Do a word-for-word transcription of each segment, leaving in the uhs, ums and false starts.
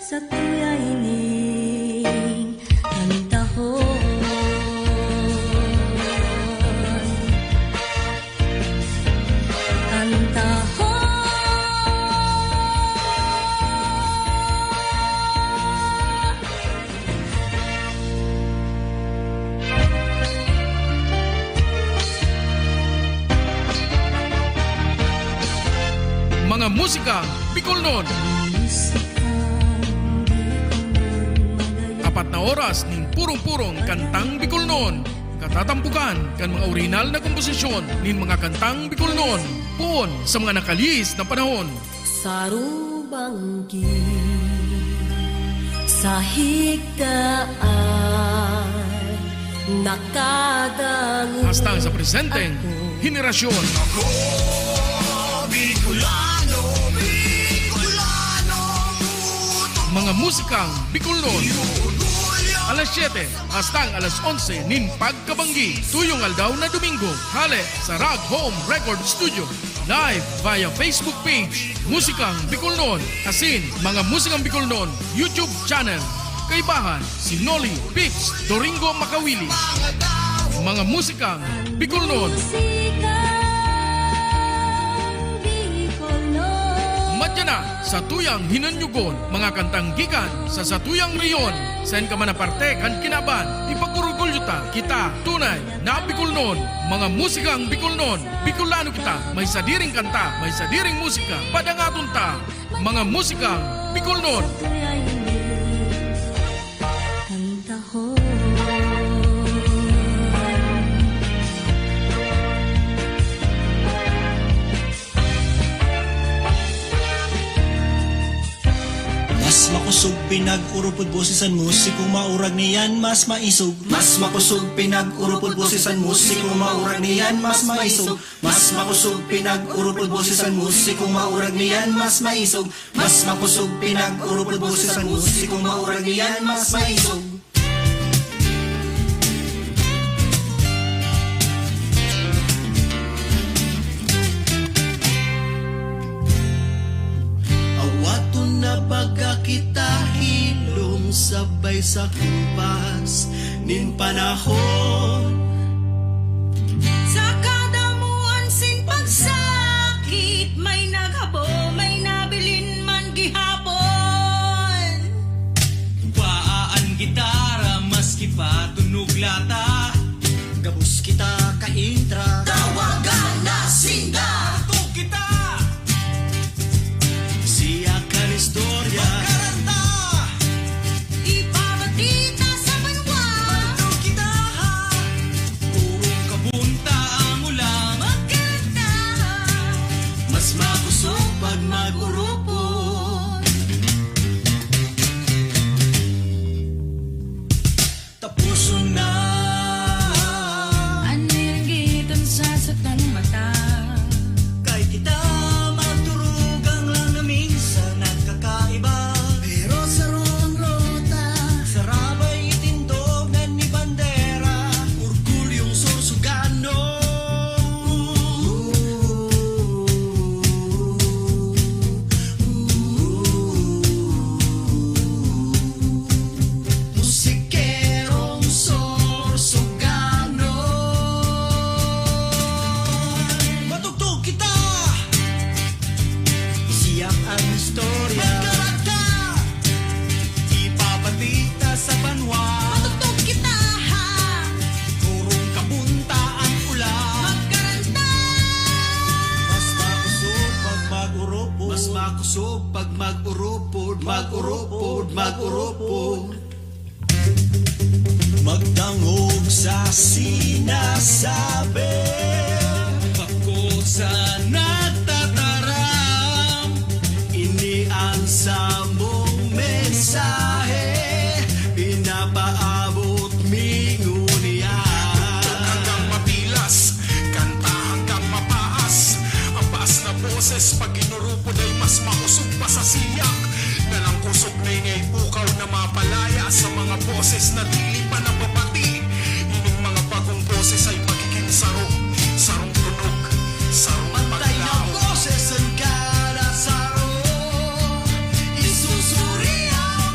Satuya ining kantahon. Kantahon. Mga musikang Bicolnon. Apat na oras nin purong-purong kantang Bicolnon. Katatampukan kan mga orihinal na komposisyon nin mga kantang Bicolnon. Poon sa mga nakalihis na panahon. Sarubanggi sa higdaan nakadangog. Hasta sa presenteng ako. Henerasyon. Ako, Bicolano, Bicolano, puto. Mga musikang Bicolnon. Orgulyo. Alas siyete hasta alas onse nin pagkabanggi, tuyong aldaw na Domingo, hale sa Rag Home Record Studio. Live via Facebook page, Musikang Bicolnon, asin Mga Musikang Bicolnon YouTube channel. Kaibahan, si Noli Pips Doringo Makawili. Mga Musikang Bicolnon. Musikang Bicolnon. Madya na sa tuyang hinanyugon, mga kantang gikan sa satuyang rehiyon. Saen ka man na parte kan kinaban, ipag-orgulyo ta, kita, tunay na Bicolnon, mga musikang Bicolnon. Bicolano kita, may sadiring kanta, may sadiring musika, padangaton ta, mga musikang Bicolnon. Kantahon. Mas makosog pinag-orop nin boses an musiko, maurag niyan mas maisog. Mas makosog pinag-orop nin boses an musiko, maurag niyan mas maisog. Mas makosog pinag-orop nin boses an musiko, maurag niyan mas maisog. Mas makosog pinag-orop nin boses an musiko, maurag niyan mas maisog. Awaton na baga kita hilom sabay sa kumpas nin panahon. Sa kadamoan sin pagsakit, may naghabo, may nabilin man gihapon. Paa an gitara, maski pa tunog lata. Gabos kita ka-intra. Tawagan na sinda. Tugtog kita. Siya kan istorya. Magkaranta. Ipabati ta sa banwa. Magtugtog kita, ha. Purong kabunta ang ulan. Magkaranta. Mas makosog pag mag-orop. Taposon na. An niranggitan sa satong mata. Kay kita magturugang lang na minsan nagkakaiba. Pero sarong rota. Sarabay itindog na ni bandera. Orgulyong Sorsoganon. Musikerong Sorsoganon. Matugtog kita! Siya ang istorya. Magkaranta! Ipabati ta sa banwa. Matugtog kita, ha! Purong kabunta ang ulan. Magkaranta! Mas makosog pag mag-orop. Mas makosog pag mag-orop. Mag-orop, mag-orop. Magdangog sa sinasabi. Bako sa nagtataram. Ini ang samong mensahe. Pinapaabot mi ngunyan. Tugtog hanggang mapilas, kanta hanggang mapaas. Ang baas na boses, pag inorop, Pwede mas makosog pa sa siyak. Nalang kosog na ini ay pukaw na mapalaya sa mga boses na dili pa nababati. Ining mga bagong boses ay magiging saro, sarong tunog, sarong paglaom. Pantay na boses ang kada saro. Isusuri ang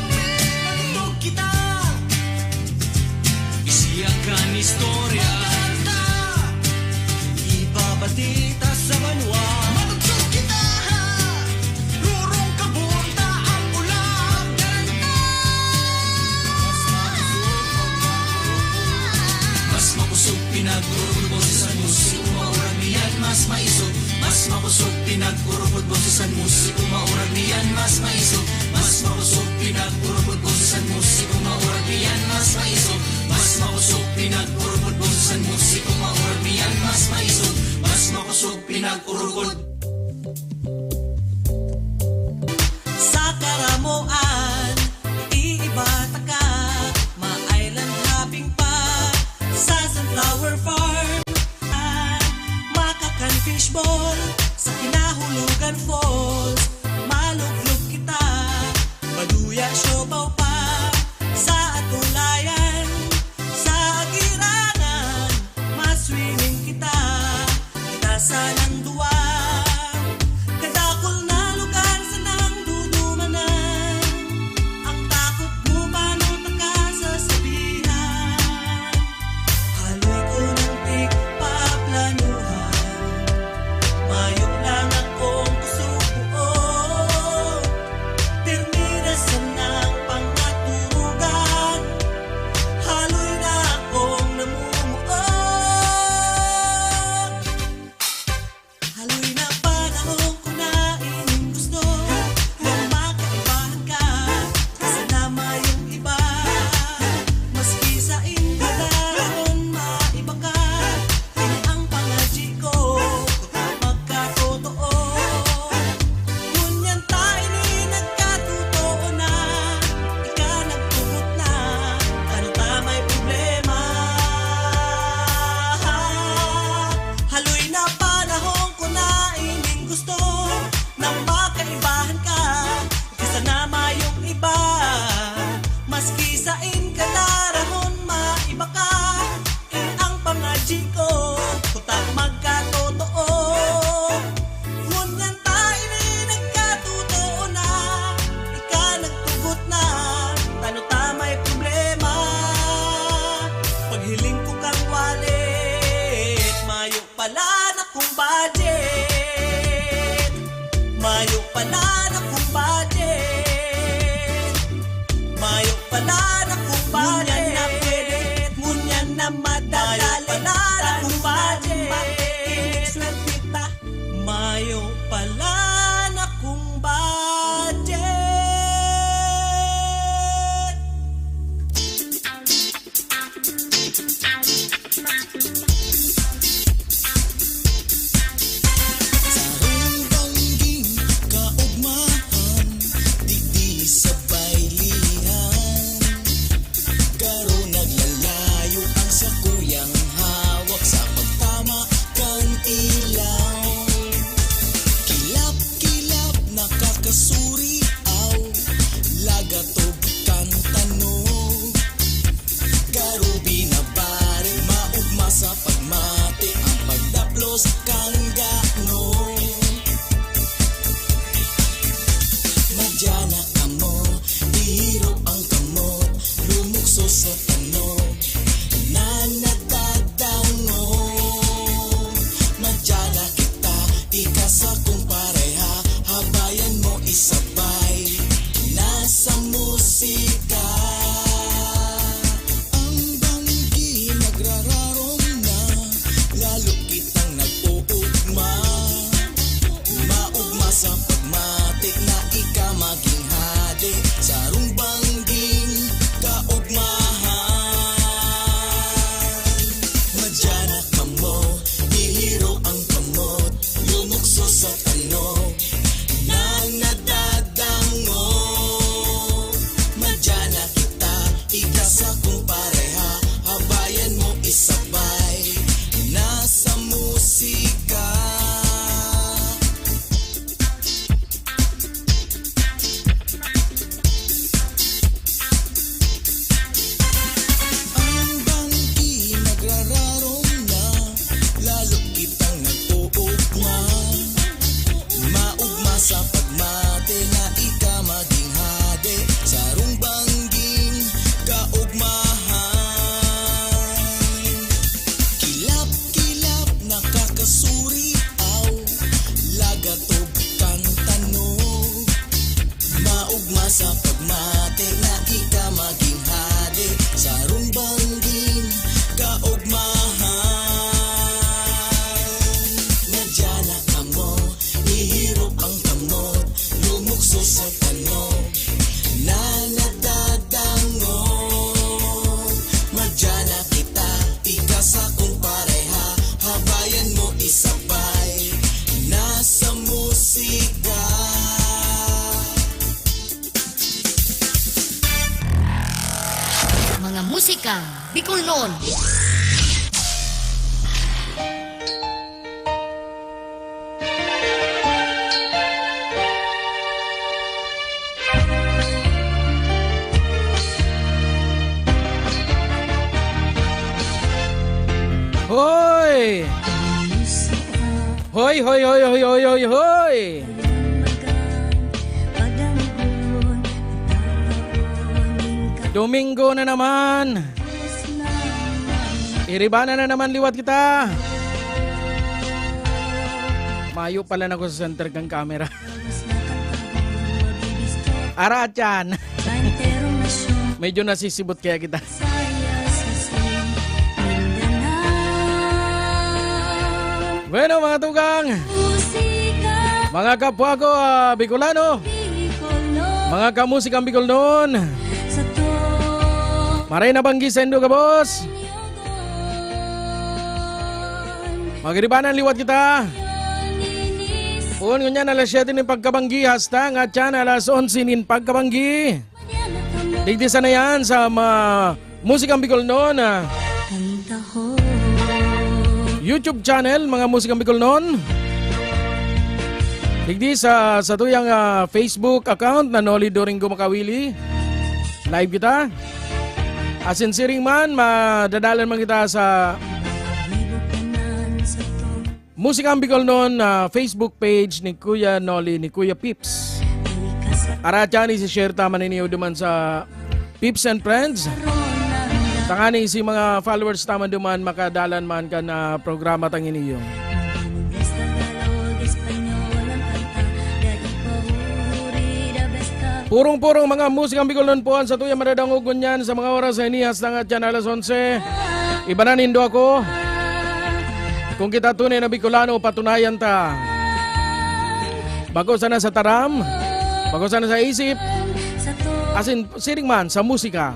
Pinag-urupod boses an musiko, maurag niyan mas maisog, mas makosog. Pinag-urupod boses an musiko, maurag niyan mas maisog, mas makosog. Pinag-urupod boses an musiko, maurag niyan mas maisog, mas makosog. Pinag-urupod. Sa karamoan, iiba taka, ma-island hopping pa sa Sunflower Farm. Makakan fishball sa Kinahulugan Falls. Maluglog kita, maduya siopaw pa sa Atulayan. Sa Agirangan, maswimming kita, kita sanang duwa. Kadakul na lugar sanang dudumanan. Ang takot mo, paano ta kasasabihan? Haloy ko nang tigpaplanuhan, mayo lang akong kasugoon. Pirmi na sanang pangaturugan, haloy na akong namumuo. Haloy na panahon ko na ining gusto, na makaibahan ka, sana mayong iba. Maski sain ka dahon, maiba ka. Ini ang pangadyi ko, magkatotoo. Ngunyan ta ini nagkatotoo na, ika nagtugot na, ano ta may problema? Haloy na panahon ko na ining gusto, na makaibahan ka, ika sana mayong iba. Maski sain ka darahon, maiba ka. Ini ang pangadyi ko, kuta magkatotoo. Ngunyan ta ini nagkatotoo na, ika nagtugot na, tano ta may problema. Paghiling ko kan wallet, mayo pala na kong budget. Mayo pala na kong budget. Mayo pala na kong budget. Ngunyan na pwede, ngunyan na madadali. Mayo pala na kong budget. Swerte ta. Mayo pala na kong budget. Sarong bangging kaugmahan, digdi sa baylihan. Garo naglalayo ang sakuyang hawak sa pagtama kan ilaw. Kilap-kilap nakakasuriaw, lagatog kan tanog. Garo binabari, maugma sa pagmati ang pagdaplos kan gano. Madya na kamo, ihirop ang kamot, lumukso sa tanog na natadangon. Madya na kita, ika sakong pareha, habayan mo isabay na sa musika. Ang banggi nagrararom na, lalo kitang nag-uugma. Maugma sa pagmati na ika magin hade, sarong bangging kaugmahan. Madya na kamo, ihiro ang kamot, lumukso sa tanog na natadangon. Madya na kita, ika sakong pareha, habayan mo isabay na sa musika. Ang banggi nagrararom na, lalo kitang nag-uugma. Maugma sa pagmati na ika magin hade, sarong bangging kaugmahan. Musika Bicolnon. Hoy! Hoy, hoy, hoy, hoy, hoy, hoy, hoy! Domingo na naman. Iribana na naman liwat kita. Mayo pala na ako sa center kan camera. Arat yan. Medyo nasisibot kaya kita. Bueno, mga tugang, mga kapwa ko, ah, Bicolano, mga kamusikang Bicolnon, maray na banggi saindo gabos. Magiribanan liwat kita. Poon ngunyan alas siyete nin pagkabanggi hasta ngatyan alas onse nin pagkabanggi. Digdi sana yan sa ma-, Musikang Bicolnon, ah, YouTube channel, mga Musikang Bicolnon. Digdi sa, sa tuyang, ah, Facebook account na Noli Doringo Makawili. Live kita. Asin siring man, madadalan man kita sa Musikang Bicolnon, ah, Facebook page ni Kuya Noli, ni Kuya Pips. Arat yan, isi-share ta man ini duman sa Pips and Friends. Tangani si mga followers ta man duman makadalan man kan, ah, programa tang ini iyo. Purong-purong mga musikang Bicolnon po an satuyang madadangog ngunyan sa mga oras na ini, hasta ngatyan alas onse. Ibanan nindo ako. Kung kita tunay na Bicolano, patunayan ta. Bako sana sa taram, bako sana sa isip, asin siring man sa musika.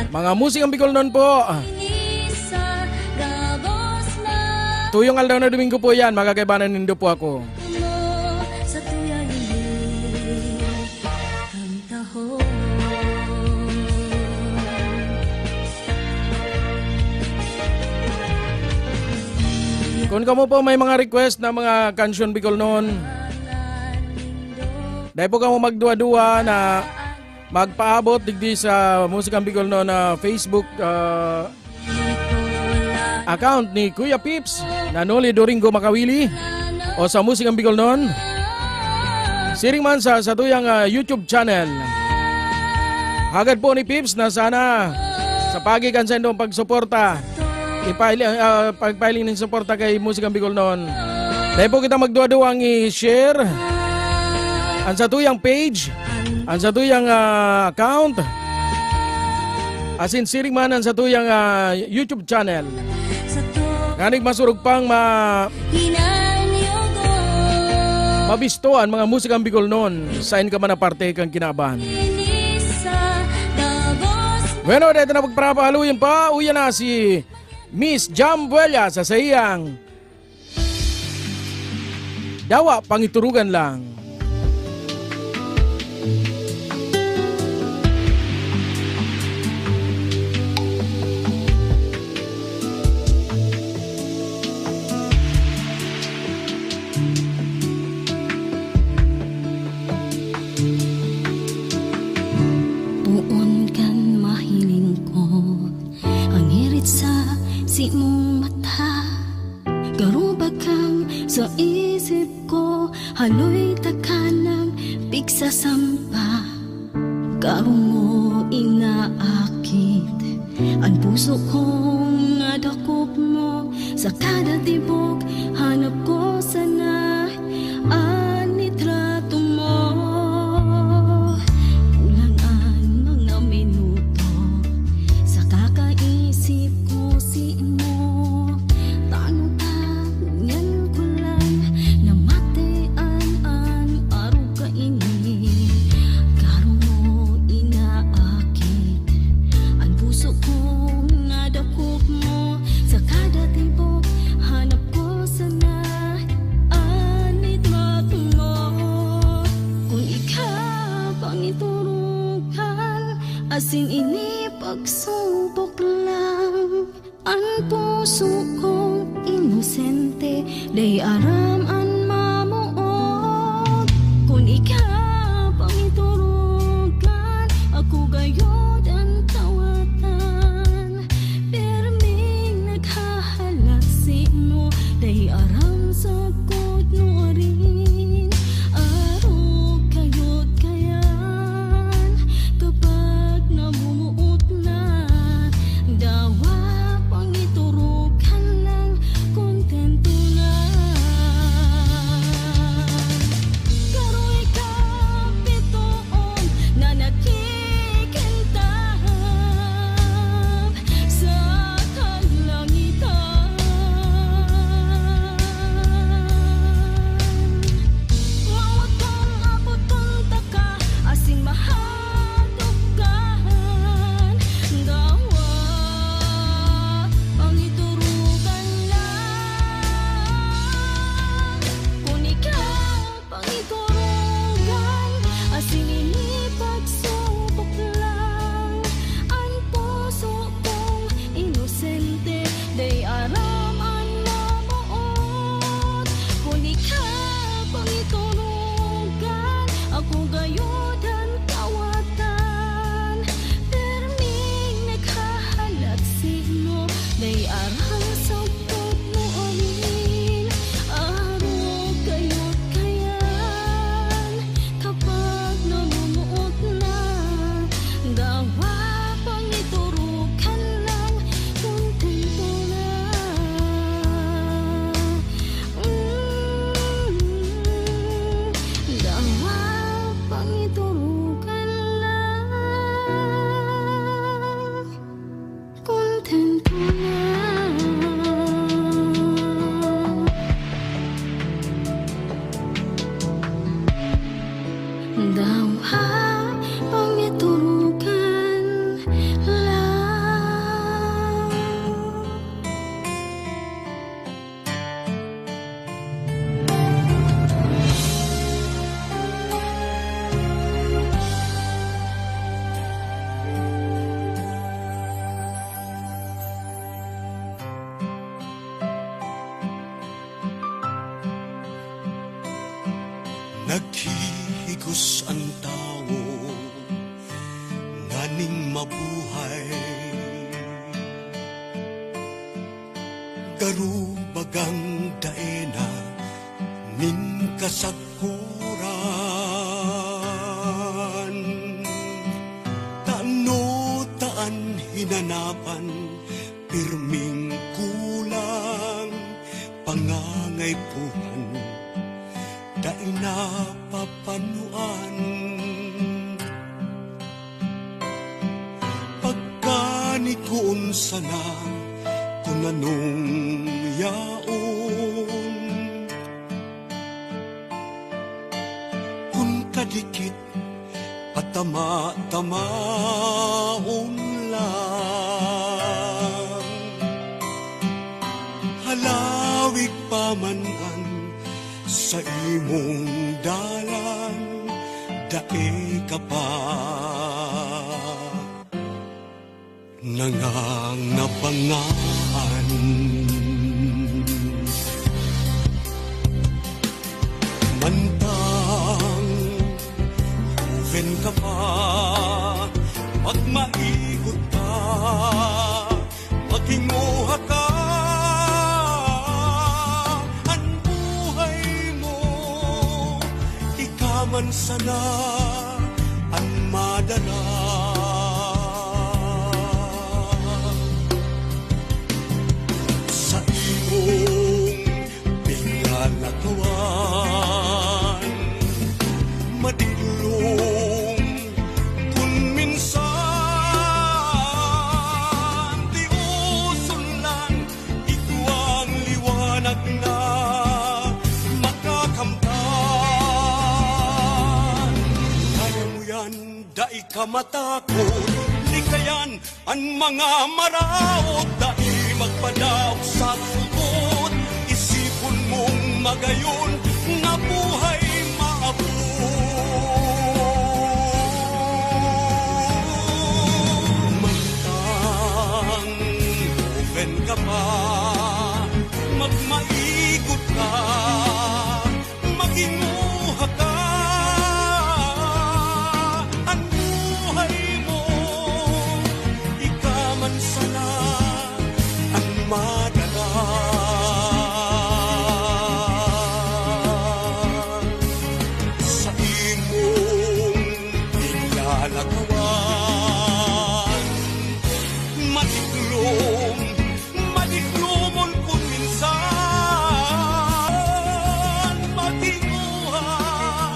Mga musikang Bicolnon po. Tuyong aldaw na Domingo po yan, mga kaibanan, nindo po ako. Kung kamo po may mga request na mga kansyon Bicolnon, dai po kamo magduwa-duwa na magpaabot digdi sa Musikang Bicolnon na Facebook, ah, account ni Kuya Pips na Noli Doringo Makawili o sa Musikang Bicolnon. Siring man sa satuyang, ah, YouTube channel. Hagad po ni Pips na sana sa pagi kan saindong pagsuporta, ipaili-, ah, pagpailing nin suporta kay Musikang Bicolnon. Dai po kita magduwa-duwang i-share an satuyang page, an satuyang, ah, account, asin siring man an satuyang, ah, YouTube channel. Nganing masurog pang ma-, mabisto an mga musikang Bicolnon, sain ka man na parte kan kinaban. Bueno, dito na pagparapahaluyin pa, uya na si Miss Jam Buella sa saiyang Dawa, pangiturugan lang. Poon kan mahiling ko, ang hirit sa simong mata. Garo bakang sa isip ko, haloy ta kanang pigsasampa. Garo mo inaakit an puso ko nga dakop mo. Sa kada tibok, hanap ko sana an litrato mo. Kulang an mga minuto sa kakaisip ko simo. Tano ta, ngunyan ko lang namatian an arog kaini. Garo mo inaakit an puso ko nga dakop mo. Sa kada tibok, hanap ko sana Asin ini pagsubok lang, an puso kong inosente, dai aram an mamoot. Kun ika pangiturugan, ako gayod an kawatan. Pirming naghahalat simo, dai aram sagkod nuarin. Arog gayod kaiyan, kapag namumuot na, dawa pangiturugan lang, kontento na. Garo ika pitoon na nakikintab sa kalangitan. Mawot kong apoton taka asin mahadok ka, dawa pangiturugan lang. Kun ika pangiturugan, asin ini pagsubok lang, an puso kong inosente, dai aram an mamoot. Kun ika pangiturugan, ako gayod an kawatan. Pirming naghahalat simo, dai aram sagkod nuarin. Arog gayod kaiyan, kapag namumuot na, dawa pangiturugan lang, kontento na. Mm, dawa pangiturugan lang, kontento na. Dawa pangiturugan lang. Naghihigos an tawo nganing mabuhay, garo bagang dai na nin kasagkoran. Tano ta an hinanapan, pirming kulang, pangangaypuhan, dai napapanuan. Pagkanigoon sana kun anong yaon, kun kadikit patama-tamaon lang. Halawig pa man an saimong dalan, dai ka pa nangangabangaan. Mantang hoven ka pa, magmaigot ka, maghinguha ka, an buhay mo, ika man sana an madala. Sa imong pinalakawan, madilong kun minsan, tioson lang, igwang liwanag na makakamtan. Kaya mo yan, dai ka matakot, likayan an mga maraot. Dai magpadaog sa sugod, isipon mong magayon na buhay maabot. Lagawan, matiklom, matiklomon kun minsan, matingoha,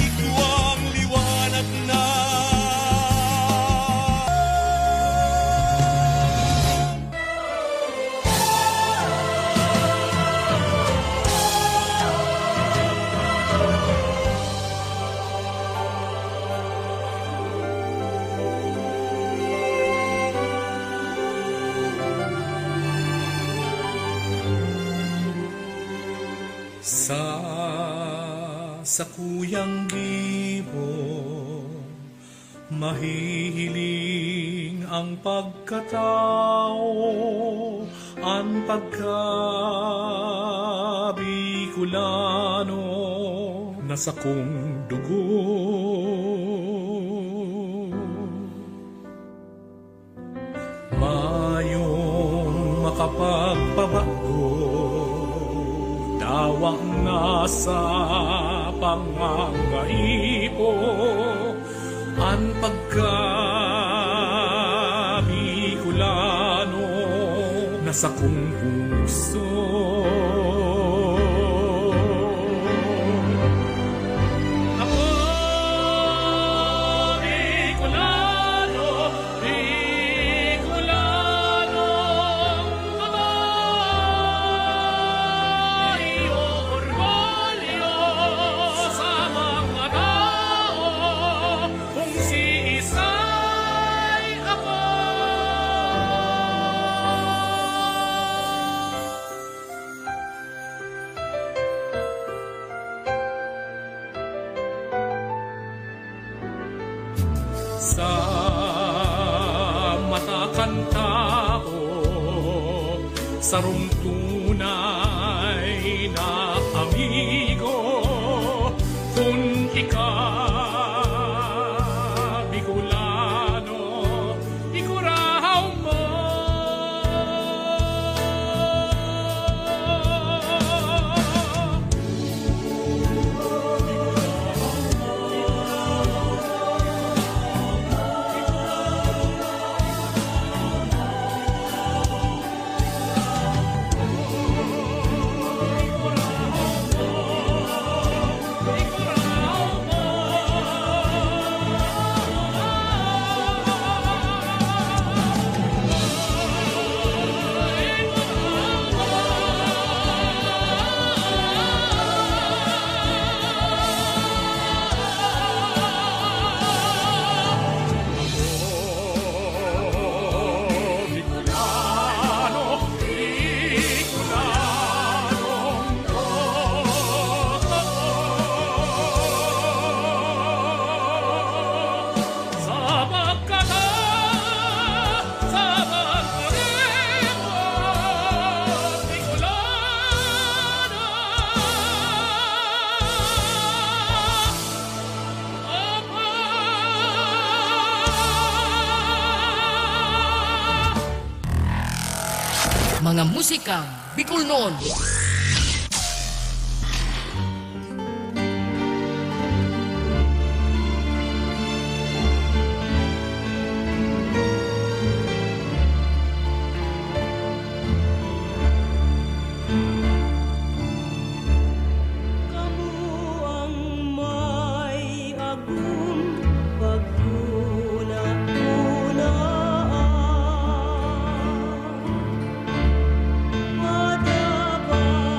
igwang liwanag na. Sa sakuyang gibo, mahihiling ang pagkatao, an pagka-Bicolano na sakong dugo. Mayong makapagpabago, dawa na sa pangangaipo, an pagka-Bicolano na sakong puso. Ako, Bicolano, Bicolanong babae, orgulyo sa mga tao, kung siisay ako. Sa mata kan tawo, sarong tunay na amigo, kun ika Bicolano, ikurahaw mo. Sa pagkata-, sa pagkaribo, Bicolano. Mga musikang Bicolnon. Kamo ang may agom paghuna-hunaan. Madapat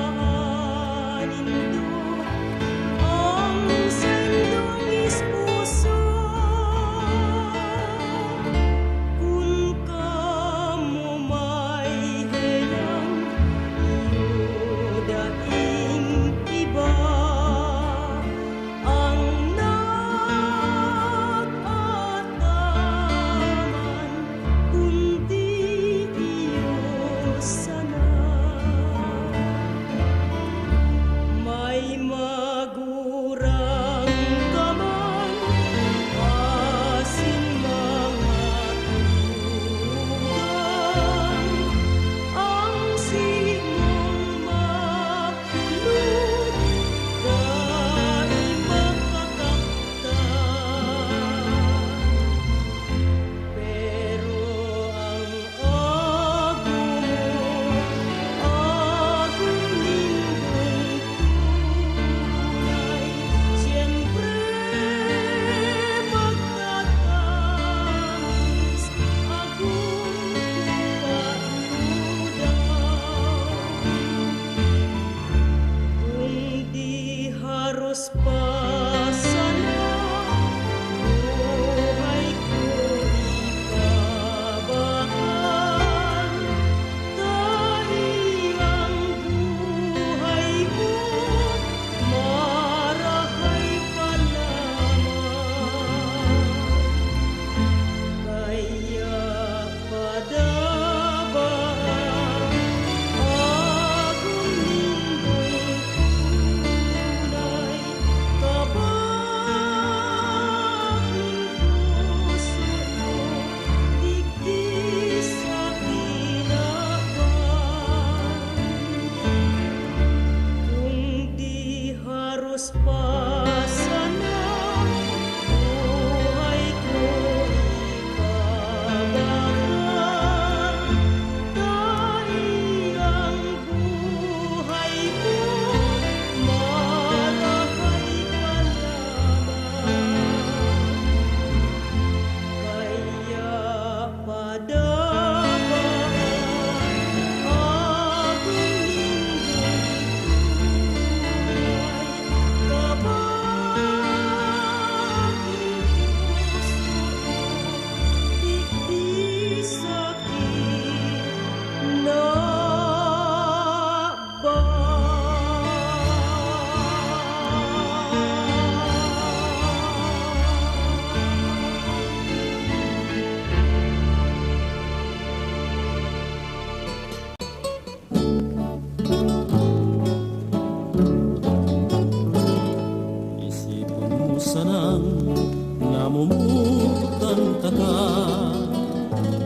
Namumutan taka,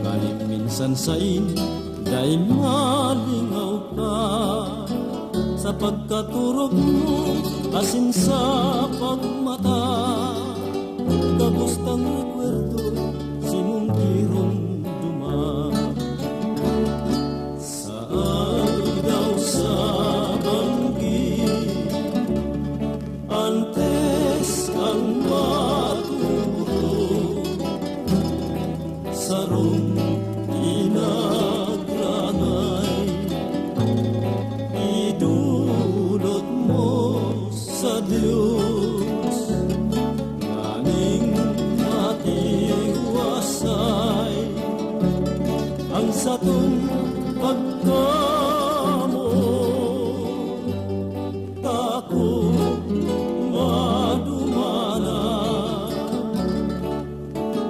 ngani minsan sain dai malingaw ka. Sa pagkaturog mo asin sa pagmata, gabos tang rekwerdong simong giromdoma. Sa aldaw sa banggi, antes kang maturo, sarong pinagrangay, idulot mo sa Dios, nganing matiwasay ang satong pagkamoot. Takot madumanan,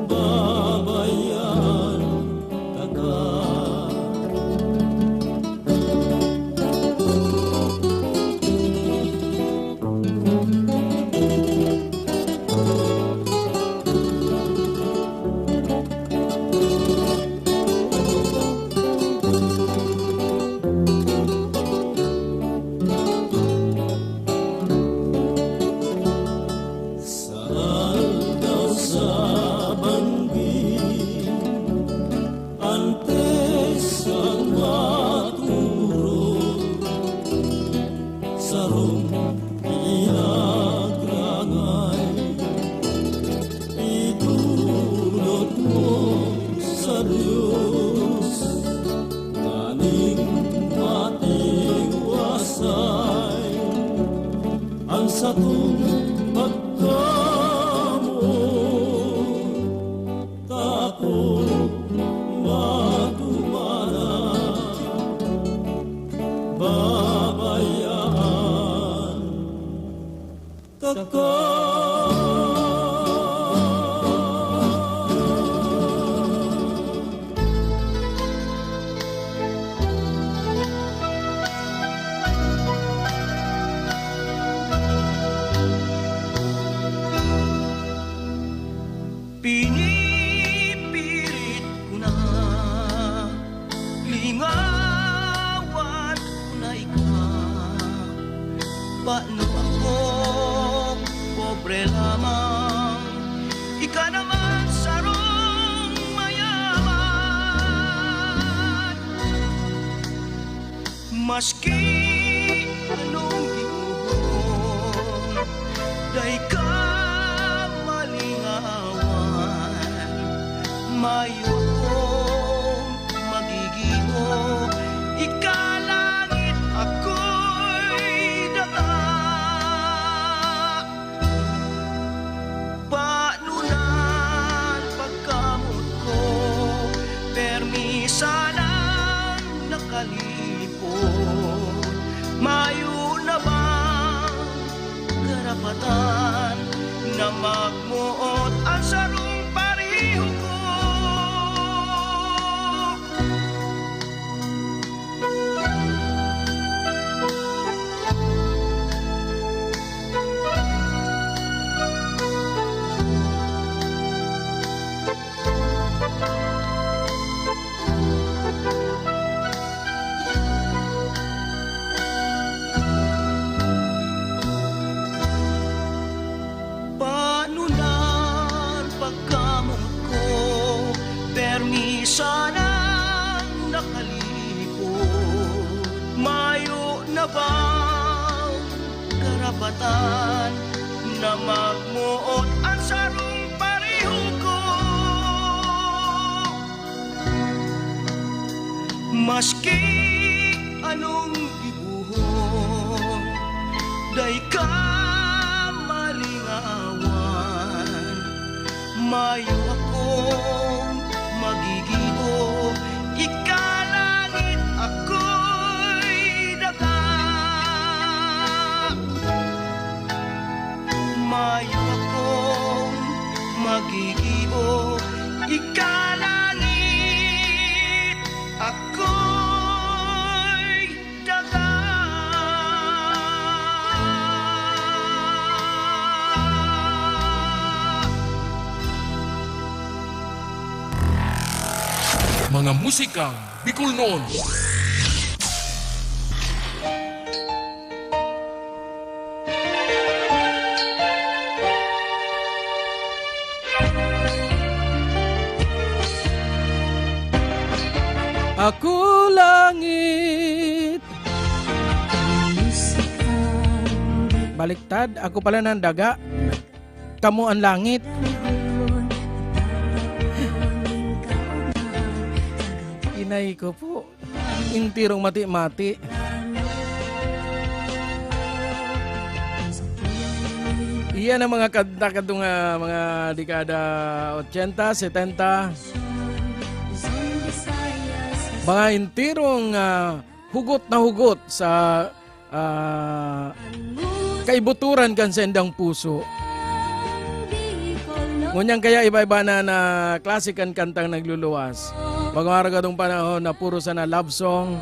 babayaan taka. Sa aldaw sa banggi, antes kang maturo, sarong pinagrangay, idulot mo sa Dios, nganing matiwasay ang satong pagkamoot. Takot madumanan, babayaan taka. Pinipirit ko na, lingawan ko na ika. Paano ako, pobre lamang, ika naman sarong mayaman? Maski anong gibohon, dai ka malingawan. Mayo akong magigibo, ika langit, ako'y daga. Panunan pagkamot ko, permi sanang nakalipot. Mayo na bang karapatan na magmoot ang sarong pareho ko? Panunan pagkamot ko, permi sanang nakalipot. Mayo na bang karapatan na magmoot ang sarong pareho ko? Maski anong gibohon, dai ka malingawan. Mayo akong magigibo, ika langit, ako'y daga. Mayo akong magigibo, ika langit, ako'y daga. Mga musikang Bicolnon. Ako langit. Baliktad, ako pala nang daga. Kamo an langit. Inay ko po. Intirong mati-mati. Iyan ang mga kanta kadtong, ah, mga dekada ochenta, setenta. Mga intirong, ah, hugot na hugot sa, ah, kaibuturan kan saindang puso. Ngunyan kaya iba-iba na, na klase kan kantang nagluluwas. Magwara kadtong panahon na puro sana love song.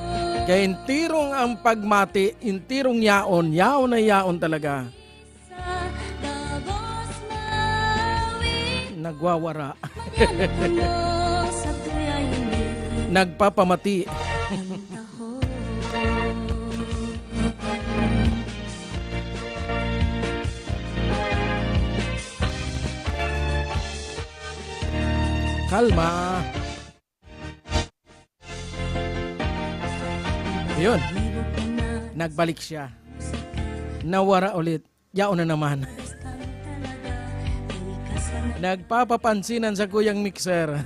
Kaya intirong ang pagmati, intirong yaon, yaon na yaon talaga. Nagwawara. Nagpapamati. Kalma. Yun. Nagbalik siya. Nawara ulit. Yaon na naman. Nagpapapansinan sa kuyang mixer.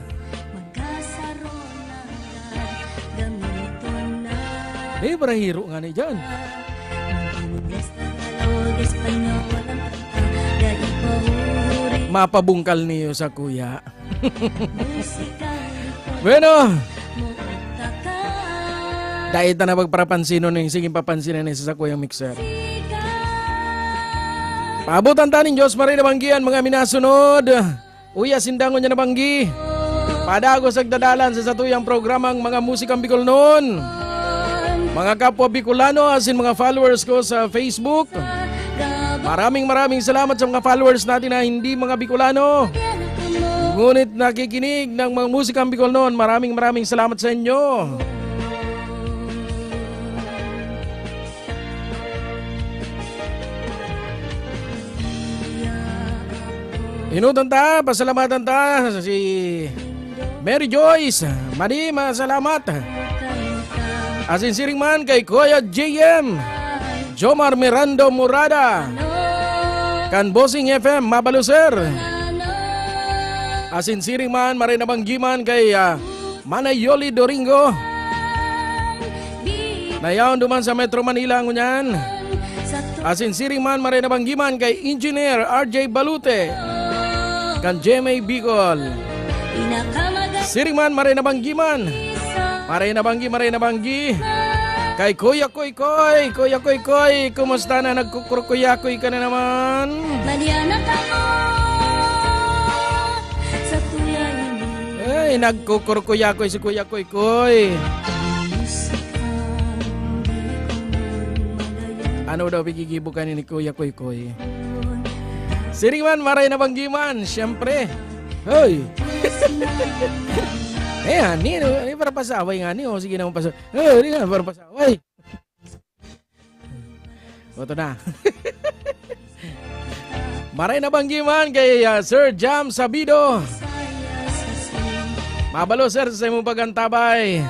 May barahiro nga ni dyan. Mapabungkal niyo sa kuya. Bueno. Dai ta na pagparapansinon ning sige papansinan ni sa sakuyang mixer. Paabutan ta nin Diyos maray na banggi an mga minasunod. Uya, sindangon niya na banggi. Padagos nagdadalan sa satuyang programang Mga Musikang Bicolnon. Mga kapwa Bicolano asin mga followers ko sa Facebook. Maraming, maraming salamat sa mga followers natin na hindi mga Bicolano, ngunit nakikinig ng mga musikang Bicolnon. Maraming, maraming salamat sa inyo. Inutan ta, pasalamatan ta si Mary Joyce, madi, masalamat. Asin siring man kay Kuya J M, Jomar Mirando Murada, kan Bossing F M, Mabaluser. Asin siring man, maray na banggi man kay, ah, Manay Yoli Doringo, na yaon duman sa Metro Manila ngunyan. Asin siring man, maray na banggi man kay Engineer R J Balute, kan G M A Bicol. Siring man, maray na banggi man. Maray na banggi, maray na banggi. Kay Kuya Koy Koy, Kuya Koy Koy, kumusta na? Nagkukurkuyakoy ka na naman. Maliana ka mo sa tuya ini. Ay, nagkukurkuyakoy si Kuya Koy Koy. Ano daw pigigibo ka ni Kuya Koy Koy? Siring man, maray na banggi man, siyempre. Hoy! Eh, ani, ano, ano, para pasaway nga ni, oh, sige naman, pasa-, eh, di na, para pasaway. Oto na. Maray na banggi man kay, ah, Sir Jam Sabido. Mabalo, sir, sa imong pag-antabay.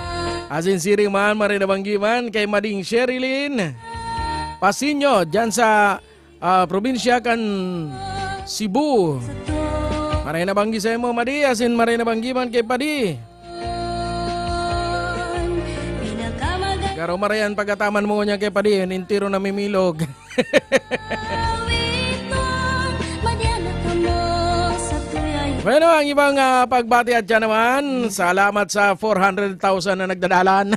Asin siring man, maray na banggi man kay Mading Sherilyn Pasinyo, dyan sa, ah, probinsya kan Cebu. Maray na banggi sa imo, Madi, asin maray na banggi man kay Padi. Garo marayan pagkataman mo niya kay Padi, entero na mimilog. Bueno, ang ibang, ah, pagbati at dyan naman, salamat sa four hundred thousand na nagdadalan.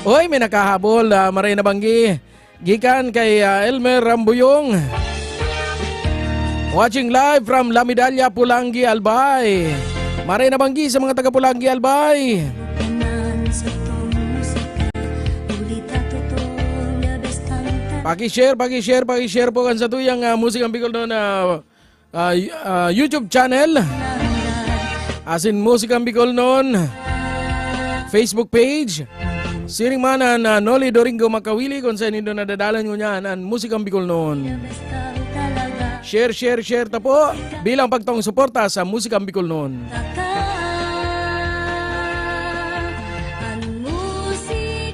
Oy, may nakahabol, ah, maray na banggi. Gikan kay, ah, Elmer Rambuyong. Watching live from La Medalla, Pulangi, Albay. Maray na banggi sa mga taga Pulangi, Albay. Paki-share, paki-share, paki-share po kan satuyang, ah, Musikang Bicolnon, ah, ah, y-, ah, YouTube channel. Asin Musikang Bicolnon. Facebook page. Siring man an, ah, Noli Doringo Makawili, kun saen nindo nadadalan ngunyan an musikang Bicolnon. Share, share, share ta po bilang pagtangong suporta sa musikang Bicolnon.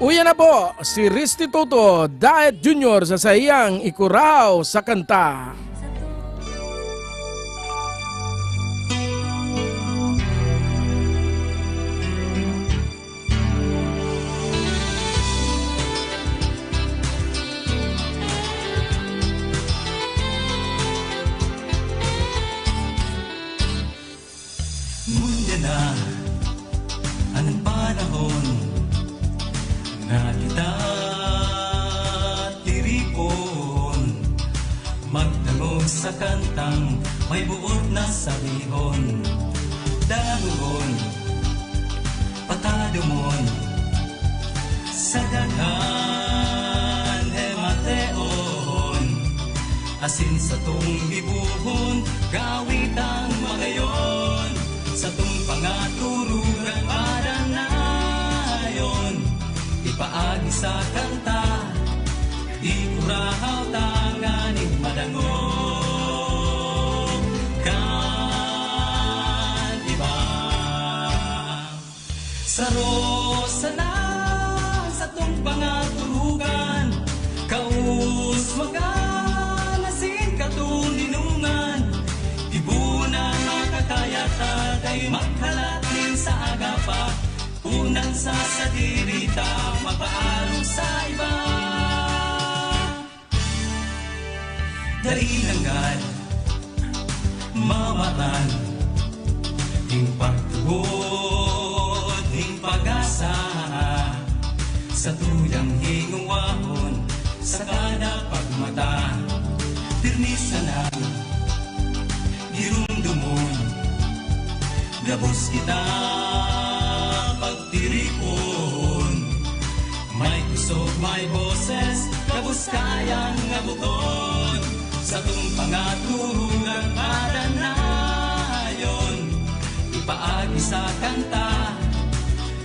Uya na po si Restituto Daet Junior sa saiyang Ikurahaw sa Kanta. Ngunyan na an panahon na kita tiripon, magdangog sa kantang may boot na sabihon. Dangogon, patadomon, sa daghan hemateon, asin satong gibohon, gawitang magayon, satong pangaturugan padanayon, ipaagi sa kanta, ikurahaw tanganing madangog kan iba. Saro sana satong pangaturugan, kauswagan asin katoninongan. Gibo na makakaya ta, dai magkalat nin sa aga pa. Punan sa sadiri ta, mapaalong sa iba. Dai nanggad mamaran nin pagtugot nin pag-asa, satuyang hingowahon sa kada pagmata. Pirmi sanang giromdomon, gabos kita pagtiripon. May kusog, may boses, gabos kayang abuton. Satong pangaturugan padanayon, ipaagi sa kanta,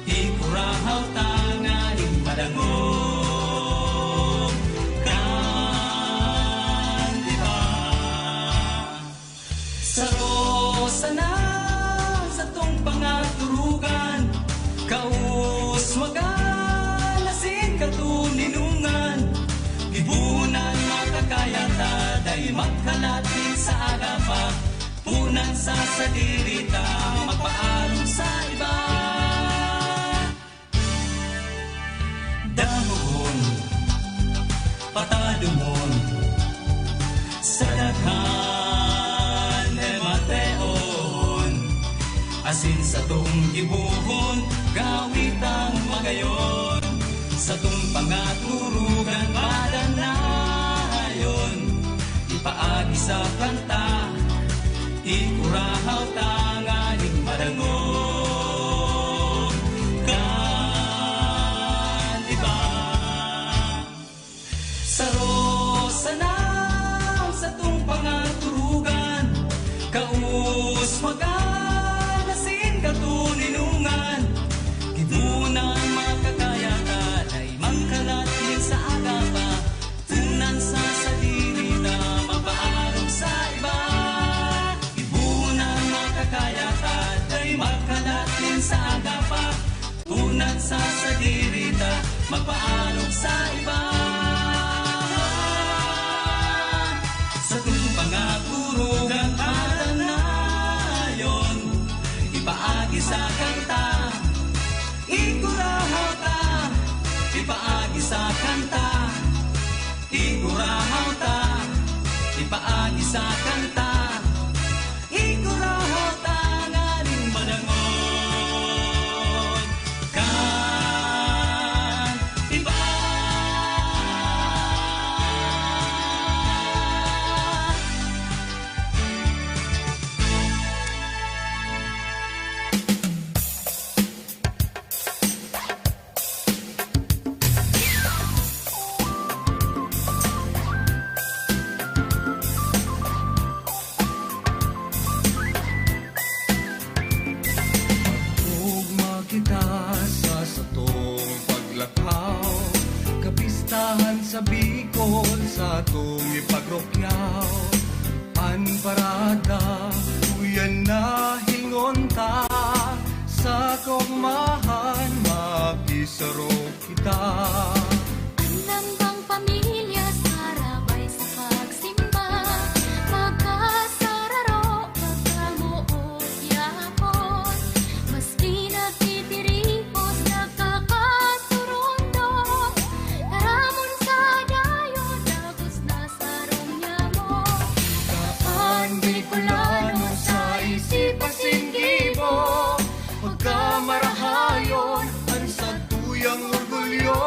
ikurahaw tanganing madangog kan iba. Saro sana satong pangaturugan, kauswagan asin katoninongan. Gibo na makakaya ta, dai magkalat nin sa aga pa. Punan sa sadiri ta, mapaalong sa iba. Dangogon, patadomon, sa daghan hemateon, asin satong gibohon, gawitang magayon, satong pangaturugan padanayon, ipaagi sa kanta, ikurahaw tanganing madangog kan iba. Saro sana satong pangaturugan, kauswagan asin katoninongan. Gibo na makakaya ta, dai magkalat nin sa aga pa. Punan sa sadiri ta, mapaalong sa iba. Gibo na makakaya ta, dai magkalat nin sa aga pa. Punan sa sadiri ta, mapaalong sa iba. Satong pangaturugan padanayon, ipaagi sa kanta, ikurahaw ta, ipaagi sa kanta, ikurahaw ta, ipaagi sa kanta, ikurahaw tanganing madangog kan iba. Sa atong ipagrukyaw an parada, uyan na hingon ta sa kaogmahan, makisaro kita. An lambang pamilya sarabay sa pagsimba, magkasararo, pagkamoot yapon, maski nagtitiripos, nagkakasurundong, taramon sa dayon, dagos na sarong yamo. Kaan Bicolano sa isip asin gibo, pagkamarahayon, an satuyang orgulyo.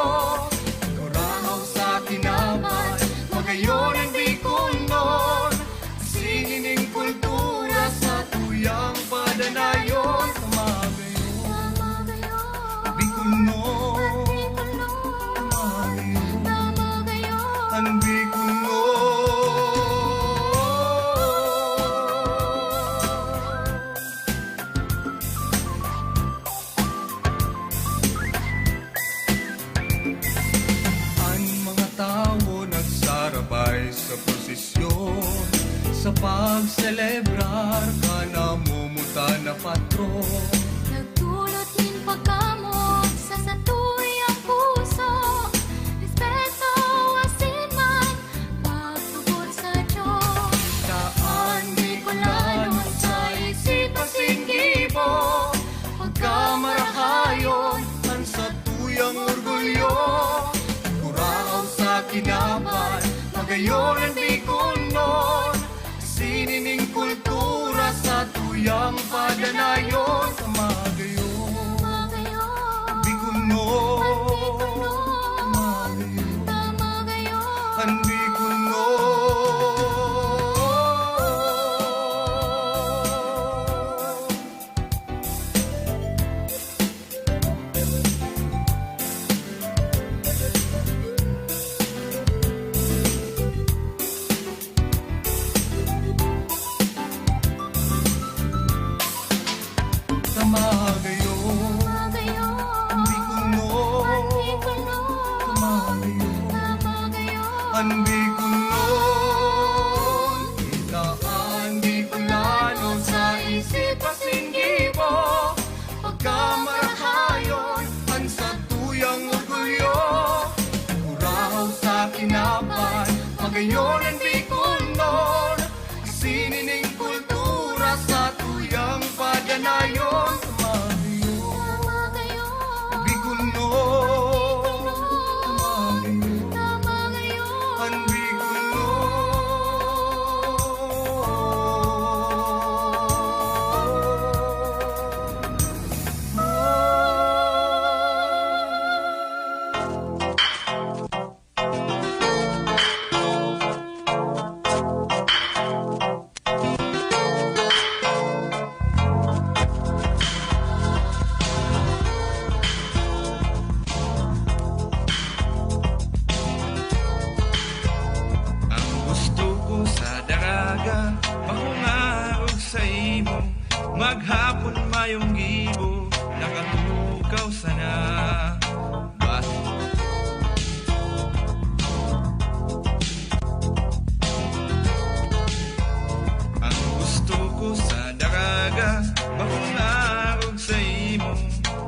Kurahaw sa kinaban, magayon an Bicolnon. Sining kultura satuyang padanayon. Tama gayo. Tama gayo. Bicolnon. Bicolnon. Tama gayo. Tama gayo. An Bicolnon. An mga tawo nagsarabay sa prosesyon, sa pagselebrar kan namomotan na patron. Nagdolot nin pagkamoot sa satuyang puso, respeto asin man pagtubod sa Dios. Kaan Bicolano sa isip asin gibo, pagkamarahayon, an satuyang orgulyo. Kurahaw sa kinaban, magayon an Bicolnon. Sining kultura satuyang padanayon. Tama gayo. Tama gayo. Bicolnon. Bicolnon. Tama gayo. An Bicolnon. Tama gayo. Tama gayo. Bicolnon. Bicolnon. Tama gayo. Tama gayo. An Bicolnon. Kita an Bicolano sa isip asin gibo. Pagkamarahayon, an satuyang orgulyo. Kurahaw sa kinaban, magayon an Bicolnon. Sining kultura satuyang padanayon. Tama gayo. Bicolnon. Tama gayo. An Bicolnon. Ang gusto ko sa daraga, bakong arog sa imo. Maghapon mayong gibo, nakatukaw sana. Ba- Ang gusto ko sa daraga, bakong arog sa imo.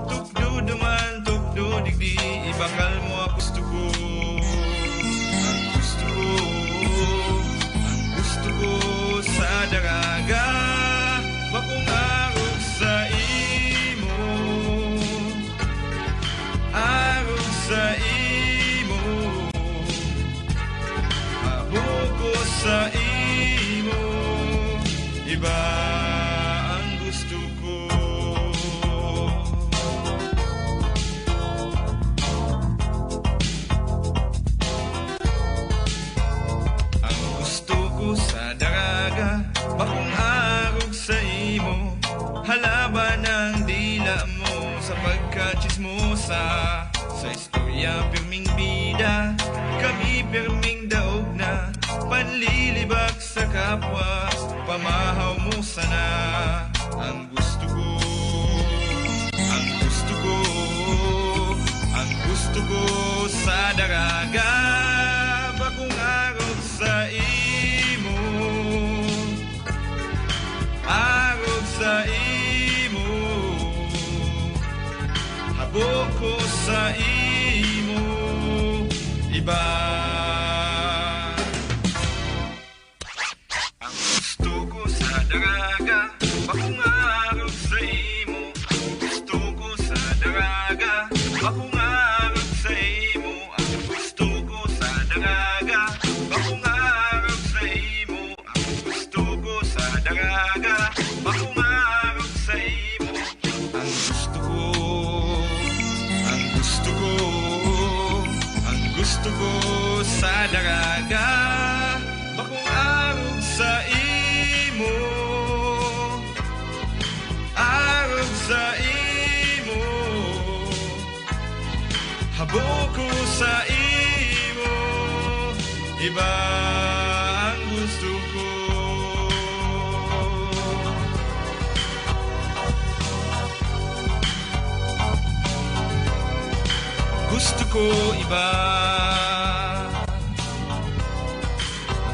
Tukdo duman, tukdo digdi, ibakal mo ang gusto ko. Ang gusto ko, ang gusto ko sa daraga, bakong arog sa imo. Arog sa imo, mabuko sa imo, iba ang gusto ko. Ang gusto ko sa daraga, bakong arog sa imo. Halaban ang dila mo sa pagkachismosa. Sa istorya, pirming bida, kami pirming daog na. Panlilibak sa kapwa, pamahaw mo sana. Ang gusto ko, ang gusto ko, ang gusto ko sa daraga, bakong Iba. Ang gusto ko sa daraga, bakong arog sa imo. Ang gusto ko sa daraga, bakong arog sa imo. Ang gusto ko sa daraga, bakong arog sa imo. Ang gusto ko sa daraga, bakong arog sa imo. Ang gusto ko, ang gusto ko, ang gusto ko sa daraga, bakong arog sa imo, arog sa imo. Habo ko sa imo, iba ang gusto ko. Gusto ko iba.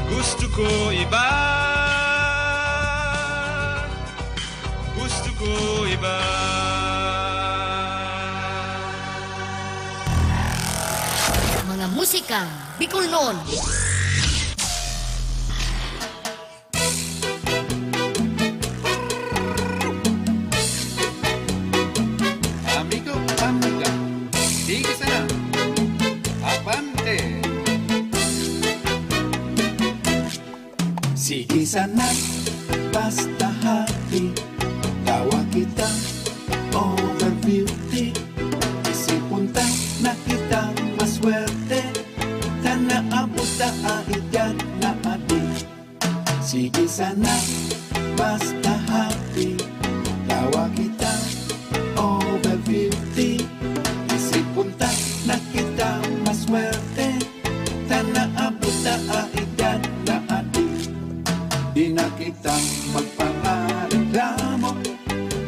Gusto ko iba. Gusto ko iba. Mga musikang Bicolnon. Amigo, amiga, sige sana. Abante. Sige sana, basta happy. Tawa kita, over fifty. Isipon ta na kita maswerte. Ta naabot ta a edad na adi. Sige sana, basta happy. Tawa kita, over fifty. Isipon ta na kita maswerte. Ta naabot ta a edad na adi. Di na kita magparareklamo.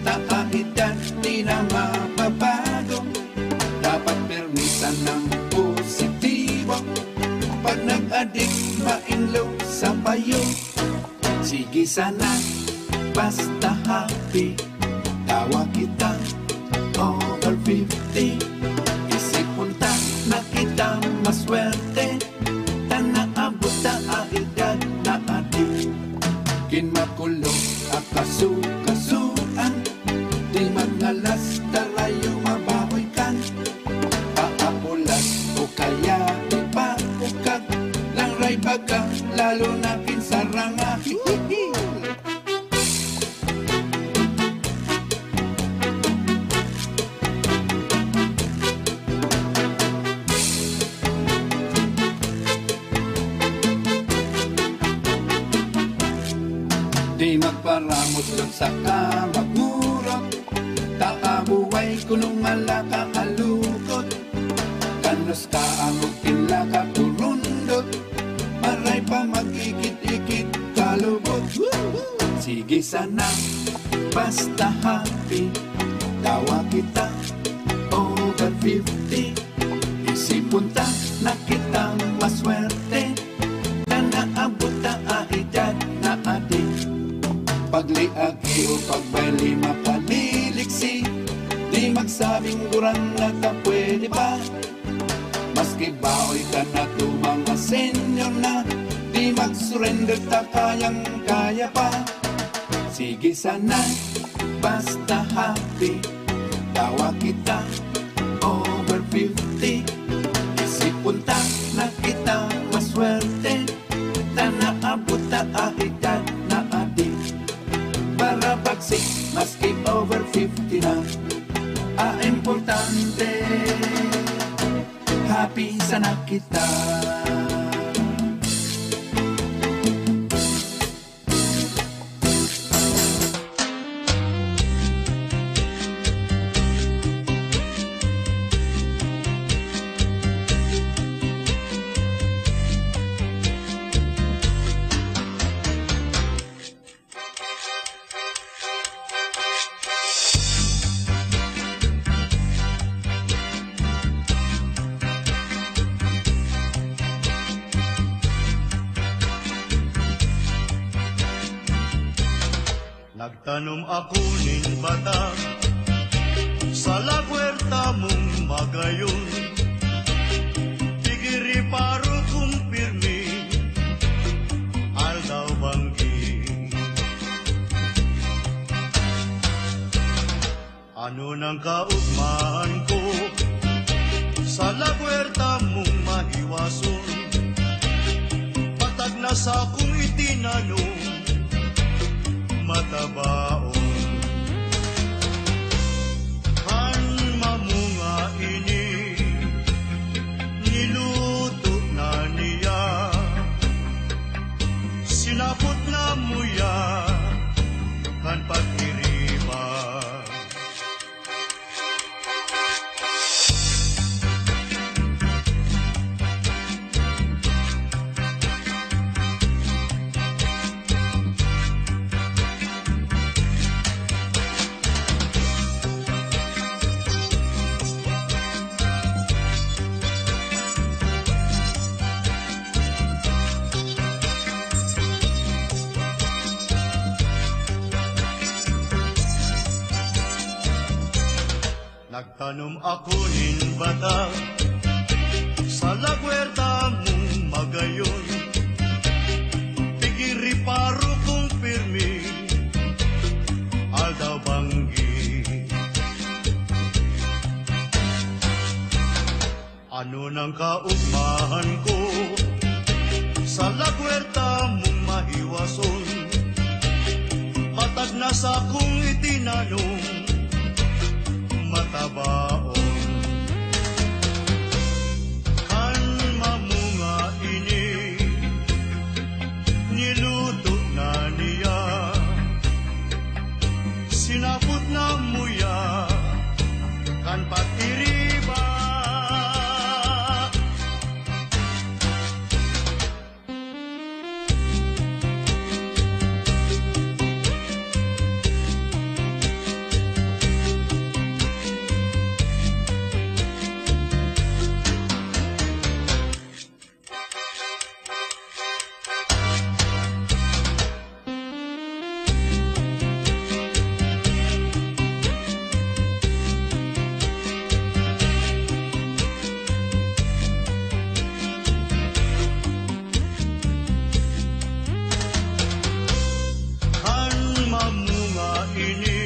Ta a edad di na mababago. Dapat pirmi sanang positibo. Pag nag-adik, mainlo sa payo. Sige sana, basta happy. Tawa kita, over fifty. Isipon ta na kita maswerte. Ta naabot ta a edad na adi. Kin makulog a kasukasuan. Di magnalas, tarayo mabaoy kan. Paapulas o kaya di pa ukag. Langray baga, lalo na kin saranga. Di magparamos kan saka magmurot. Ta a buhay kuno malaka alukot. Kanos ka ang ugkin laka turundot. Maray pa magikit-ikit kalubot. Sige sana, basta happy. Tawa kita, over fifty. Isipon ta na kita maswerte. Ta naabot ta a edad na adi. Pagliagi o pagbayli makaliliksi. Di magsabing gurang na ta pwede pa. Maski baoy ka na to, mga senior na. Di mag-surrender ta, kayang-kaya pa. Sige sana, basta happy. Tawa kita, over fifty. Isipon ta na kita maswerte. Ta naabot ta a edad na adi. Para pagsik, maski over fifty na. A importante, happy sana kita. Nagtanom ako nin bata sa lagwerta mong magayon. Tigiri Paro kong pirmi, aldaw banggi. Ano nang kaugmahan ko sa lagwerta mong mahiwason? Patag na sakong itinanom, matabaon. Kan mamunga ini, niluto na niya. Sinapot na muya kan pag-iriba. Nagtanom ako nin bata sa lagwerta mong magayon. Pigiriparo kong pirmi, aldaw banggi. Ano nang kaugmahan ko sa lagwerta mong mahiwason? Patag na sakong itinanom, matabaon. Kan mamunga ini, niluto na niya. Sinapot na muya kan pag-iriba. Kan mamunga ini,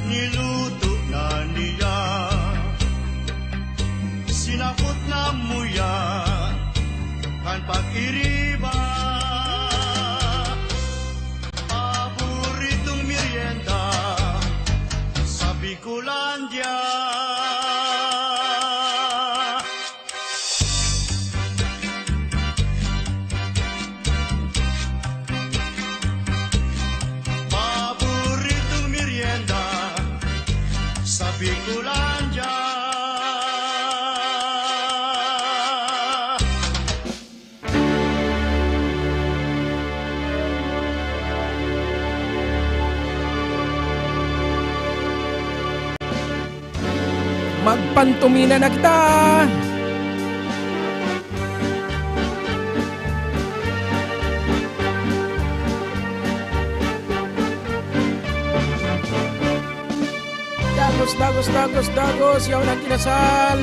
niluto na niya. Sinapot na muya kan pag-iriba. Paboritong merienda sa Bicolandia. Paboritong merienda sa Bicolandia. Magpantumina na kita! Dagos, dagos, dagos, dagos, yaon an kinasal!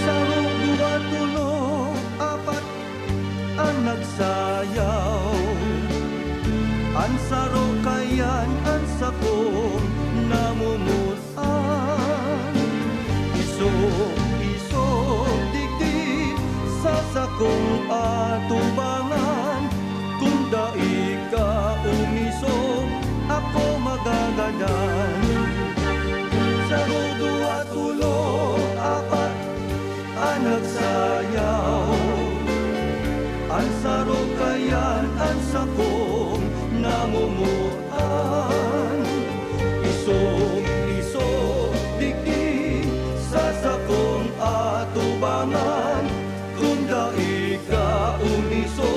Saro, duwa, tolo, apat, an nagsayaw. An saro kaiyan, an sakong namumutan. Isog, isog digdi sa sakong atubangan. Kun dai ka umisog, ako magagadan. Saro, duwa, tolo, apat, an nagsayaw. An saro kaiyan, an sakong namumutan. Isog, isog digdi sa sakong atubangan. Kun dai ka umisog,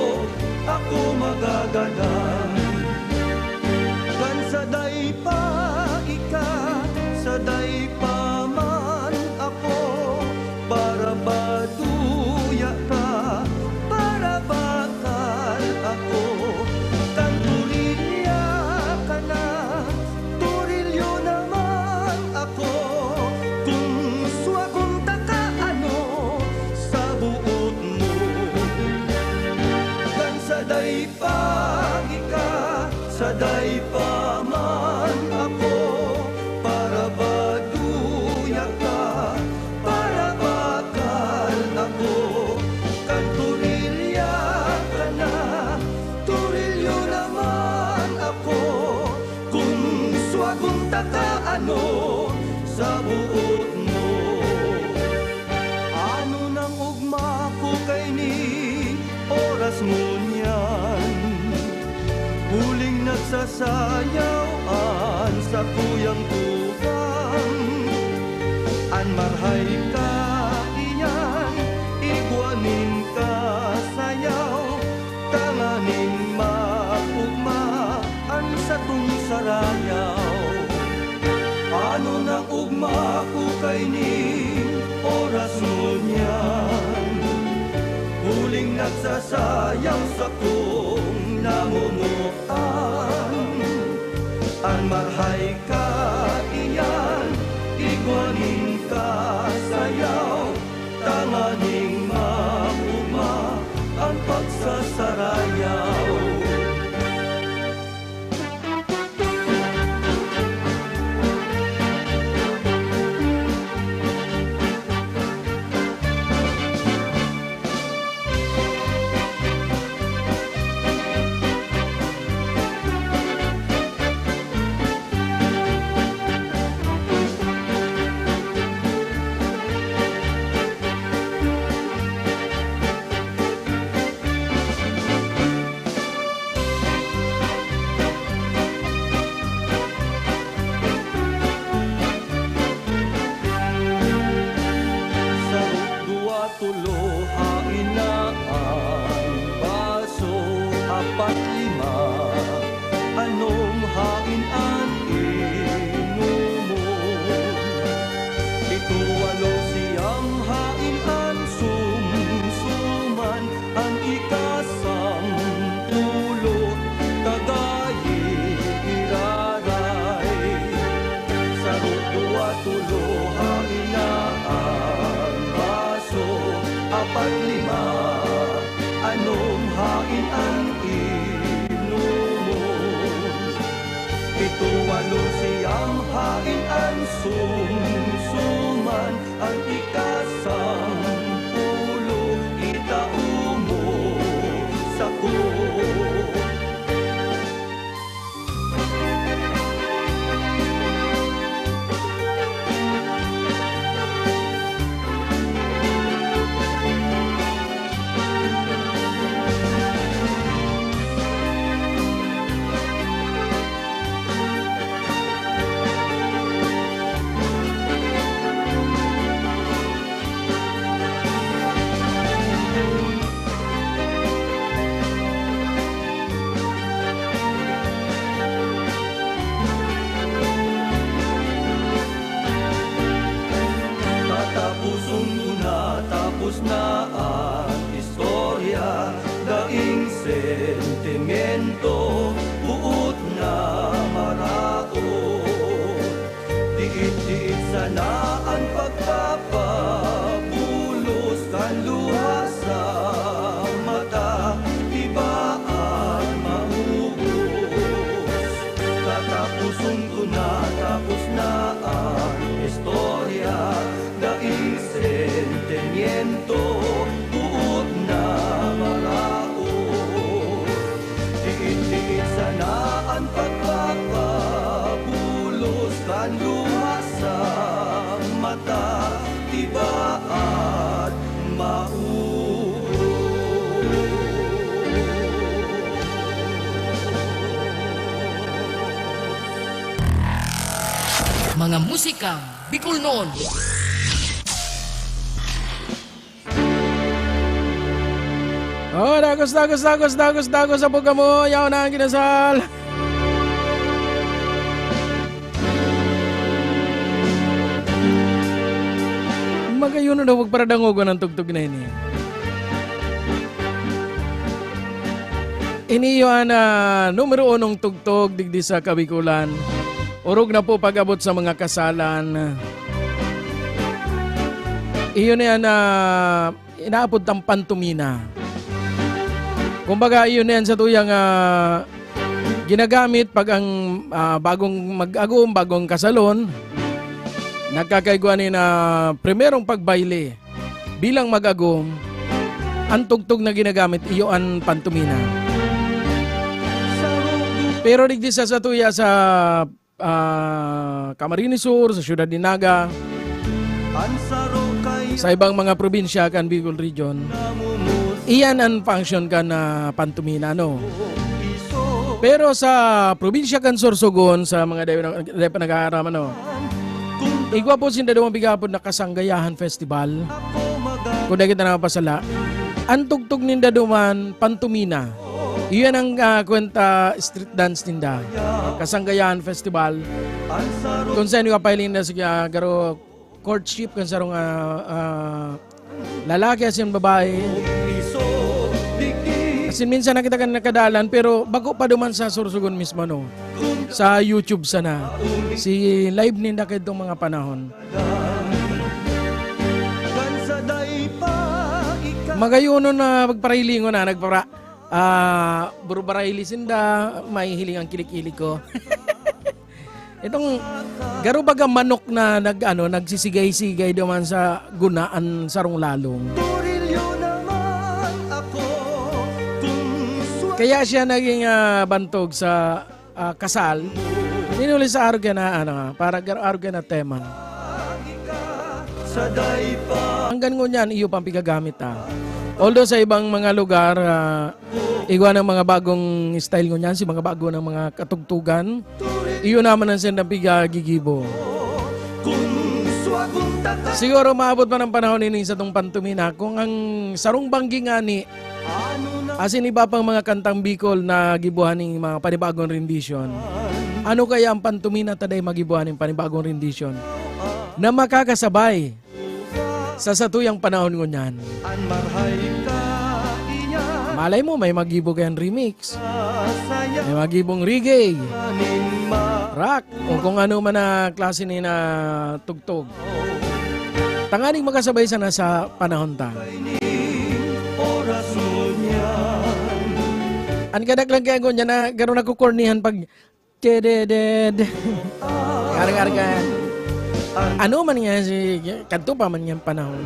Sayaw an satuyang tugang, an marhay kaiyan, igwa nin kasayaw, tanganing maogma an satong sarayaw. Ano nang ugma ko kaining oras ngunyan, huling nagsasayaw sakong namomotan. An marhay kaiyan, igwa nin kasayaw, tanganing maogma an pagsasarayaw. Saro, duwa, tolo, haen na an baso, apat, lima, anom, haen an inomon. Pito, walo, siyam, haen an sumsuman, an ikasampulo, tagayi iraray. Saro, duwa, tolo, haen na an baso, apat, lima, anom, haen an inomon. Pito, walo, siyam, haen an sumsuman, an ikasampulo, itao mo sako. Tataposon ko na, tapos na an istorya, daing sentimento, boot na maraot. Diit-diit sana an pagpapabulos kan luha sa mata, iba an maubos. Tataposon ko na, tapos na an istorya, daing sentimiento, boot na maraot. Diit-diit sana an pagpapabulos kan luha sa mata, iba at maubos. Mga musikang Bicolnon. Oh, dagos, dagos, dagos, dagos, dagos, abog kamo, yaw na ang kinasal. Magayon na daw, magparadangogon ang tugtog na ini. Ini iyo an, ah, numero unong tugtog digdi sa Kabikolan. Orog na po pag-abot sa mga kasalan. Iyo na yan, ah, inaapod tang pantomina. Kumbaga, iyo na yan sa tuyang, ah, ginagamit pag ang, ah, bagong mag-agom, bagong kasalon, nagkakaigwa ni na primerong pagbayle. Bilang mag-agom, ang tugtog na ginagamit, iyo an pantomina. Pero digdi sa satuya sa, ah, Camarines Sur, sa siyudad ni Naga, sa ibang mga probinsya kan Bicol Region, iyan an function kan, ah, pantomina, no? Pero sa probinsya kan Sorsogon, sa mga dai na, dai pa nag-aaram, ano, igwa po sinda duman pighapon na Kasanggayahan Festival. Kung dai kita napapasala, ang tugtog ninda duman, pantomina. Iyan ang, ah, kwenta street dance ninda. Kasanggayahan Festival. Kung saan yung kapahiling na sige, ah, garo courtship kan sarong, ah, ah, lalaki asin babae. Asin minsan nakita kan nakadalan, pero bako pa duman sa Sorsogon mismo, no? Sa YouTube sana. Si live ninda kaidtong mga panahon. Magayonon na magparahilingon na, nagpara-, ah, burubarahili sinda, mahihiling ang kilik-kilik ko. Itong garo baga manok na nag-, ano, nagsisigay-sigay duman sa gunaan sarong lalong. Kaya siya naging, ah, bantog sa, ah, kasal. Minuli sa arog na, ano, para garo arog na tema. Hanggang ngunyan, iyo pang pigagamit, ah. Although sa ibang mga lugar, ah, igwa ng mga bagong style ngunyan, si mga bago ng mga katugtugan, iyo naman ang sendang pigagigibo. Siguro maabot man ang panahon ini sa tong pantomina, kung ang sarong banggi ngani, asin iba pang mga kantang Bicol na gibuhan ning mga panibagong rendition. Ano kaya ang pantomina ta dai magibuhan ning panibagong rendition na makakasabay sa satuyang panahon ngunyan? Malay mo, may magibo kayang remix. May magibong reggae, rock, o kung ano man na klase ni na tugtog. Tanganing makasabay sana sa panahon ta. An kadaklan kaya ngunyan na garo nakukornihan pag dededed. Karga-karga. Ano man nga si, kadto pa man nga panahon.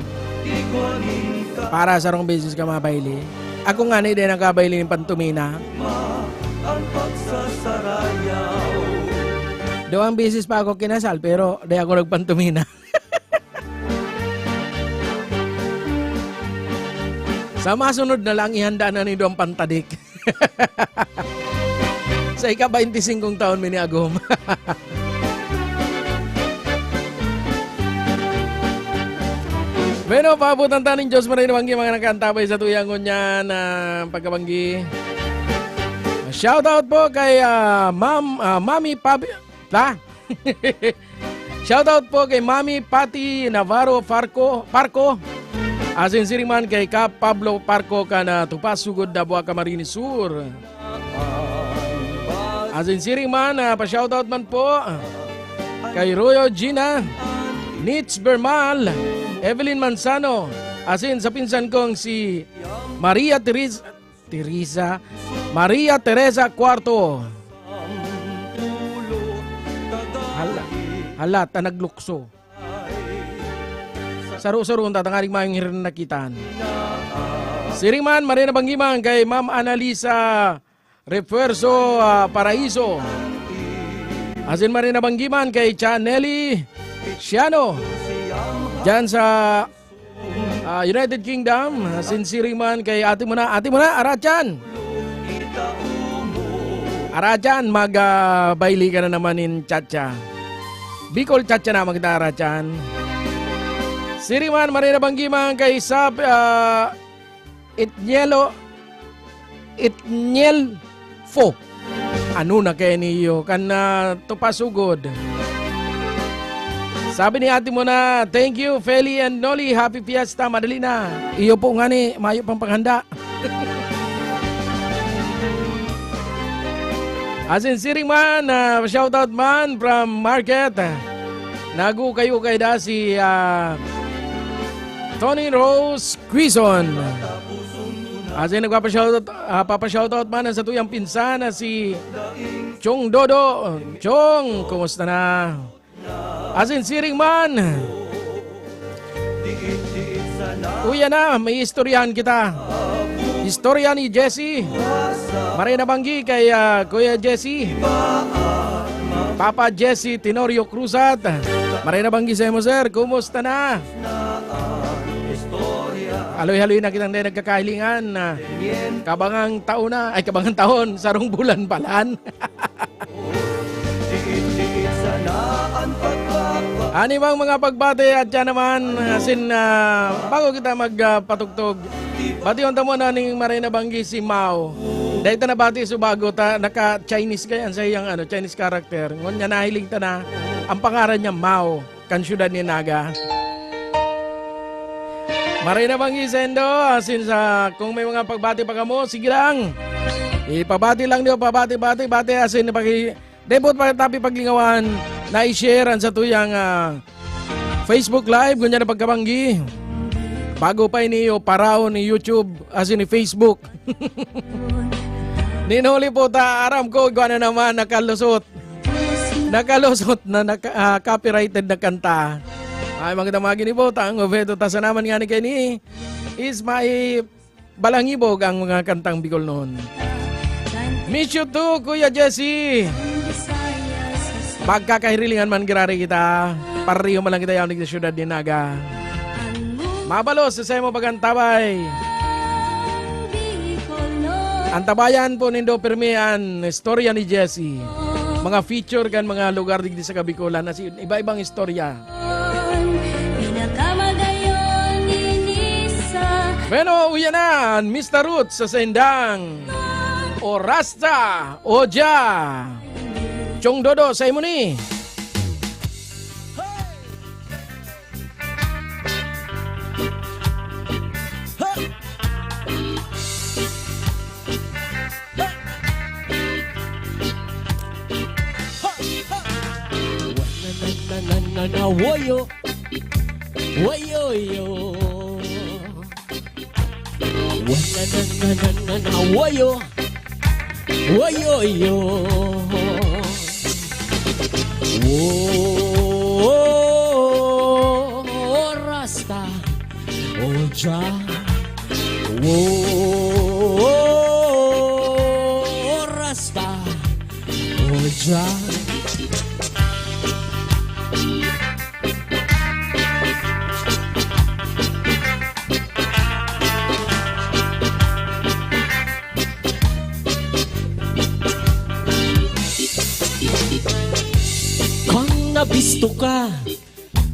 Para sa rong beses ka mabayli. Ako nga ni, di nakabayli ng pantomina. Duwang beses pa ako kinasal, pero di ako nagpantomina. Sa masunod na lang, ihanda na nindo ang pantadik. Sa ika-baynti singkong taon, miniagom. Bueno, paabutan ta nin Diyos maray na banggi, mga nakaantabay sa tuyang ngunyan na pagkabanggi. Shoutout po kay, ah, Ma'am, ah, Mami Pabi-, ta? Shoutout po kay Mami Patty Navarro Farco, Parco. Asin siring man kay Kap Pablo Parco kan, ah, Tupas, Sugod, Dabua, Camarines Sur. Asin siring man, ah, pa-shoutout man po kay Royo Gina, Nitz Bermal, Evelyn Manzano, asin sa pinsan kong si Maria Teresa, Teresa, Maria Teresa Cuarto. Hala, hala, ta naglukso. Saro-saro, ang tatangaring mayong hirinan nakitaan. Siring man, maray na banggi man kay Ma'am Annalisa Refuerzo, ah, Paraiso. Asin maray na banggi man kay Tia Nelly Siano. Diyan sa ah, United Kingdom, ah, siring man kay ate mo na. Ate mo na, Arachan! Arachan, mag, ah, baili ka na naman nin Chacha. Bicol Chacha na magda, Arachan. Siring man, maray na banggi man kay Sap, ah, Itnielo, Itniel Fo. Ano na kaya niyo? Kan, ah, Tupas, Sugod. Sabi ni ate mo na, "Thank you, Feli and Noli. Happy Fiesta. Madali na." Iyo po nga ni, mayo pang paghanda. Asin siring man, ah, shoutout man from Market. Nag-ukay-ukay da si, ah, Tony Rose Quizon. Asin nagpapa-shoutout, ah, papa-shoutout man ang satuyang pinsan na si Chong Dodo. Chong, kumusta na? Asin siring man. Uya na, may istoryahan kita. Istorya ni Jesse. Maray na banggi kay, ah, Kuya Jesse. Papa Jesse Tenorio Cruzat. Maray na banggi sa imo, sir. Kumusta na? Haloy-haloy na kitang dai nagkakahilingan na kabangang taon na, ay, kabangang taon, sarong bulan palan. Ani bang mga pagbati at yan naman, asin, ah, bago kita mag, ah, patugtog, bation ta muna ning maray na banggi si Mao. Dahil ta nabati so bago ta, naka-Chinese kaya sa iyang, ano, Chinese character. Ngunyan nahiling ta na, ang pangaran niya Mao, kan syudad ni Naga. Maray na banggi sendo, asin sa, kung may mga pagbati pa kamo, sige lang. Ipabati lang niyo, pabati, bati, bati, asin paki-, debot pa tapi paglingawan na i-share an satuyang, ah, Facebook Live, ngunyan na pagkabanggi. Bago pa ini iyo paraon ni YouTube, asin ni Facebook. Ninuli po ta, aram ko, igwa na naman, nakalusot. Nakalusot na naka-, ah, copyrighted na kanta. Ay, magandang mga ginibotang, Ovedo, ta sa naman nga ni Kenny. Is my balangibog ang mga kantang Bicol noon. Miss you too, Kuya Jesse. Magkakahirilingan man girari kita. Pareho man lang kita yaon sa syudad ni Naga. Mabalos sa saimo pag-antabay. Antabayan po nindo pirmi an istorya ni Jesse. Mga feature kan mga lugar digdi sa Kabikolan na si-, iba-ibang istorya. Pinakamagayon ini sa Bueno, uya na an Mister Roots sa saindang Orasta Oja. Chong Dodo, sa imo ni. Na, na, na, na, na, woyo. Woyo, yo. Wa, na, na, na, na, na, na, woyo. Woyo, yo. Wo, Rasta. Oja. Wo, Rasta. Oja. Kan nabisto ka,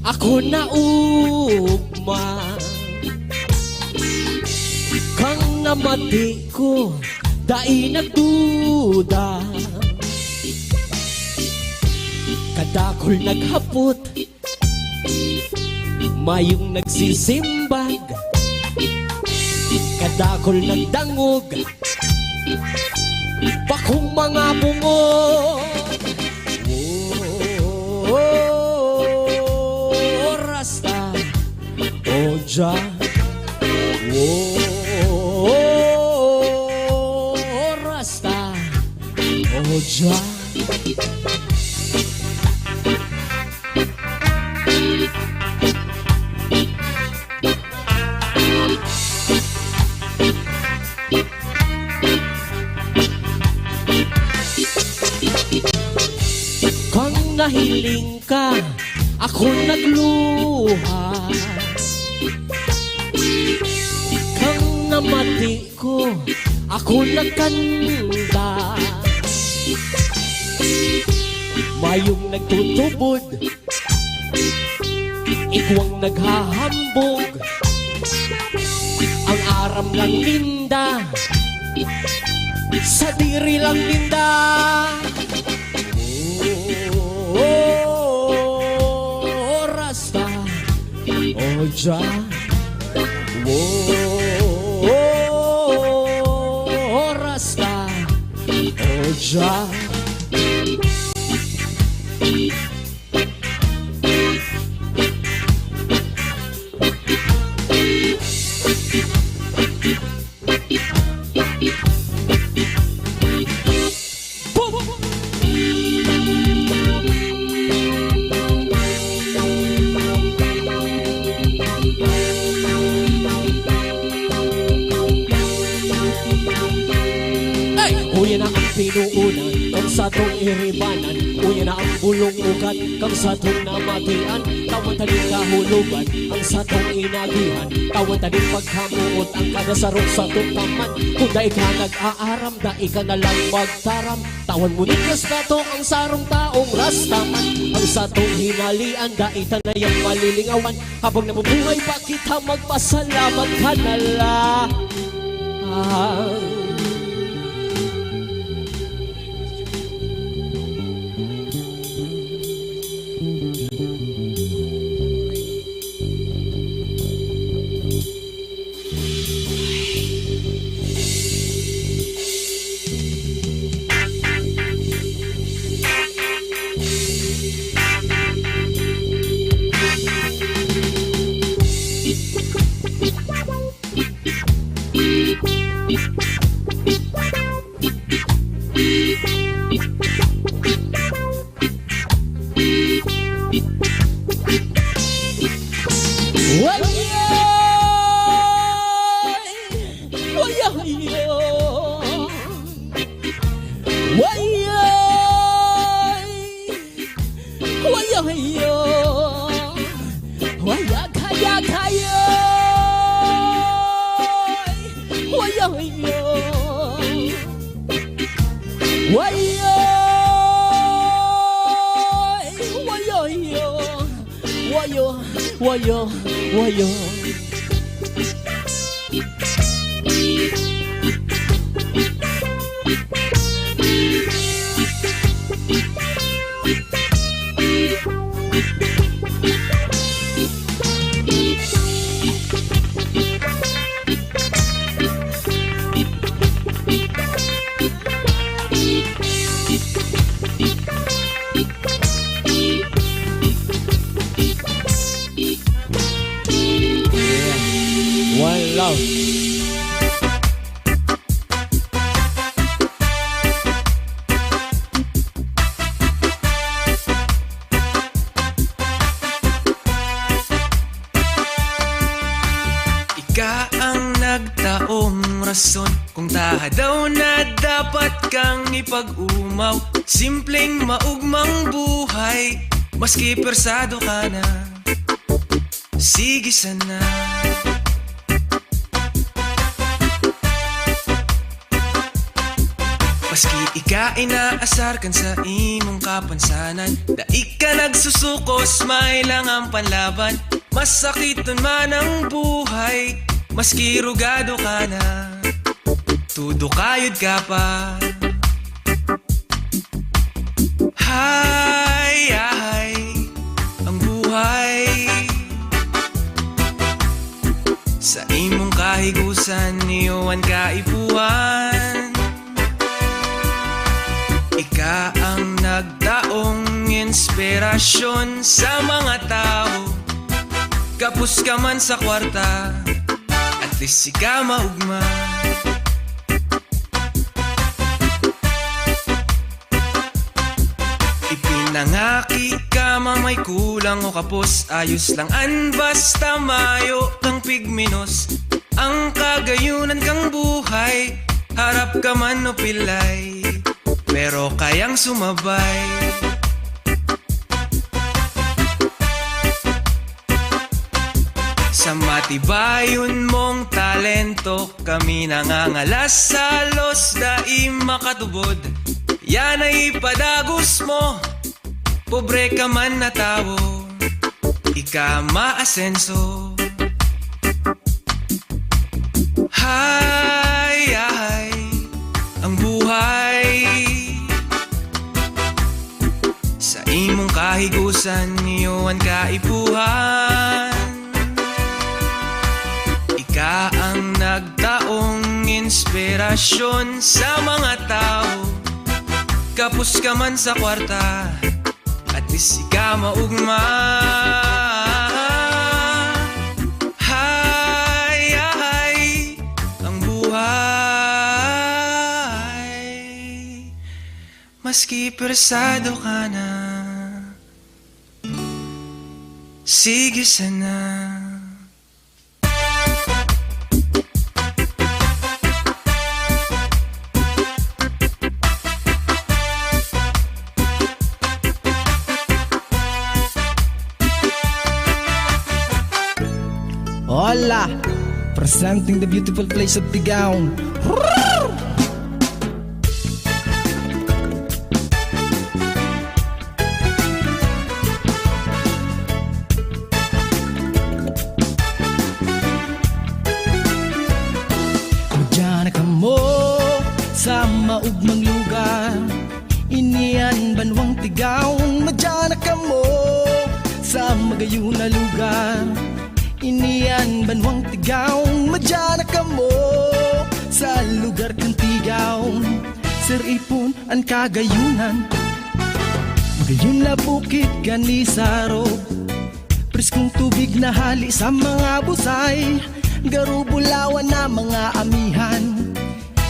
ako naugma. Kan namati ko, dai nagduda. Kadakul naghapot, mayong nagsisimbag. Kadakul nagdangog, bakong mga bungog. Oh, Rasta, Oja. Oh, Rasta, Oja. Kan nahiling ka, ako nagluha. Kan namati ko, ako nagkanta. Mayong nagtutubod, igwang naghahambog, ang aram lang ninda, sadiri lang ninda. Oh, Rasta, Oja. Oh, Rasta, Oja. Ay, uya na ang pinuunan, kung Satong iribanan, uya na ang bulong ugat, kang satong namatian, tawan ta nin kahulogan, ang satong inagihan, tawan ta nin pagkamoot, ang kada sarong satong taman. Kung dai ka nag-aaram, dai ka na lang magtaram, tawan mo nin respeto ang sarong taong Rastaman. Ang satong hinalian, dai ta na yang malilingawan, habang nabubuhay pa kita, magpasalamat ka na lang. Wayay! Wayay! Wayay! Wayay! Wayag, hayag, hayay! Wayay! Wayay! Wayay! Wayo, wayo, wayo. One love. Ika ang nagtaong rason kung taha daw na dapat kang ipag-umaw. Simpleng maugmang buhay, maski persado ka na. Sige sana. Maski ika inaasar kan sa imong kapansanan, dai ka nagsusukos, may lang ang panlaban. Masakiton man ang buhay, maski rugado ka na, tudo kayod ka pa. Hay, ahay, ang buhay. Sa imong kahigusan, iyo an kaipuhan. Ika ang nagtaong inspirasyon sa mga tao. Kapos ka man sa kwarta, at least ika maugma. Ipinangaki ka man may kulang o kapos, ayos lang an basta mayo kang pigmenos. Ang kagayunan kang buhay, harap ka man o pilay, pero kayang sumabay. Sa matibayon mong talento, kami nangangalas sa los dai makatubod. Yan ay ipadagos mo, pobre ka man na tawo, ika maasenso. Hay, ahay, ang buhay. Sa imong kahigusan, iyo an kaipuhan. Ika ang nagtaong inspirasyon sa mga tao. Kapos ka man sa kwarta, at least ika maugma. Hay, ahay, ang buhay. Maski persado ka na, sige sana. Hola! Presenting the beautiful place of Tigaon. Madya na kamo sa maugmang lugar. Ini an banwang Tigaon. Madya na kamo sa magayon na lugar. Ini an banwang Tigaon. Madya na kamo sa lugar kan Tigaon. Sir Ipon an kagayonan. Magayon na bukid kan isarog. Preskong tubig na hali sa mga busay. Garo bulawan na mga amihan.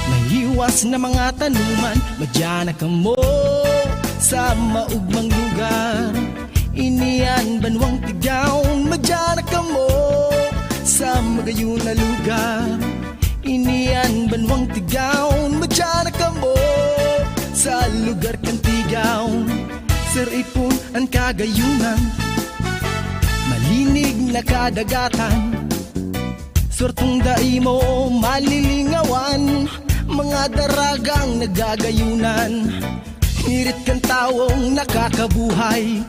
Mahiwas na mga tanuman. Madya na kamo sa maugmang lugar. Ini an banwang Tigaon. Madya na kamo sa magayon na lugar. Ini an banwang Tigaon. Madya na kamo sa lugar kan Tigaon. Sir Ipon an kagayonan. Malinig na kadagatan. Swerteng dai mo malilingawan, mga daragang nagagayonan, ngirit kan tawong nakakabuhay.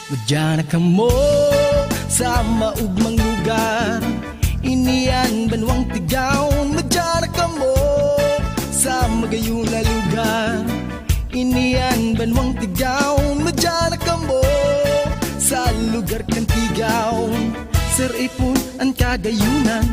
Madya na kamo sa maugmang lugar, ini an banwang Tigaon. Madya na kamo sa magayon na lugar, ini an banwang Tigaon. Madya na kamo sa lugar kan Tigaon. Sir Ipon an kagayonan.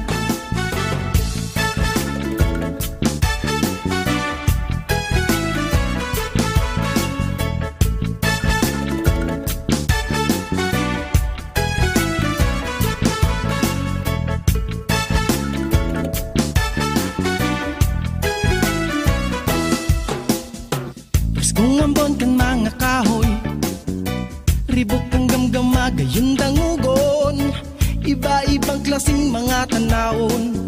Preskong ambon kan mga kahoy, ribok kan gamgam, magayon dangogon. Iba-ibang klaseng mga tanawon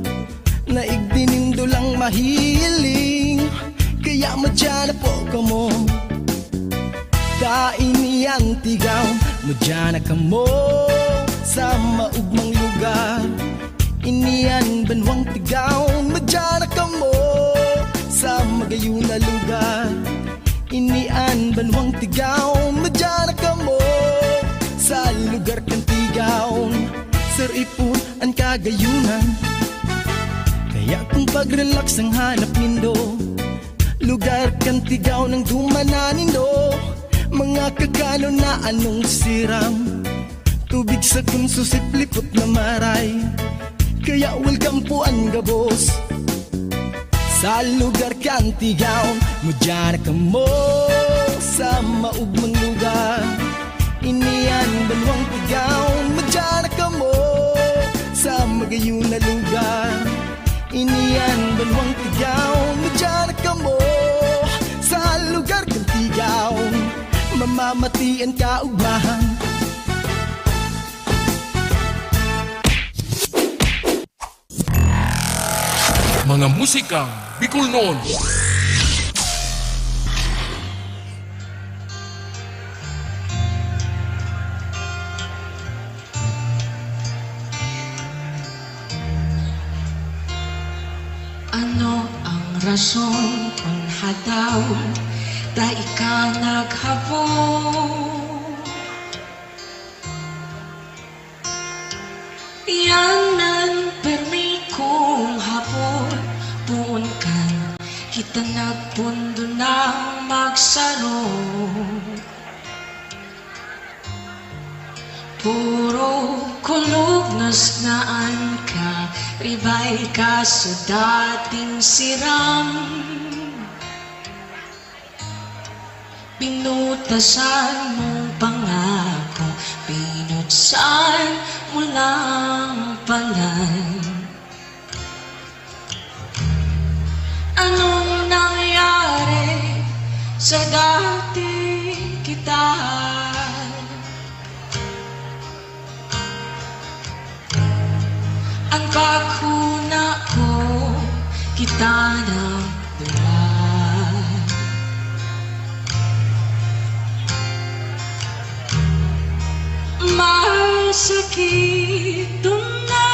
na igdi nindo lang mahiling. Kaya madya na po kamo. Ta ini an Tigaon. Madya na kamo sa maugmang lugar. Ini an banwang Tigaon. Madya na kamo sa magayon na lugar. Ini an banwang Tigaon. Madya na kamo sa lugar kan Tigaon. Sir Ipon an kagayonan. Kaya kung pag-relax ang hanap nindo, lugar kan Tigaon ang dumanan nindo. Mga kakanon na anong siram, tubig sa kunso, siplipot na maray. Kaya welcome po an gabos sa lugar kan Tigaon. Madya na kamo sa maugmang lugar. Ini an banwang Tigaon. Madya na kamo sa magayon na lugar. Ini an banwang Tigaon. Madya na kamo sa lugar kan Tigaon. Mamamati an kaugmahan. Mga musikang Bicolnon. Ano ang rason kun hadaw ta ika naghabol? Iyan an pirmi kong habol, poon kan kita nagpondo nang magsaro. Puro kulog na snaan ka, ribay ka sa dating siram. Pinutasan mong pangako, pinutsan mo lang palan. Anong nangyari sa dating kita? An paghona ko, kita nang duman. Masakit na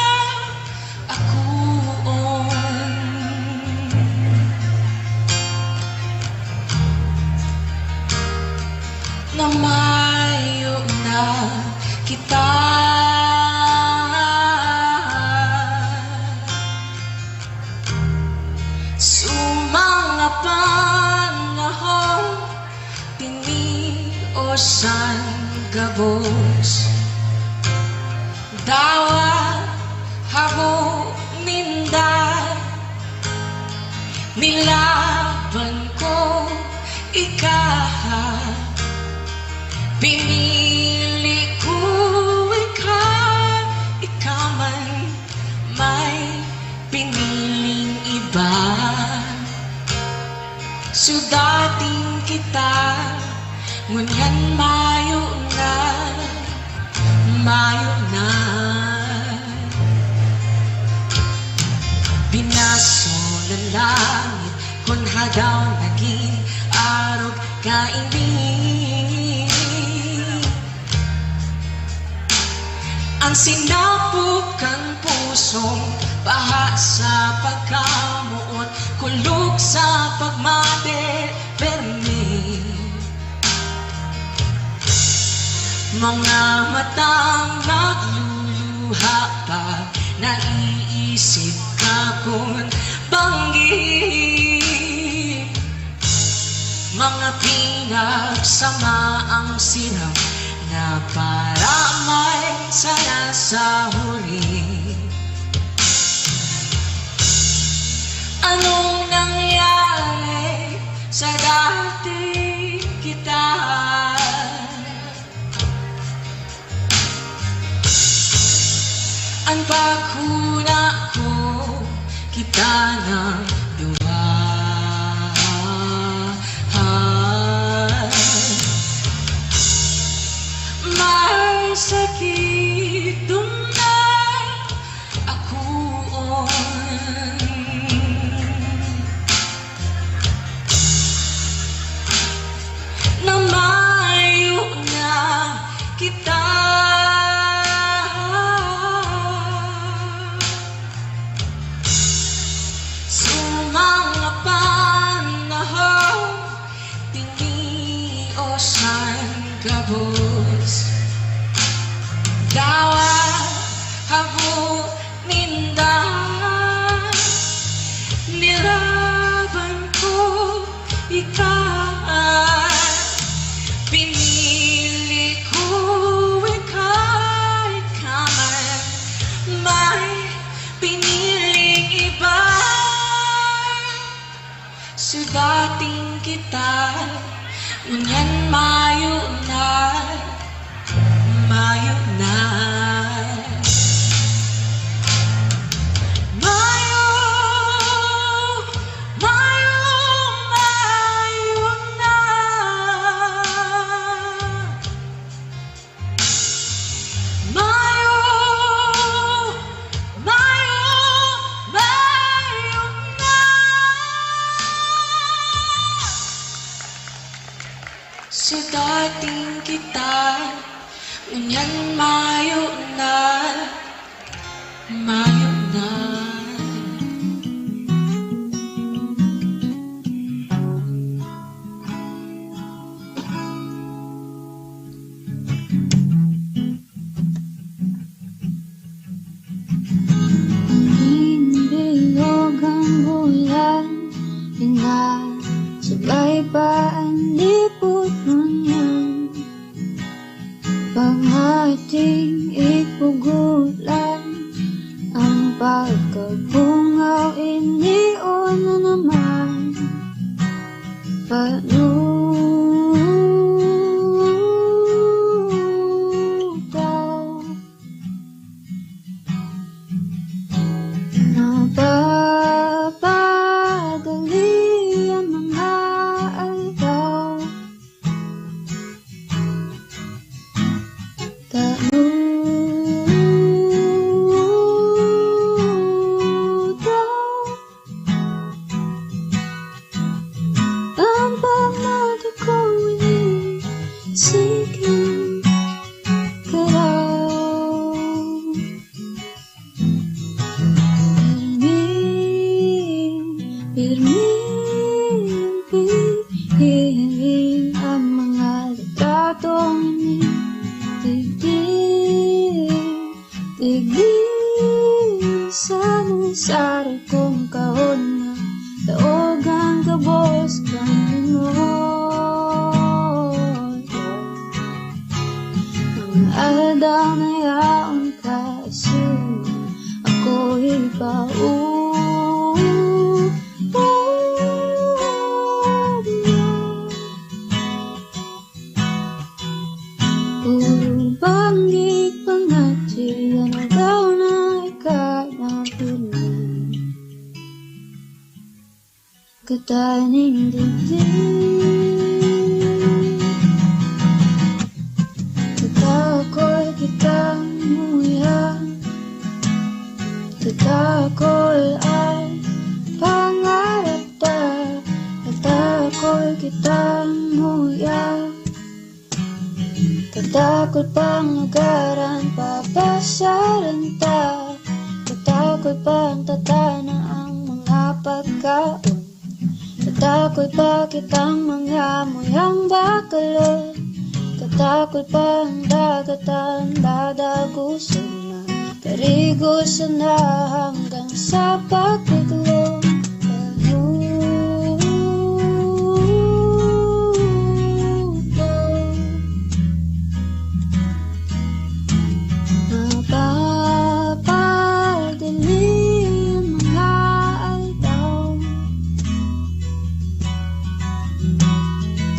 Boss, dawa habo ninda, nilaban ko ika, pinili ko ika, ika man may piniling iba. Sudatin kita, ngunyan mayo na, mayo na. Binaso na langit kun hadaw nagin arog kaini. An sinapop kan pusong baha sa pagkamoot, kulog sa pagmate, permi. Mga matang nagluluha pa, naiisip ka kun banggi. Mga pinagsamaang silang naparamay sana sa huli. Anong nangyari sa dating kita? An paghuna ko, kita na duwa. May sakit na akoon. Na mayo na kita. Sa mga panahon, tinios an gabos. Dawa habo ninda, nilaban ko ika, pinili ko ika, ika man may piniling iba. Sudatin kita, ngunyan mayo na, mayo na. Mayo, mayo, mayo na. Mayo, mayo, mayo na. Sudatin kita, ngunyan mayo na, mayo na. Bilog an bulan, pinasabay pa an lipot ngunyan. Pangating ipugulan, an pagkabungaw inion na naman. Panudaw. Napapadali an mga aldaw. Tanudaw. Ang pamata ko ini, sige, karaw. Pirmi, pirmi, pirmi ang mga litratong ini. Tigdi, tigdi sa sarong kahon na daog an gabos kan lingog. Taning digdi, tatakol kitang muya, tatakol an pangarap ta, tatakol kitang muya. Tatakol pang lugaran, papasaran ta. Tatakol pang tatana ang mga pagkaon. Tatakol pa kitang mga muyang bakalon. Tatakol pang dagat ang dadaguson na. Tarigo sana hanggang sa pagkaglong. Mapapadali ang mga aldaw.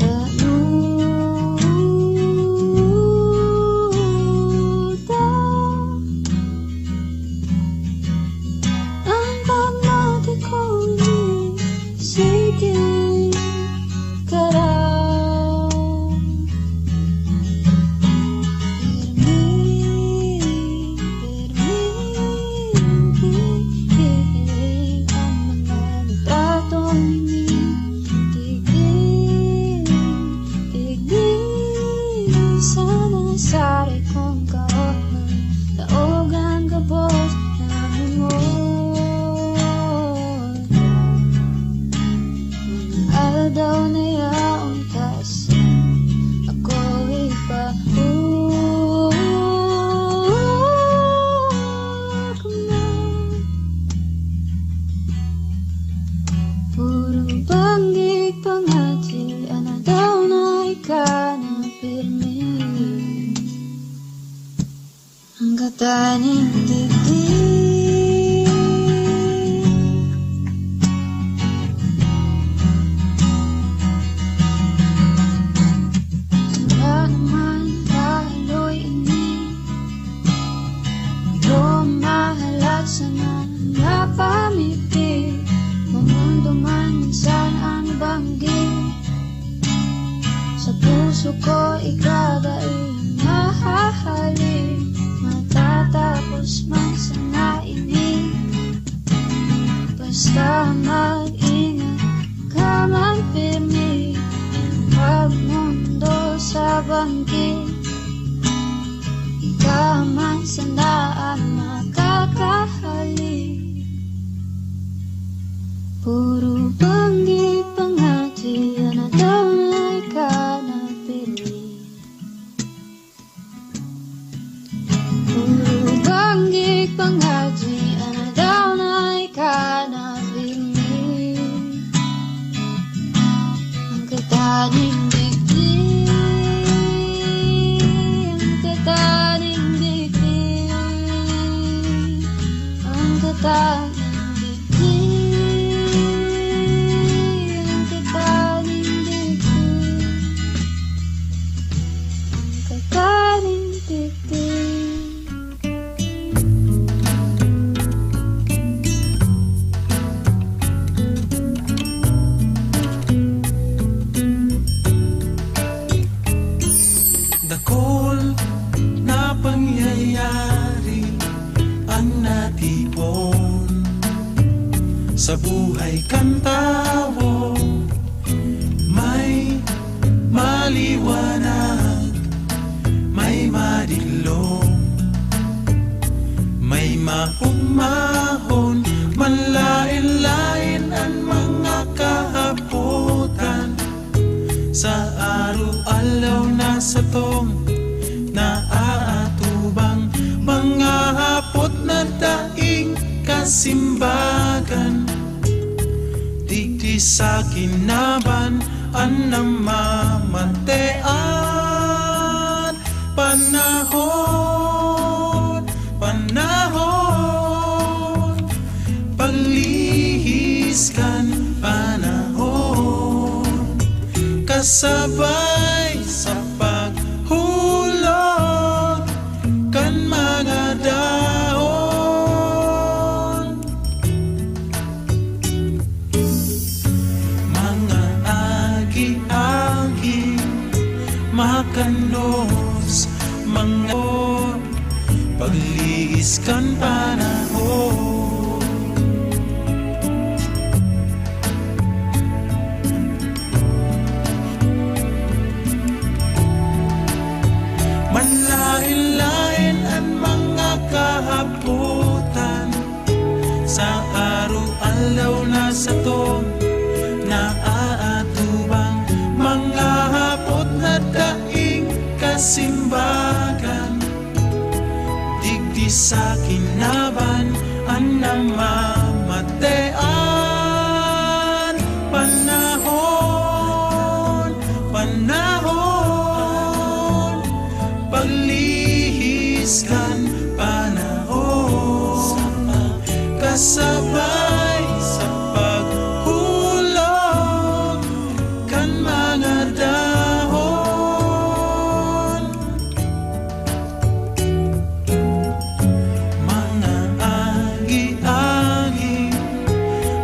Tanuda ang pamati ko ini, sige, karaw. Pirmi, pirmi, ang mga litrato ini. Tigil, tigil, sana sari kong kaoman, daogan gabos na memorya. Mga aldaw na yaon, kasi ako ipahukom na. Puro banggig pangati, an aldaw na ika na pirmi. Ang kataning digdi. Wala naman kahiloy ini. Ikaw ang mahalat sana napamiti. Mamundo man minsan ang banggi. Sa puso ko ika dai mahahalin. Matatapos man sana ini. Basta mag-ingat ka man pirmi. Pagmundo sa banggi, ika man sana an makakahalin. Puro banggig pangati, an aldaw na ika na pirmi. Puro banggig pangati, an aldaw na ika na pirmi. Ang kataning digdi, ang kataning digdi, ang kataning digdi, ang kataning digdi, ang kataning digdi. Dakul na pangyayari an natipon sa buhay kan tawo. May maliwanag, may madiklom, may maogmahon, manlaen-laen an mga kahapotan. Sa araw-alaw na satong naaatubang, mga hapot na daing kasimbagan. Digdi sa kinaban an namamatean. Panahon, panahon, paglihis kan panahon, kasabay sa paghulog kan mga dahon. Sa kinaban an namamatean, panahon, panahon, paglihis kan panahon, kasabay sa paghulog kan mga dahon. Mga agi-agi,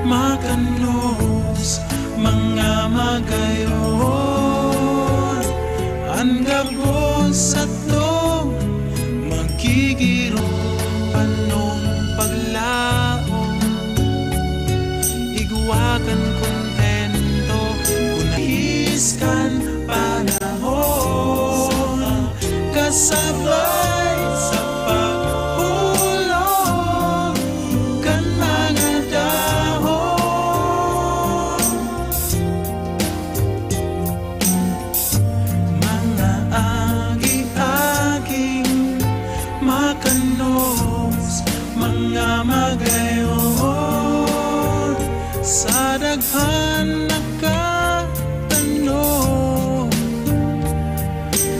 makanos, mga magayon, an gabos satong magigirong panong paglaom. Igwa kan kontento, kun naiskan panahon, kasabay sa paghulog kan mga dahon. Mga agi-aging makanos, mga magayon, sa daghan nakatanom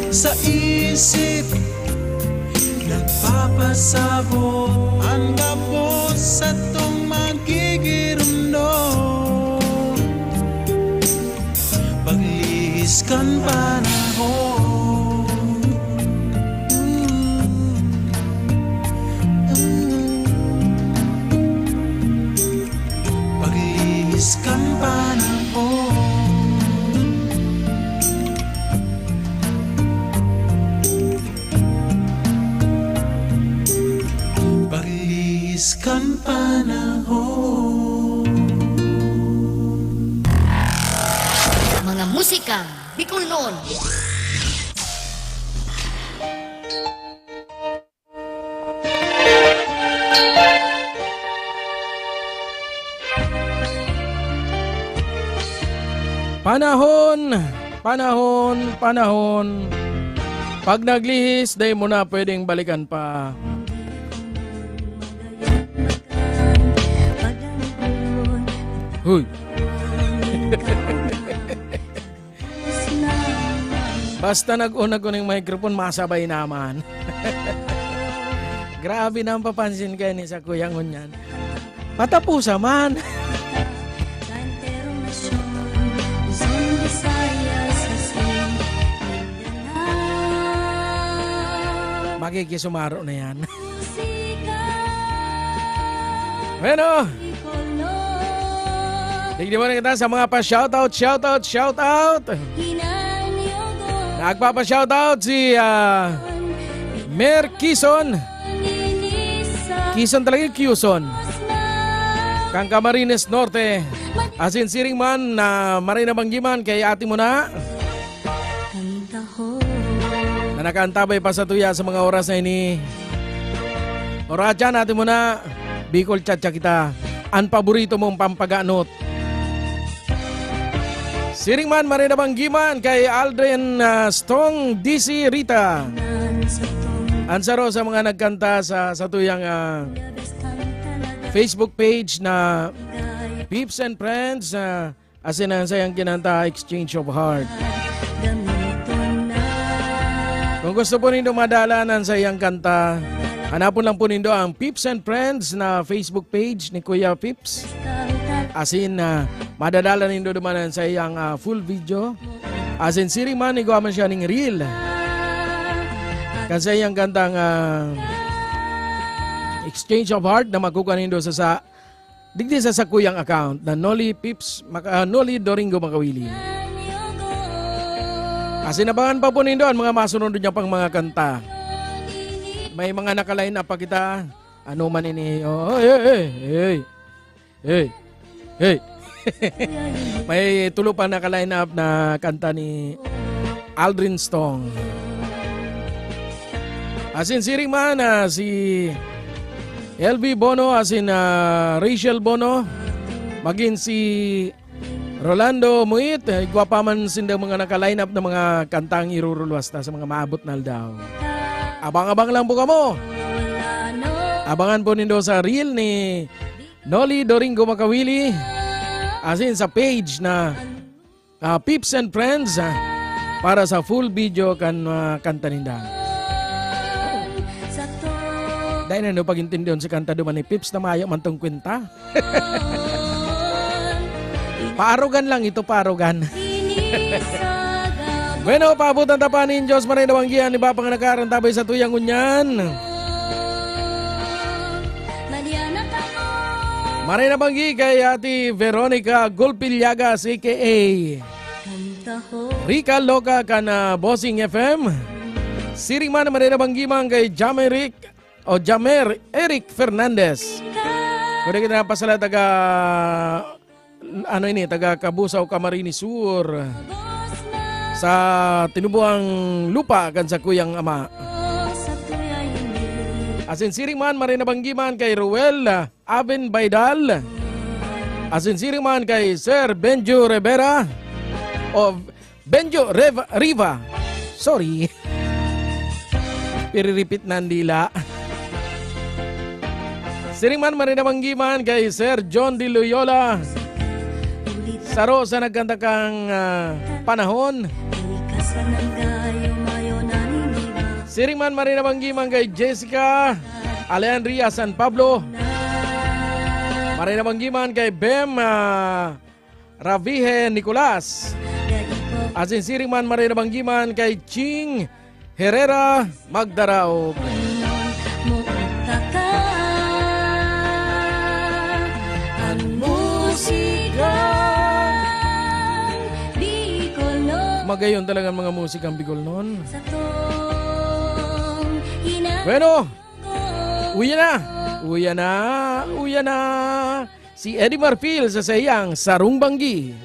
sa isip, nagpapasabot an gabos satong magigiromdom. Paglihis kan panahon. Paglihis kan panahon. Paglihis kan panahon. Mga musikang Bicolnon. Panahon, panahon, panahon. Pag naglihis, dai mo na pwedeng balikan pa. Huy. Basta nag-on ako ning microphone, masabay naman. Grabe na ang papansin kayo ni sa kuyang ngunyan. Patapusa man. Makikisumaro na yan. Bueno. Tignan mo na kita sa mga pa-shoutout, shoutout, shoutout. Nagpapa-shoutout si ah, Mer Kison. Kison talaga yung Kison. Kang Camarines Norte. Asin siring man na maray na banggi man kay ate mo na. Na nakaantabay pa sa tuya sa mga oras na ini. Oratyan, ate mo na. Bicol Chacha kita. An paborito mong pampaganot. Siring man, maray na banggi man kay Aldrin ah, Strong D C Rita. An saro sa mga nagkanta sa satuyang ah, Facebook page na Peeps and Friends. Ah, asin ang sayang kinanta, Exchange of Heart. Kung gusto po nindo madala ang sayang kanta, hanapon lang po nindo ang Peeps and Friends na Facebook page ni Kuya Peeps. Asin, ah, madadala nindo duman ang sayang ah, full video. Asin siring man, igwa man siya ning reel. Kan sayang kantang ah, Exchange of Heart na makukuha nindo sa, sa digdi sa sakuyang account na Noli Pips, Maka, ah, Noli Doringo Makawili. Asin abangan pa po nindo ang mga masunod niya pang mga kanta. May mga naka-line up pa kita. Ano man ini? Oh, hey, hey, hey. Hey. Hey. May tulo pa naka-line up na kanta ni Aldrin Stong. Asin siring man ah, si L V Bono, asin ah, Rachel Bono, magin si Rolando Muit, eh, igwa pa man sindang mga naka-line up na mga kantang iruruluwas ta sa mga maabot na aldaw. Abang-abang lang po kamo. Abangan po nindo sa reel ni Noli Doringo Makawili, asin sa page na, ah, Pips and Friends, ah, para sa full video kan, ah, kanta ninda. Dai na nindo pag-intindihon si kanta duman ni Pips na mayo man tong kwenta. Paarugan lang ito, paarugan. Bueno, paabutan ta pa nin Diyos maray na banggi an iba pang nakarantabay sa tuyang ngunyan. Maray na banggi kay Ate Veronica Gulpiliagas, A K A Rica Loca, kan, ah, Bossing F M. Siring man, maray na banggi man kay Jameric o Jamer Eric Fernandez. Kundi kita napasala taga, ano ini, taga Cabusao, Camarines Sur. Sa tinubuang lupa kan sakuyang ama. Asin siring man, maray na banggi man kay Ruel, ah, Aben Baidal. Asin siring man kay Sir Benjo Rivera o Benjo Reva, Riva. Sorry. Piriripit na ang dila. Siring man, maray na banggi man kay Sir John de Loyola. Saro sa nagkanta kang, ah, panahon. Siring man, maray na banggi man kay Jessica Alejandria San Pablo. Maray na banggi man kay Bem, ah, Ravihe Nicolas. Asin siring man, maray na banggi man kay Ching Herrera Magdaraog. An musika Bicolnon. Magayon talaga ang mga musikang Bicolnon. Satong hina- Bueno, uya na. Uya na. Uya na. Si Eddie Marfil sa saiyang Sarong Banggi.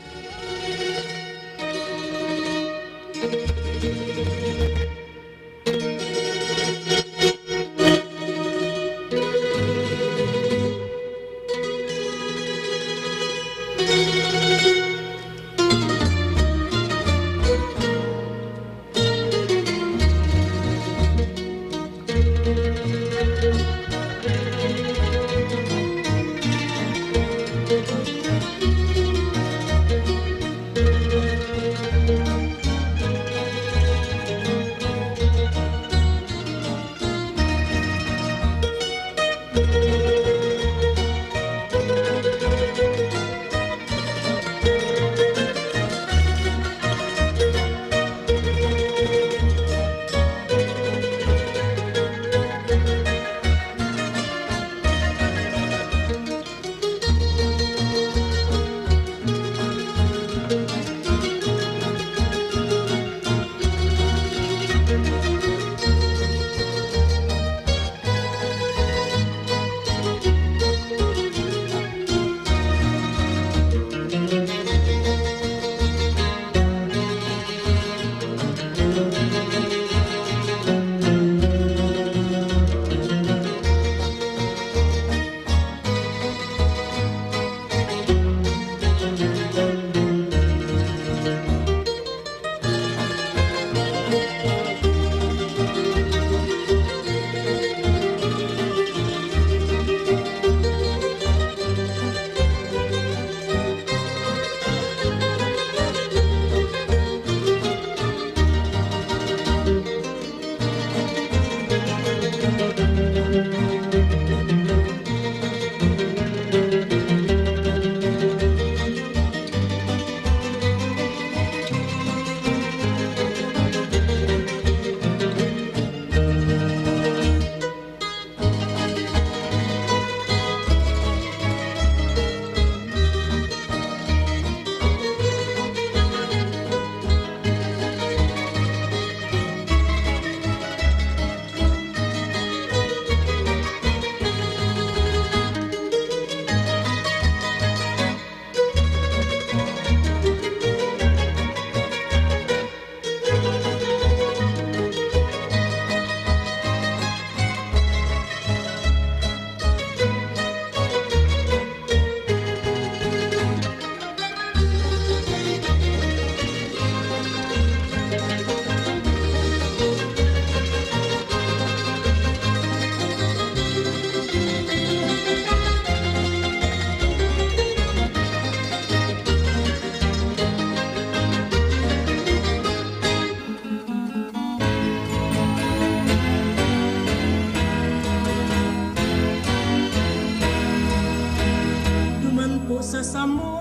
Sa samo,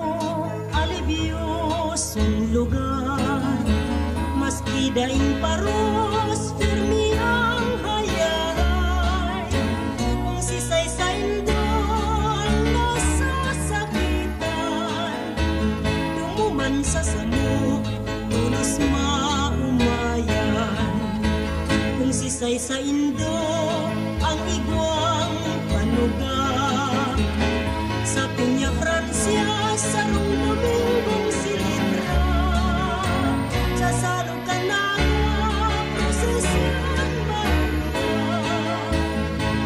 alibyosong lugar, maski daing paros, pirmi ang hayahay. Kung sisay saindo an nasasakitan, dumuman sa samo, tolos maomayan. Kung sisay saindo an igwang panuga, sa Peña Francia, sarong Domingong selebra, sa Salog kan Naga, prosesyon maugma,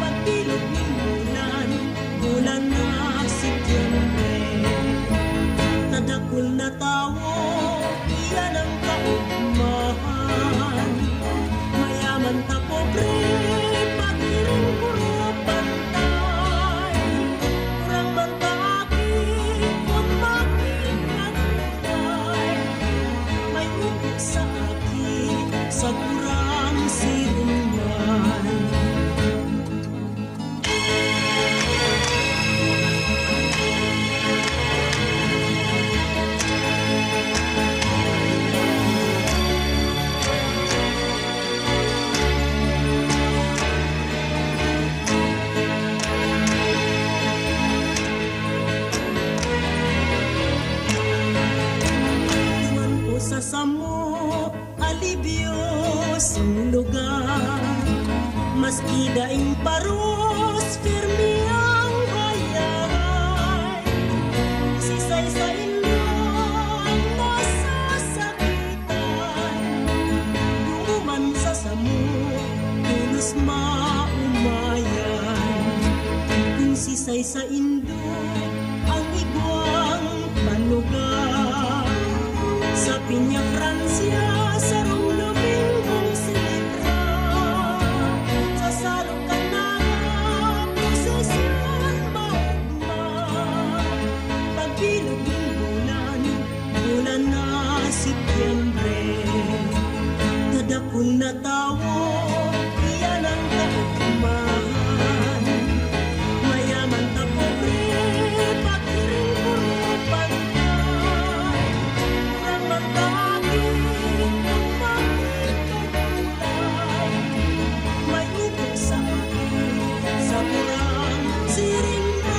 pagbilog nin bulan, bulan na Setyembre. Kadakul na tawo, iyan ang kaugmahan. Mayaman ta pobre, paghiring puro pantay. Kurang man ta aki, kun makipagulay. May upo sa aki, sa kurang siring man. Duman po sa samo, alibyosong lugar, maski daing paros, pirmi ang hayahay. Sisay saindo an nasasakitan, dumuman sa samo, tolos maomayan. Kung sisay saindo an igwang panuga, sa Peña Francia, sarong Domingong selebra, sa Salog kan Naga, prosesyon maugma, pagbilog nin bulan, bulan na Setyembre. Kadakul na tawo, iyan ang kaugmahan. Mayaman ta pobre, paghiring puro pantay. Kurang man ta aki, kun makipagulay. May upo sa aki, sa kurang siring man.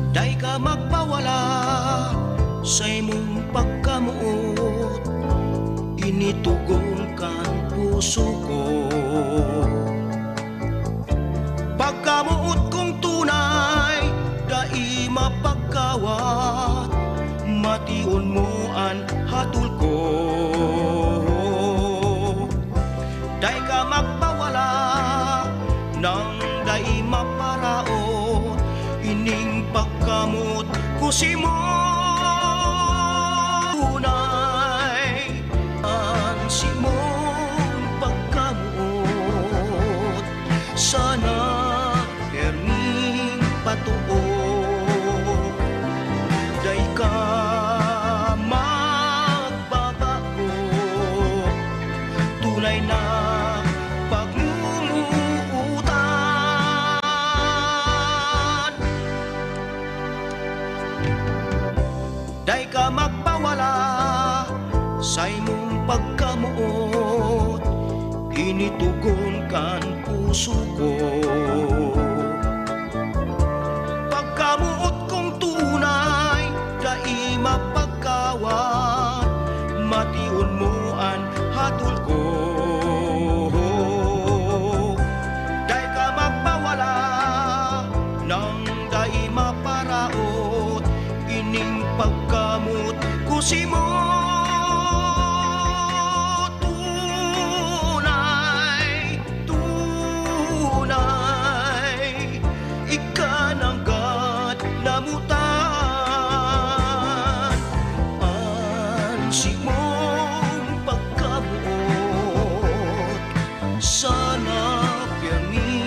Dai ka magpawala sa imong pagkamoot, ini tugon kan puso ko. Pagkamoot kong tunay, dai mapagkawat, mation mo an hatol ko. Dai ka magpawala nang dai maparaot ining pagkamoot ko simo. Tunay an simong pagkamoot, sana pirming patuo. Dai ka magbabago, tunay na pagmumutan. Dai ka magpawala sa imong pagkamoot, ini tugon kan puso ko. Pagkamoot kong tunay, dai mapagkawat, mation mo an hatol ko. Dai ka magpawala nang dai maparaot ining pagkamoot ko simo. Tunay, tunay, ika nanggad namotan an simong pagkamoot. Sana pirmi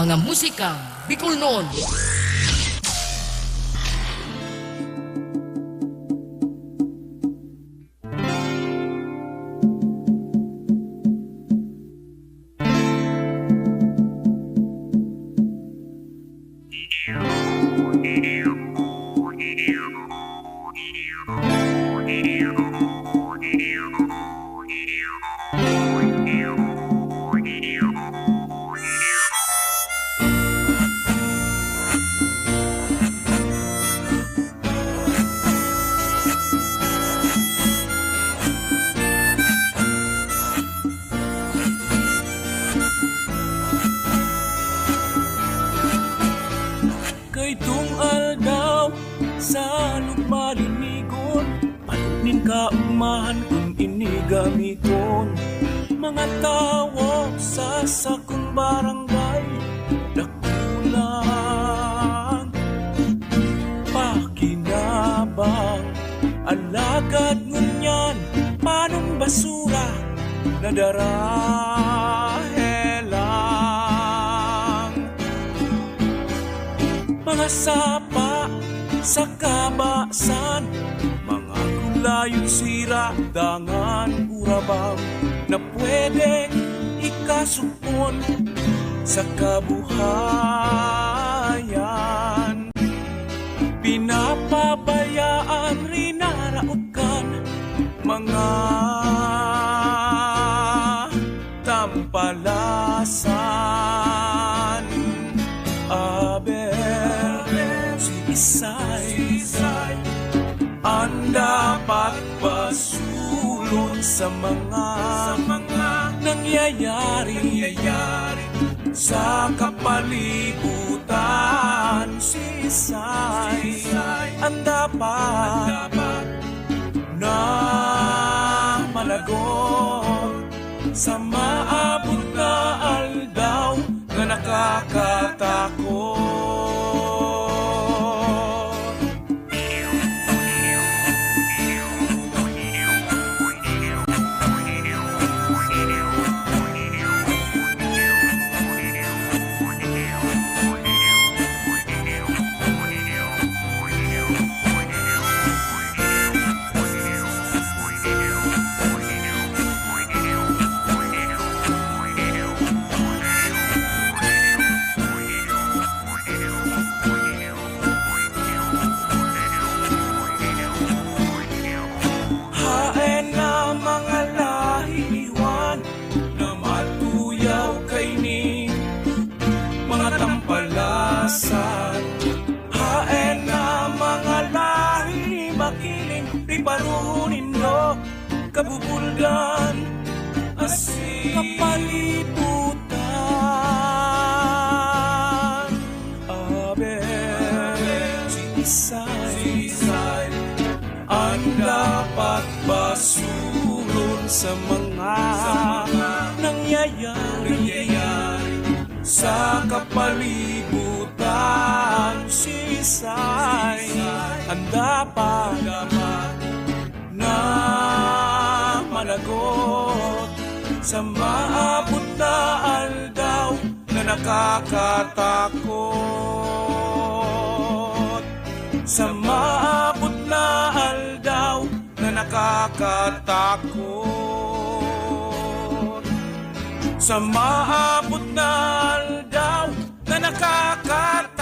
Nga musika, Bicol noon. Kaidtong aldaw, sa lugma linigon, palog nin kaugmahan kun ini gamiton. Mga tawo sa sakong barangay, dakulang pakinabang. Alagad ngunyan, panong basura, nadara helang. Mga sapa sa kabasan, mga kulayot sira, dangan urabang na pwedeng ikasugpon sa kabuhayan. Pinapabayaan, rinaraot kan mga tampalasan. Aber, si Isay an dapat pasulon sa mga, sa mga nangyayari, nangyayari sa kapalibutan. Si Isay an dapat, dapat na managot sa maabot na aldaw na nakakatakot. Haen na mga lahi iwan na matuyaw kaini, mga tampalasan. Haen na mga lahi makiling, riparuhon nindo kabubuldan asin kapalibutan. Aber, si Isay an dapat basulon sa mga, sa mga nangyayari, nangyayari sa kapalibutan. Si Isay an dapat, dapat na managot sa maabot na aldaw na nakakatakot. Sa maabot na aldaw na nakakatakot. Sa maabot na aldaw na nakakatakot.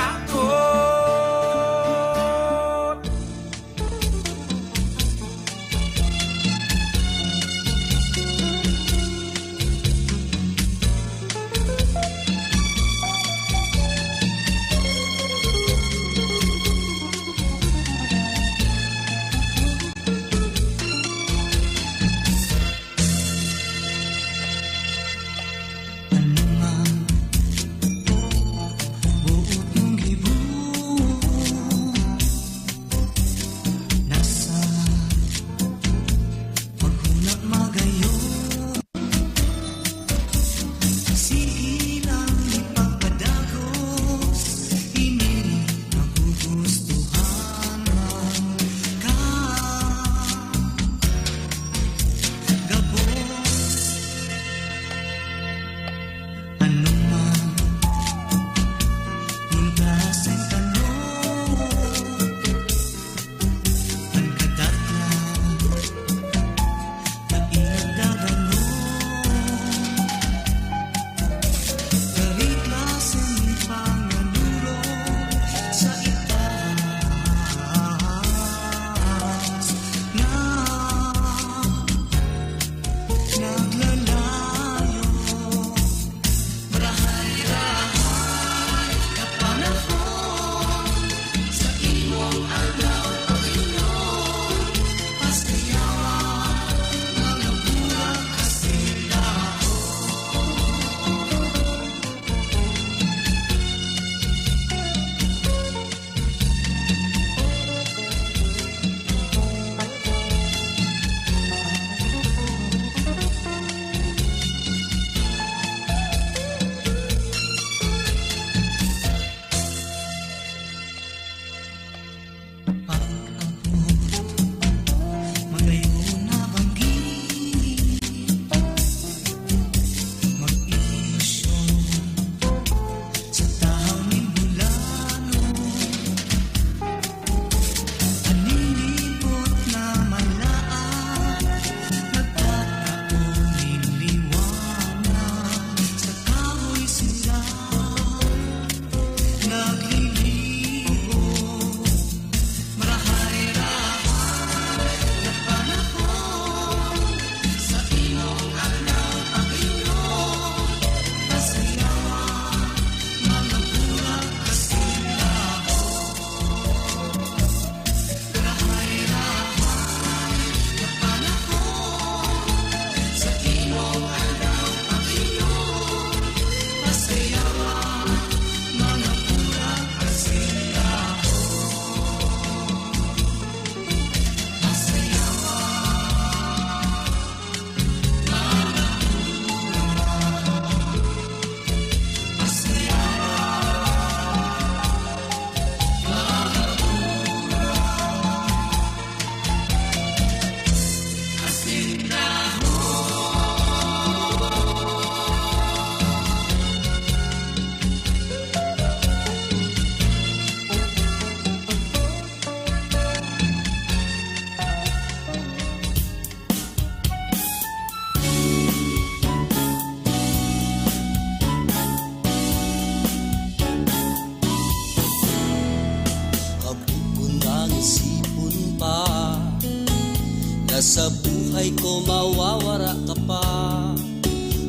Sa buhay ko mawawara ka pa.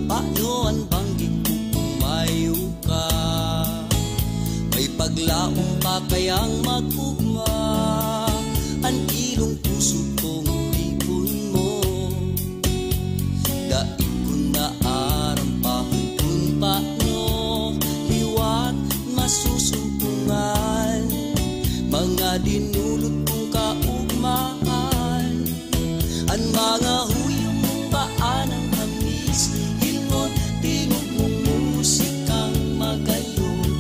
Paano an banggi ko kung mayo ka? May paglaom pa kayang mag-ugma? An kilong puso kong tipon mo. Dai ko na aram pa kun paano liwat masusumpungan mga dinulot kong kaugmaan. An mga huyong mong paa nang hamis, hilmot, tingog mong musikang magayon.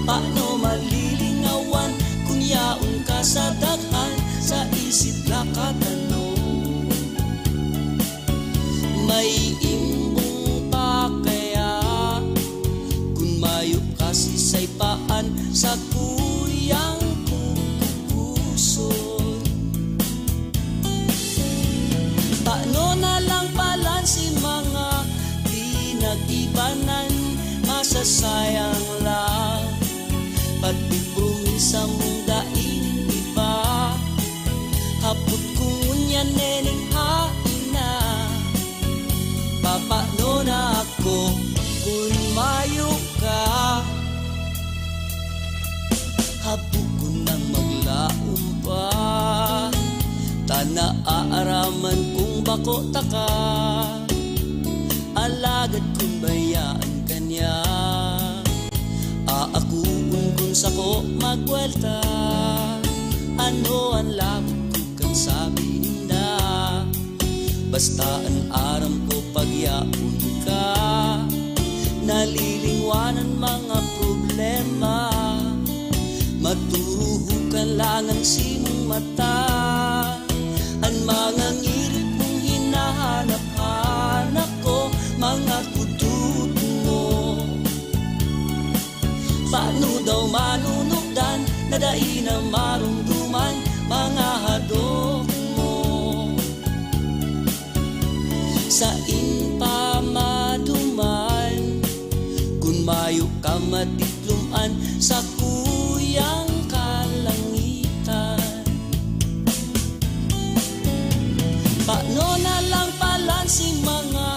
Paano malilingawan kun yaon ka sa daghan, sa isip nakatanom? May imbong pa kaya kun mayo ka sisay paan sa kuyang kukukuson? Paano na lang palan si mga pinag-ibanan, masasayang lang. Pati promisa mong daing iba, hapot ko ngunyan neneng hain na. Papaano na ako kun mayo ka? Habo ko nang maglaom pa, ta naaaraman kong bako taka. Alagad kun bayaan ka niya, aakoon kun sako magbuwelta. Ano an labot ko kan sabi ninda? Basta an aram ko, pagyaon ka, nalilingwanan mga problema. Maturuhokan lang an simong mata. An mga ngirit mong hinahanap-hanap ko, mga kudkod mo. Paano daw manunukdan na dai na maromdoman mga hadok mo? Sain pa maduman kun mayo ka madiklom-an sa kuyang kalangitan? Paano na lang palan si mga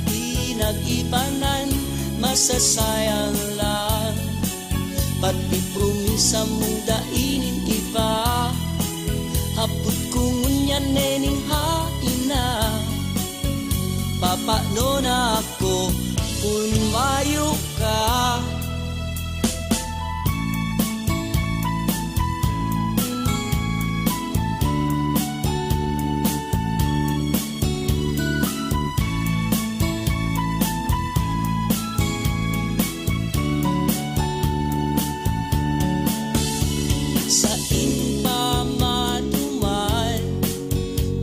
pinag-ibanan, masasayang lang. Pati promisa mong dai nin iba, hapot ko ngunyan neneng hain na. Papaano na ako kun mayo ka? Sain pa maduman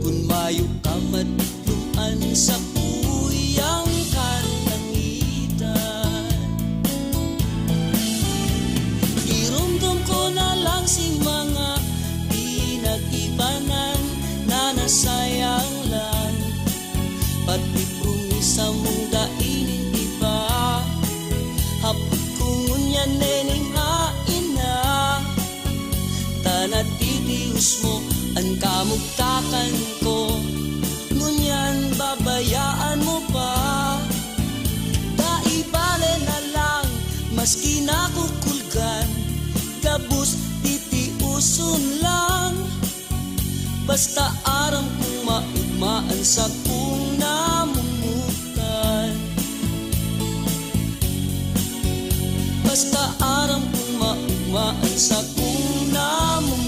kun mayo ka madiklom-an sa kuyang kalangitan. Giromdom ko na lang si mga pinag-ibanan na nasayang lang. Pati promisa mong dai nin iba, hapot ko ngunyan neneng hain na. Ta natitios mo an kamugtakan ko, ngunyan babayaan mo pa. Dai bale na lang, maski nakukulgan, gabos titioson lang. Basta aram kong maugma an sakong namomotan. Basta aram kong maugma an sakong namomotan.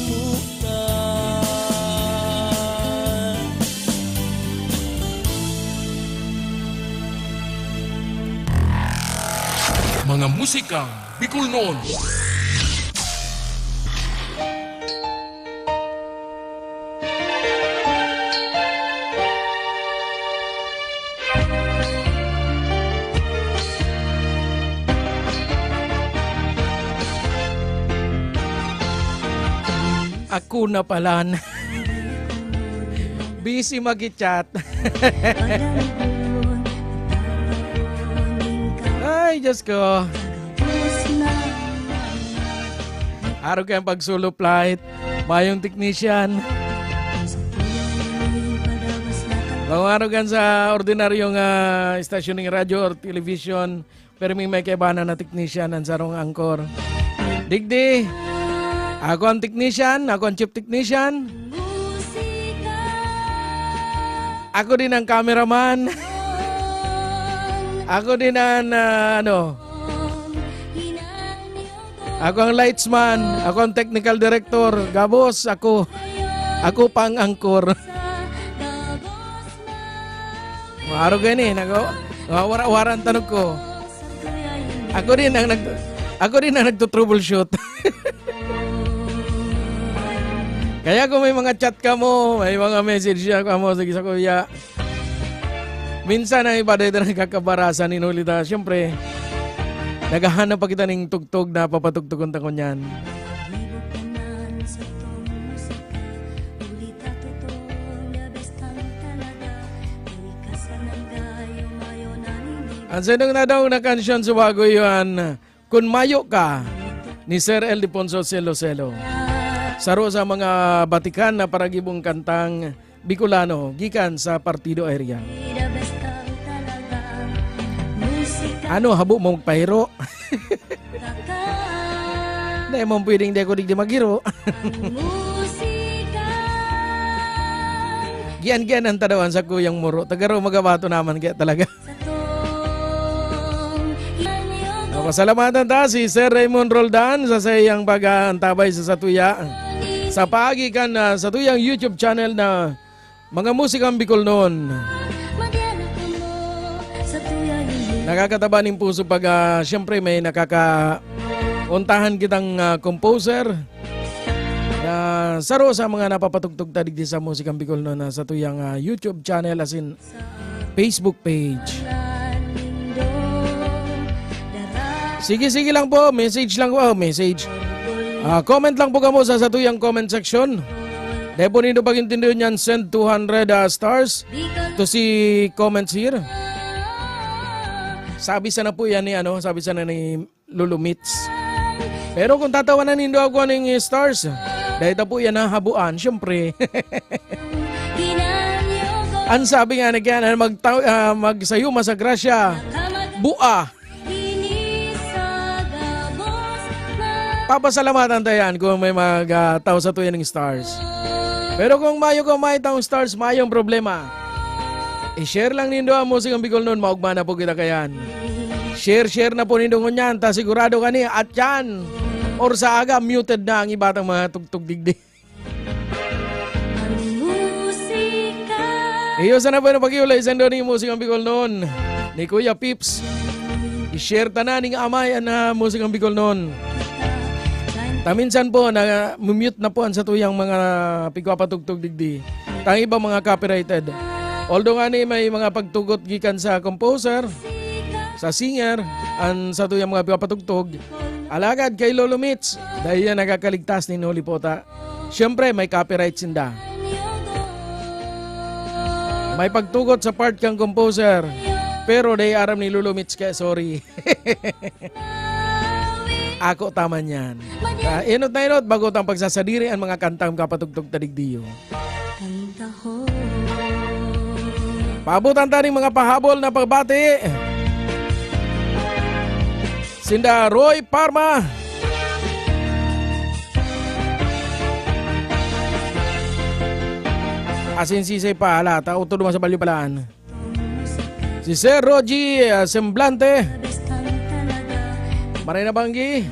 Mga musikang Bicol noon. Ako na palan. Busy mag-chat. Ay, Diyos ko. Araw kayang pag-solo flight. Mayong technician. Pangarugan sa ordinaryong, ah, istasyon ng radyo or television, pero may, may kaibanan na technician ang sarong angkor. Digdi, ako ang technician, ako ang chief technician. Ako din ang cameraman. Ako din ang, ah, ano, ako ang lightsman, ako ang technical director. Gabos, ako. Ako pang angkor. Maaro gani, nako. Nawawara-wara ang tanog ko. Ako din ang nag-, ako din ang nagto-troubleshoot. Kaya kung may mga chat kamo, may mga message siya kamo, sige sa kuya. Minsan ang iba dito nagkakabarasan, inuli ta. Siyempre, naghahanap pa kita ning tugtog na papatugtugon ta ngunyan. Ang sendong na daw na kansyon sa bago yan, Kun Mayo Ka, ni Sir Ildefonso Selo Selo. Saro sa mga batikan na paragibong kantang Bicolano, gikan sa Partido Area. Ano, habo mo magpahiro? Dai mo pwedeng di ako digdi maghiro. Gian-gian ang tadawan sa kuyang muro. Tagaro magabato naman kaya talaga. Papasalamatan ta si Sir Raymond Roldan sa saiyang pag-aantabay sa satuya. Sa paagi kan, ah, satuyang YouTube channel na Mga Musikang Bicolnon. Nakakataba ning puso pag, ah, siyempre may nakakauntahan kitang, ah, composer na saro sa mga napapatugtog ta digdi sa Musikang Bicolnon na satuyang, ah, YouTube channel asin Facebook page. Sige, sige lang po. Message lang po. Oh, message. Ah, comment lang po kamo sa satuyang comment section. Dahil po nindo pag-intindihon yan, send two hundred, ah, stars to see comments here. Sabi sana po yan ni, ano, sabi sana ni Lolo Mitch. Pero kung tatawanan nindo ako ning stars, dahil ta po yan nahabuan, syempre. Ang sabi nga ni Ken, magta-, ah, magsayuma sa grasya, bua. Papasalamatan ta yan kung may mag, ah, tao sa tuya ning stars. Pero kung mayo ka may taong stars, mayong problema. I-share lang nindo ang Musikang Bicolnon, maugma na po kita kayan. Share, share na po nindo ngunyan, ta sigurado kani, at yan, or sa aga, muted na ang iba tang mga tugtog digdi. Iyo sana po na pag-iulay sa ni Musikang Bicolnon ni Kuya Pips. I-share ta na ning amay an, ah, Musikang Bicolnon. Ta minsan po, na mute na po ang satuyang mga pigpapatugtog digdi. Tang iba mga copyrighted. Although nga ni may mga pagtugot gikan sa composer, sa singer, ang satuyang mga pigpapatugtog. Alagad kay Lolo Mitch, dahil yan nakakaligtas nin huli po ta. Siyempre, may copyright sinda. May pagtugot sa part kang composer. Pero dai aram ni Lolo Mitch kaya sorry. Ako tama niyan. Ah, inot na inot, bago tang pagsasadiri ang mga kantang kapatugtog tadigdiyo. Paabutan ta ning mga pahabol na pagbati. Sinda Roy Parma. Asin sisay pa, hala, ta utod duman sa Balyo Palaan. Si Sir Rogie, ah, Semblante. Maray na banggi.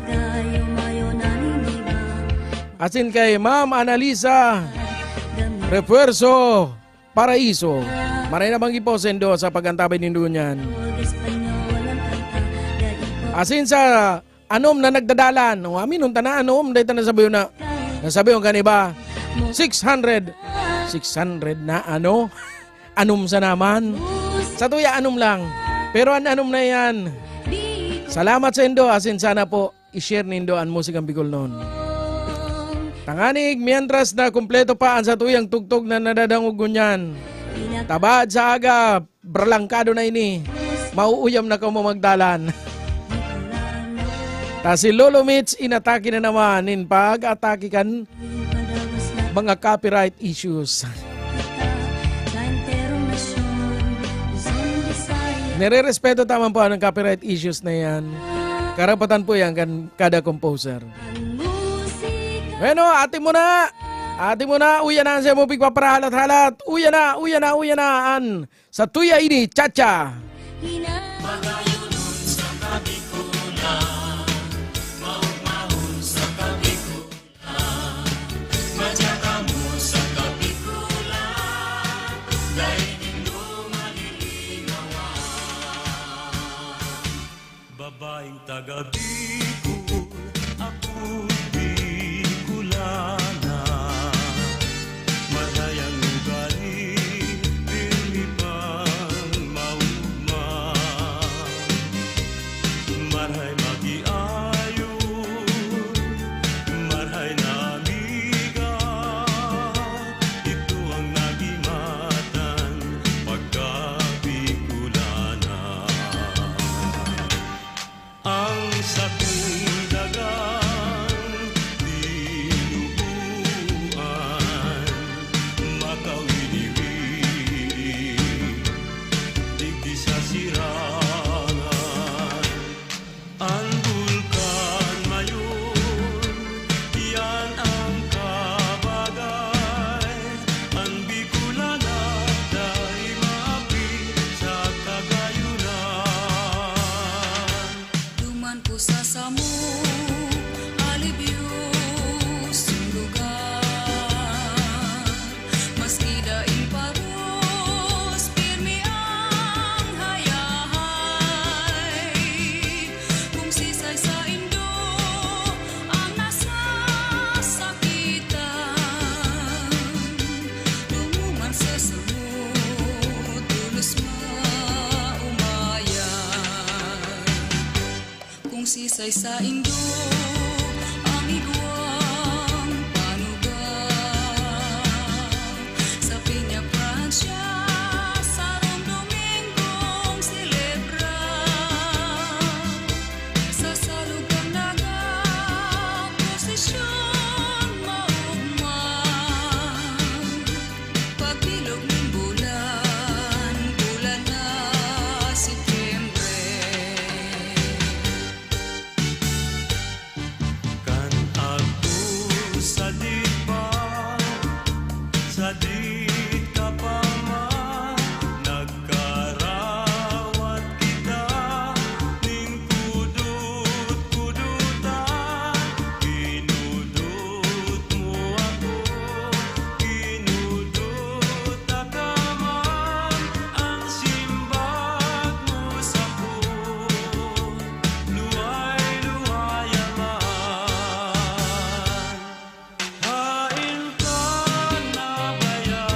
Asin kay Ma'am Analisa Refuerzo Paraiso. Maray na banggi po, sendo, sa pag-antabay nindo niyan. Asin sa anom na nagdadalan. O, aminon ta na anom, dahil ta nasabi na. Nasabi ko kani ba? Six hundred. Six hundred na ano? Anom sa naman. Sa tuya, anom lang. Pero an anom na yan. Salamat sa indo, asin sana po, i-share nindo an Musikang Bicolnon. Tanganig, mientras na kumpleto pa ang satuyang tugtog na nadadangog ngunyan. Tabaad sa aga, bralangkado na ini. Mauuyam na kamo magdalan. Ta si Lolo Mitch inatake na naman nin pag-atake kan mga copyright issues. Nire-respeto ta man po ang copyright issues na yan. Karapatan po yan kan kada composer. Bueno, ati mo na. Ati mo na, uya na ang siyamo pigpaparahalat-halat. Uya na, uya na, uya na. An sa tuya ini, Chacha. Magayon sa Kabikulan, maugmahon sa Kabikulan. Madya kamo sa Kabikulan, dai nindo malilingawan. Babaeng taga Bicol, ako Bicolana. Marhay ang ugali, pirmi pang maugma. Marhay mag-iayo, marhay na amiga, ito ang nagimatan pagkabikulanan. Ang sakong dagang tinubuan, makawini-wini digdi sa sirangan. An bulkan mayon, iyan an kabagay. An Bicolana dai maapil sa kagayonan. Duman ko sa samong alibyosong lugar. Maski daing paros, pirmi ang hayahay. Kung sisay saindo ang nasasakitan, dumuman sa samot, tolos maomayan. Kung sisay saindo ang igwang panugang, sa Peña Francia, sarong Domingong selebra. Sa salog kan nagaprosesyon maugma, pagbilog nin bulan, bulan na Setyembre. Kan agto sadit pa, sadit ka pa man, nagkarawat kita nin kudot-kudotan. Kinudot mo ako, kinudot ta ka man, ang simbag mo sako, luway-luway man. Haen ka na kaya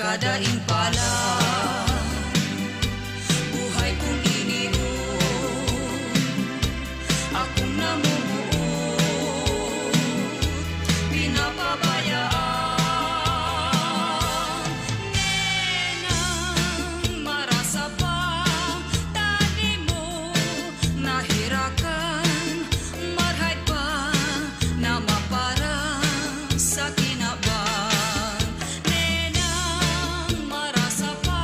Kadaing pala, buhay kong inion, akong namumuo, pinapabayaan. Nenang marasa pa, tadi mo nahirakan, marhay pa na mapara sa kinaban. Nenang marasa pa,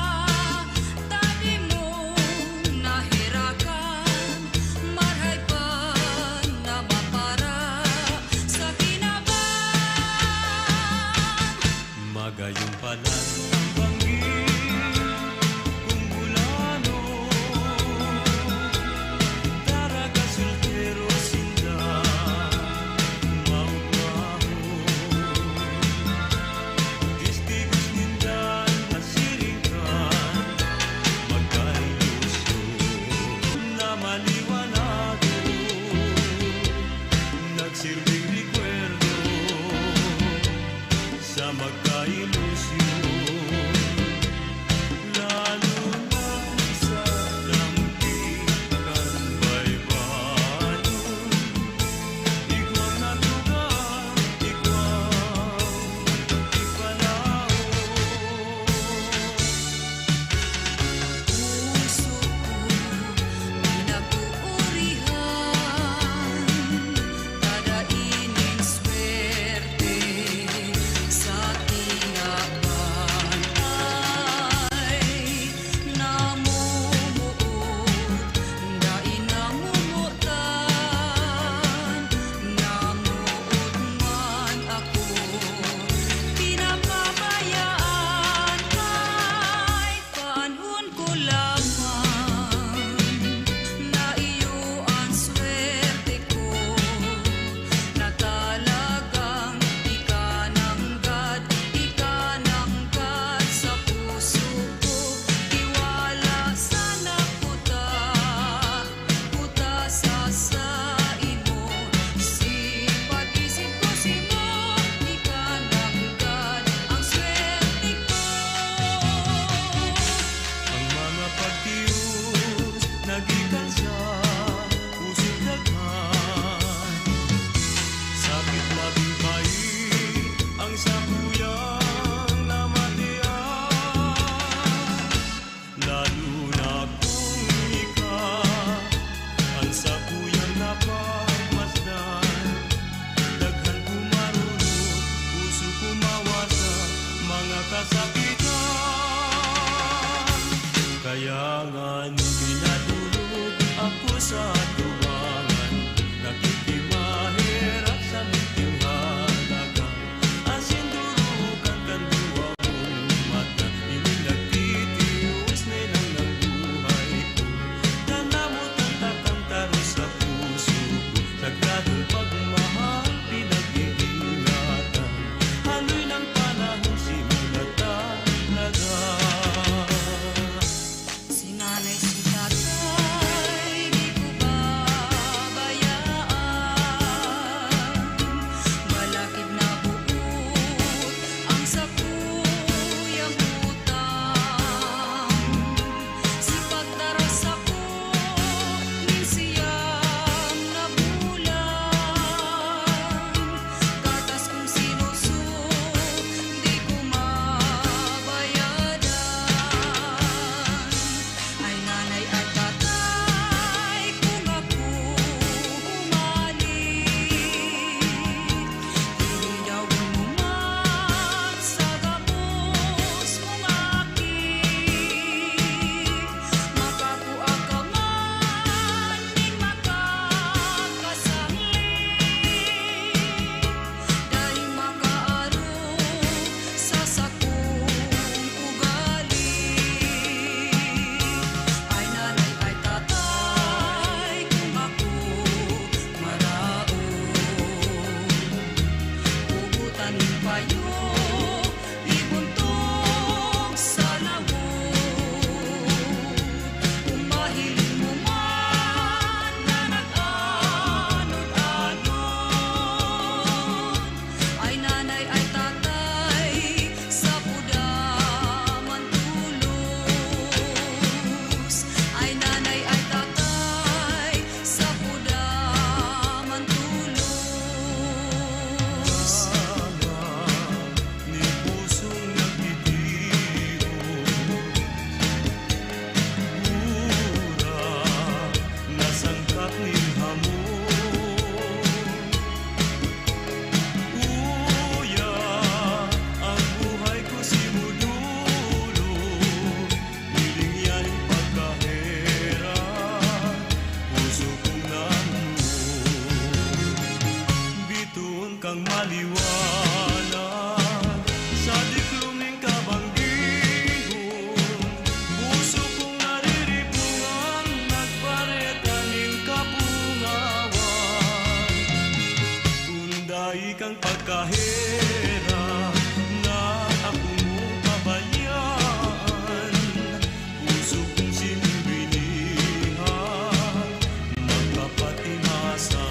Liwanag sa diklom nin kabanggihon, puso kong nariribungan, nagbareta nin kapungawan. Kun dai kang pagkaherak na ako mong pabayaan, puso kong sinibinihan, magpapatimasa.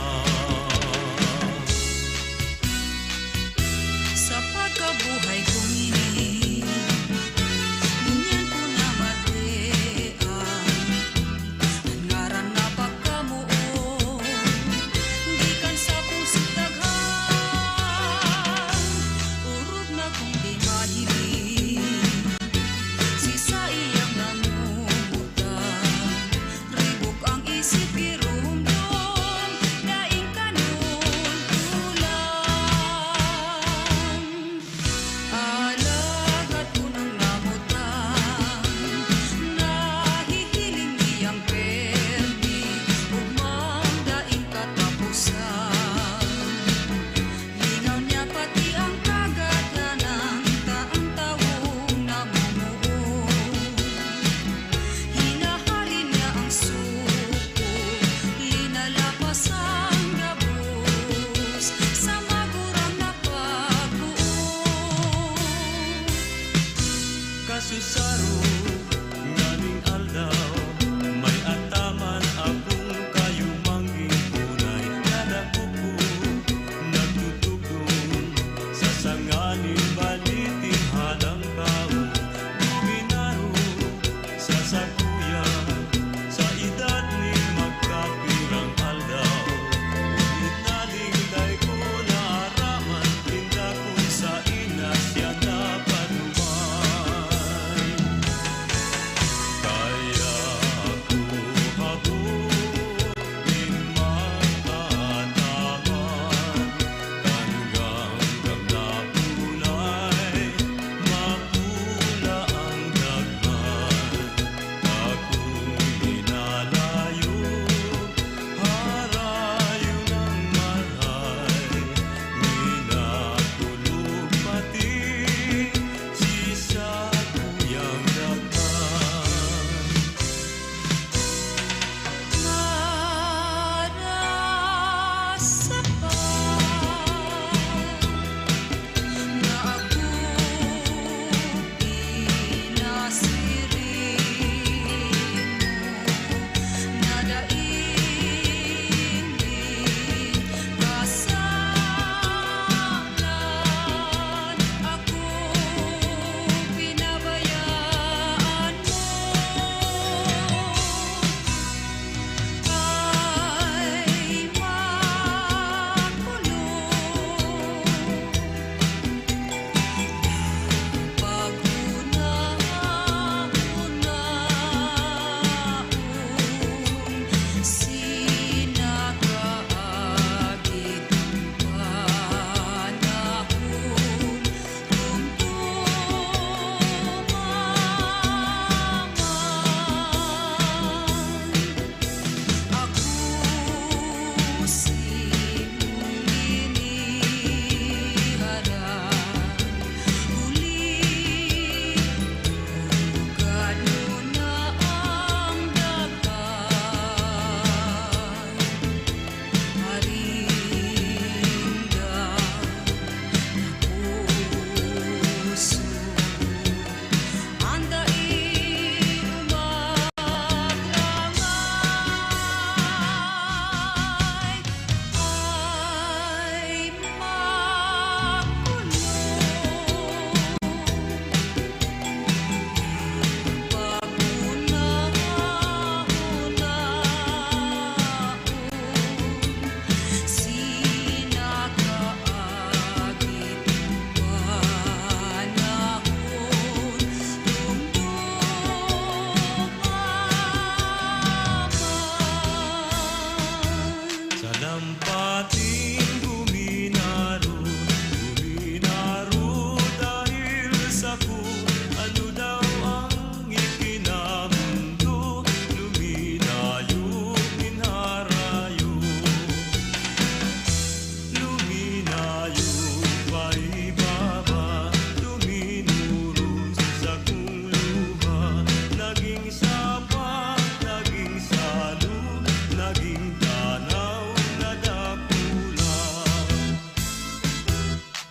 Sa pagkabuhay kong ini, ngunyan ko namatian an ngaran na pagkamoot, gikan sa pusong daghan, orog na kong di mahiling, si saiyang nangungutan. Ribok ang isip, giromdom, daing kanon kulang. Alagad kun ang namutan, nahihiling niyang permi, ugmang daing kataposan. Lingaw niya pati ang kagadanan, ta ang tawong namumuo. Hinahali niya ang suko, linalapas ang gabos sa magurang na pagbuo. Kasusaro nganing aldaw, may ataman akong kayumangging tunay na dakop ko, nagtutugdon sa sanga nin baliting halang tawo. Dominado sa sakuya, sa edad nin magkapirang aldaw, ngunit nalingday ko na araman, linda kun saen na siya napaduman. Kaya ako habo nin magkataman, kan gamgam na puna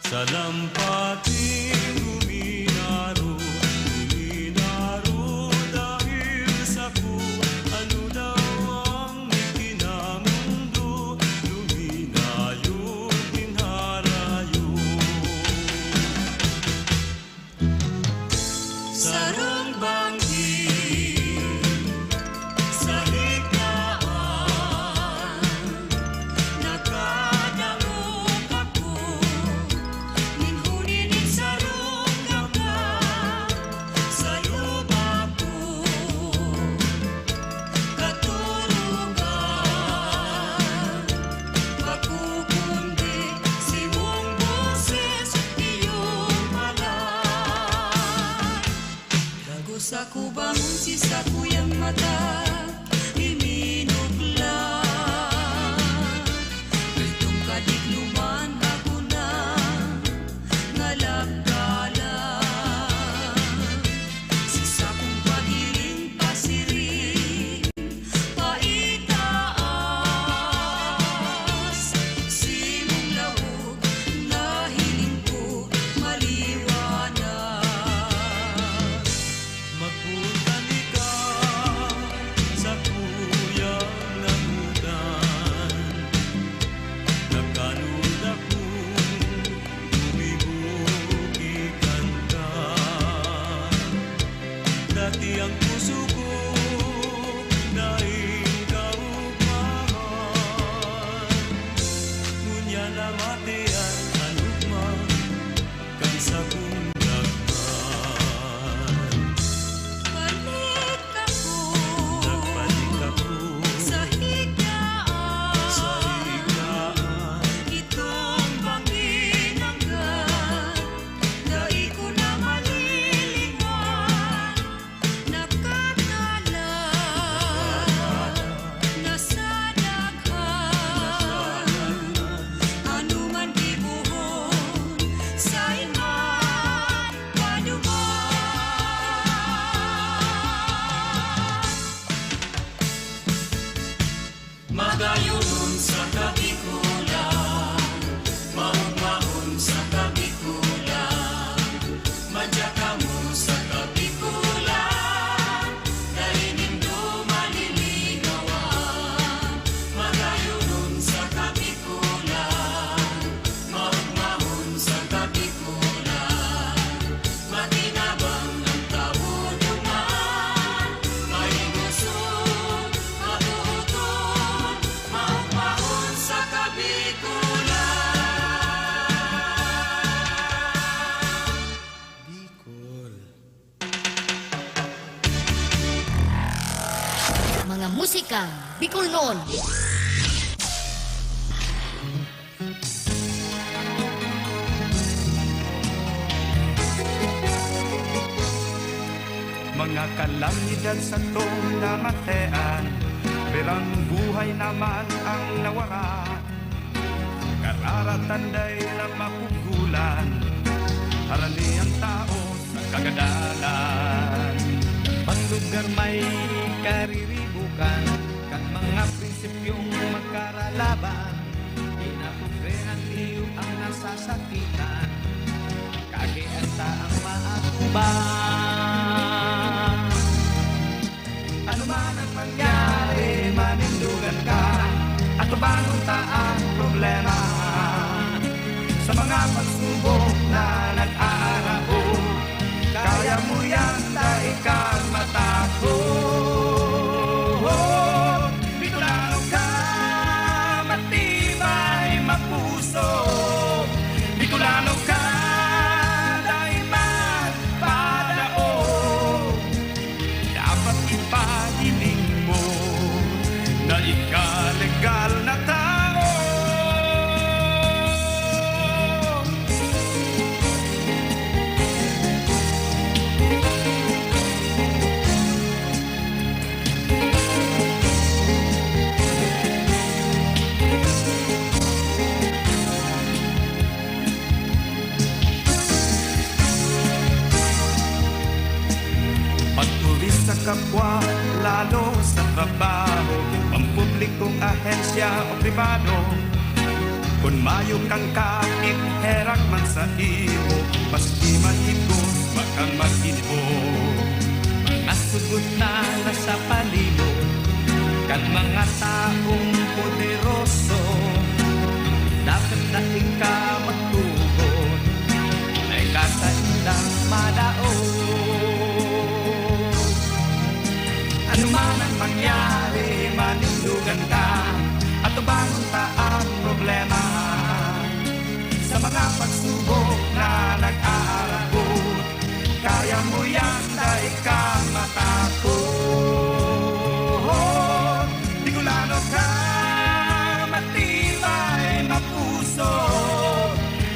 Sa lampating huminaro, huminaro dahil sako, ano daw ang ikinamundo, luminayo nin harayo. Sarong banggi sa hiklaan, nakadangog ako, nin huni nin sarong daga sa lubak ko. Katurugan, bako kundi simong boses, iyo palan. Dagos ako bangon si sakuyang mata, iminukla. Itong kadigluman ako na ngalagkala. Si sakong pagiling pasiring, paitaas, simong laog, nahiling ko maliwanag. Magbutan ika sa kuyang namutan, nagkanod akong gumibo ki kanta. Dati ang puso ko daing kaugmahan, ngunyan namate an anugma kan sakong daghan. Balik ako, nagbalik ako sa higaan, sa higaan. Itong bangin hanggang dai ko na malilingan, nakakalat na sa daghan. Ano man gibohon, sain man paduman. Magayonon sa Kabikolan, maugmaon sa Kabikolan, madya kamo sa Kabikolan, dai nindo malilingawan. Magayonon sa Kabikolan, maugmaon sa Kabikolan, matinabang an tawo duman, mahigoson, matuhoton, maugmaon sa Kabikolan. Bicol. Mga musika Bicolnon. Mga kalamidad satong namatean, pirang buhay naman ang nawaran. Kararatanday na mapugulan, harani ang tao sa kagadanan. Pag lugar may kariribukan, kan mga prinsipyong magkaralaban, inapobre ang iyo ang nasasakitan. Kagea ta ang maatubang. Ano man ang mangyari, manindogan ka, atubangon ta ang problema. Sa mga pagsubok na nag-aarabot, kaya mo yan, dai kang matakot. Bicolano ka, matibay, mapuso. Bicolano ka, dai magpadaog. Dapat ipahiling mo na ika legal na tao. Pagtulis sa kapwa, lalo sa trabaho, pampublikong ahensya o pribado, Kun mayo kang kapit, herak man sa imo, maski mahigos, wa kang maginibo. Mga sugot na nasa palibot kan mga taong poderoso, dapat na ika magtugon na ika sailang madaog. Ano man ang mangyari, manindogan ka, atubangon ta ang problema. Sa mga pagsubok na nag-aarabot, kaya mo yan, dai ka matakot. Bicolano ka, matibay, mapuso.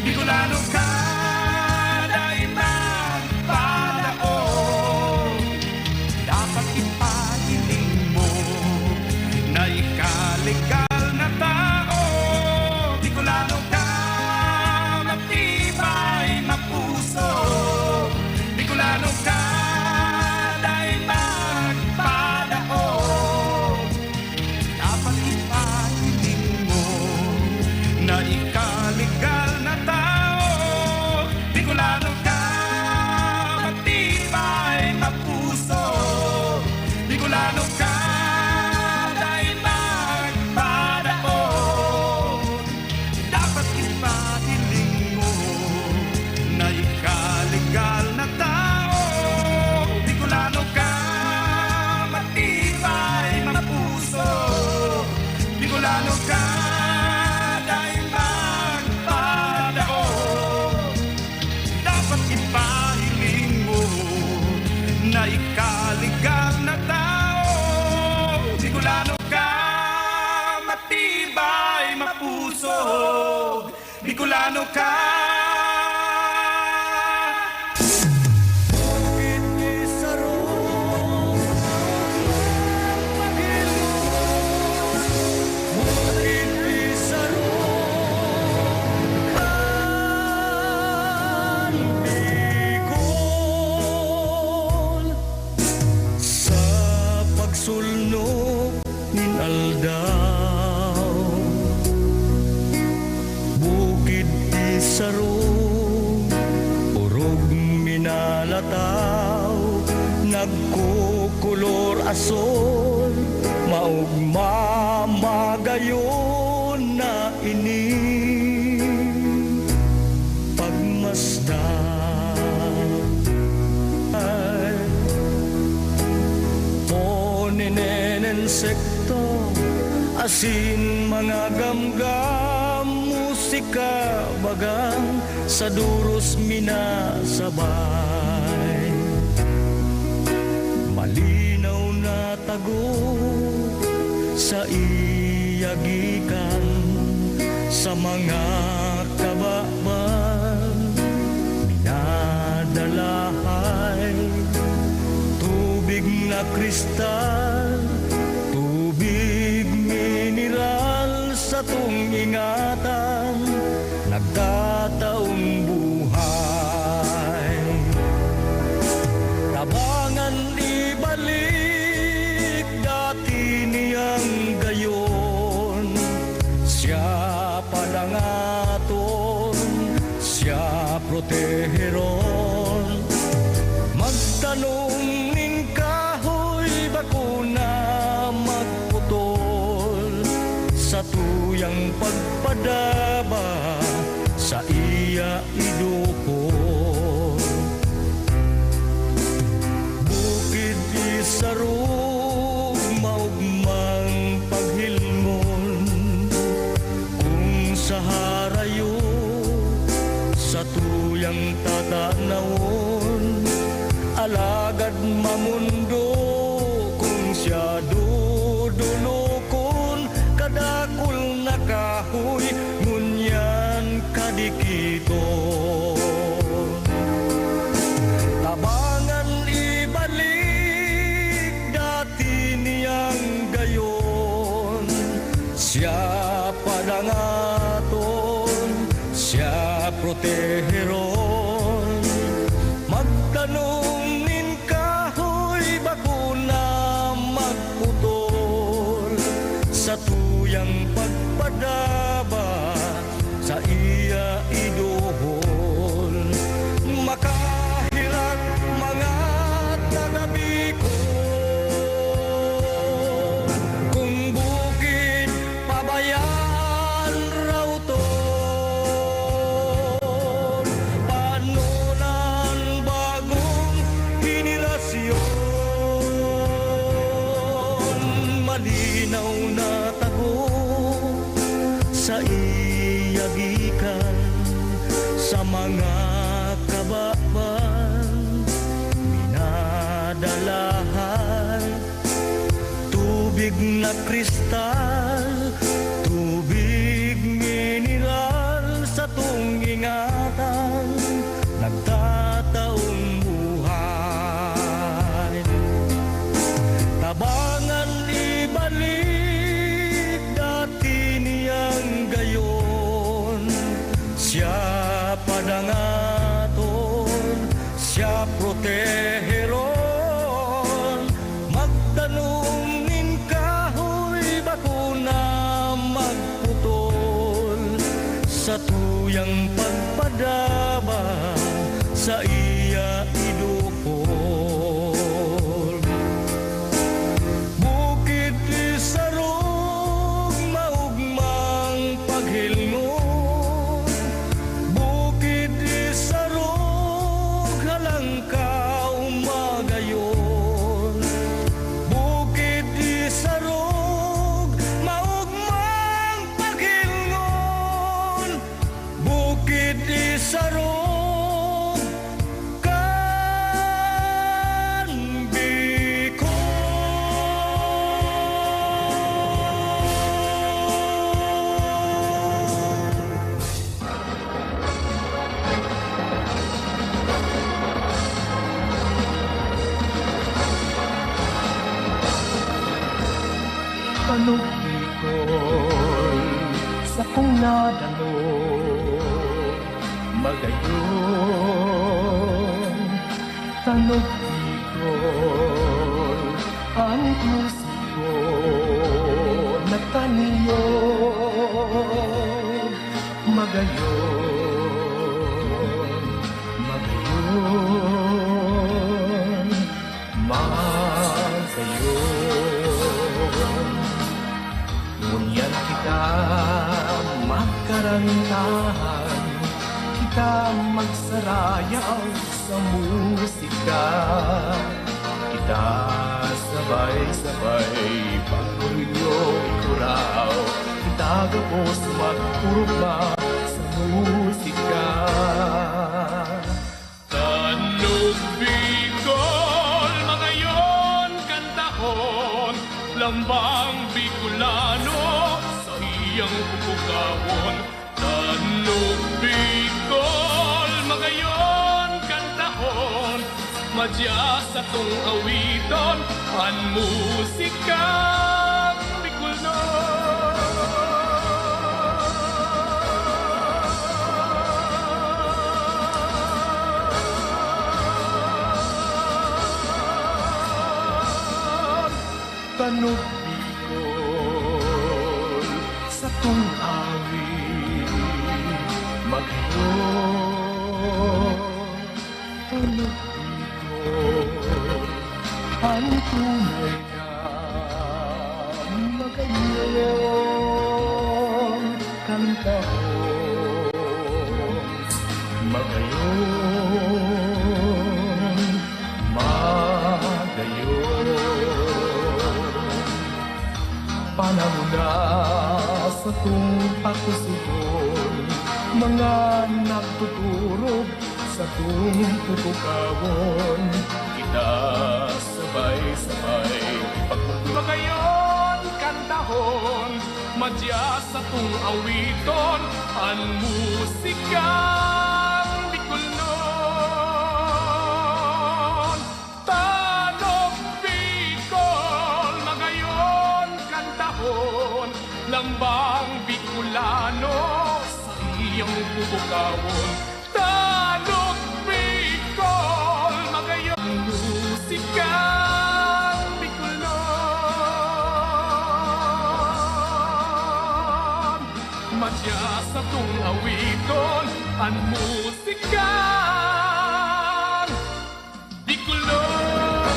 Bicolano ka, dai magpadaog. Dapat ipahiling mo na ika legal na tao. Bicolano ka, matibay, mapuso. Bicolano ka, dai magpadaog. Dapat ipahiling mo na ika legal na tao. Bicolano ka, matibay, mapuso. Bicolano ka, dai magpadaog. Dapat ipahiling mo na ika legal na tao. Bicolano ka, matibay, mapuso. Bicolano ka, dai magpadaog. Dapat ipahiling mo na ika legal na tao. Bicolano ka, matibay, mapuso. Bicolano ka. Bukid Pizarro, Bukid Pizarro, kan Bicol. Sa pagsulnop nin aldaw, Bukid Pizarro, orog minalataw, nagkukulor asol, maogma magayon na ini pagmasdan. Ay, poninen insekto asin mga gamgam, musika, bagang sa duros minasabay. Malinaw na tago saiya gikan sa mga kababan, minadalahay tubig na kristal, tubig mineral, satong ingatan, nagtataong buhay. Tabangan ibalik dati niyang gayon, siya padangaton, siya proteheron. Magtanom nin kahoy, bako na magputol, sa tuyang pagpadaba saiya idukol. Bukid Pizarro, maogmang paghilngon, kun sa harayo satuyang tatanawon. Alagad mamondo kun siya dodolokon, kadakul na kahoy ngunyan kadikiton. Tabangan ibalik dati niyang gayon, siya padangaton, siya proteheron. Magtanom nin kahoy, bako na magputol, sa tuyang pagpadaba Na kristal, tubig mineral, satong ingatan, nagtataong buhay. Tabangan ibalik dati niyang gayon, siya padangaton, siya proteheron, magtanom nin kahoy, bako na magputol, sa tuyang pagpadaba saiya idukol. Bukid isarog, maogmang paghilngon. Bukid isarog, halangkaw magayon. Bukid isarog, maogmang paghilngon. Bukid isarog, kan Bicol. Panubi ko sakong nadangog, magayon. Tanog Bicol, an puso ko nagtaniyog, magayon, magayon, magayon. Ngunyan kita magkarantahan, kita magsarayaw sa musika. Kita sabay-sabay pagkuryong kuraw, kita gabos magkurugma sa musika. Tanog Bicol, magayon kantahon, lambang Bicolano, saiyang pupukawon. Tanog Bicol, magayon kantahon, madya satong awiton, an musikang Bicolnon. Tanog Bicol, satong awit, magayon. Tanog Bicol, an tunay na magayon, kantahon, magayon, magayon. Panahon na satong pakusugon, mga nagtuturog satong pupukawon. Kita sabay-sabay pag-, magayon kantahon, madya satong awiton, an musikang Bicolnon. Tanog Bicol, magayon kantahon, lambang Bicolano, saiyang pupukawon. Tanog Bicol, magayon musikang Bicolnon. Madya satong awiton, an musikang Bicolnon.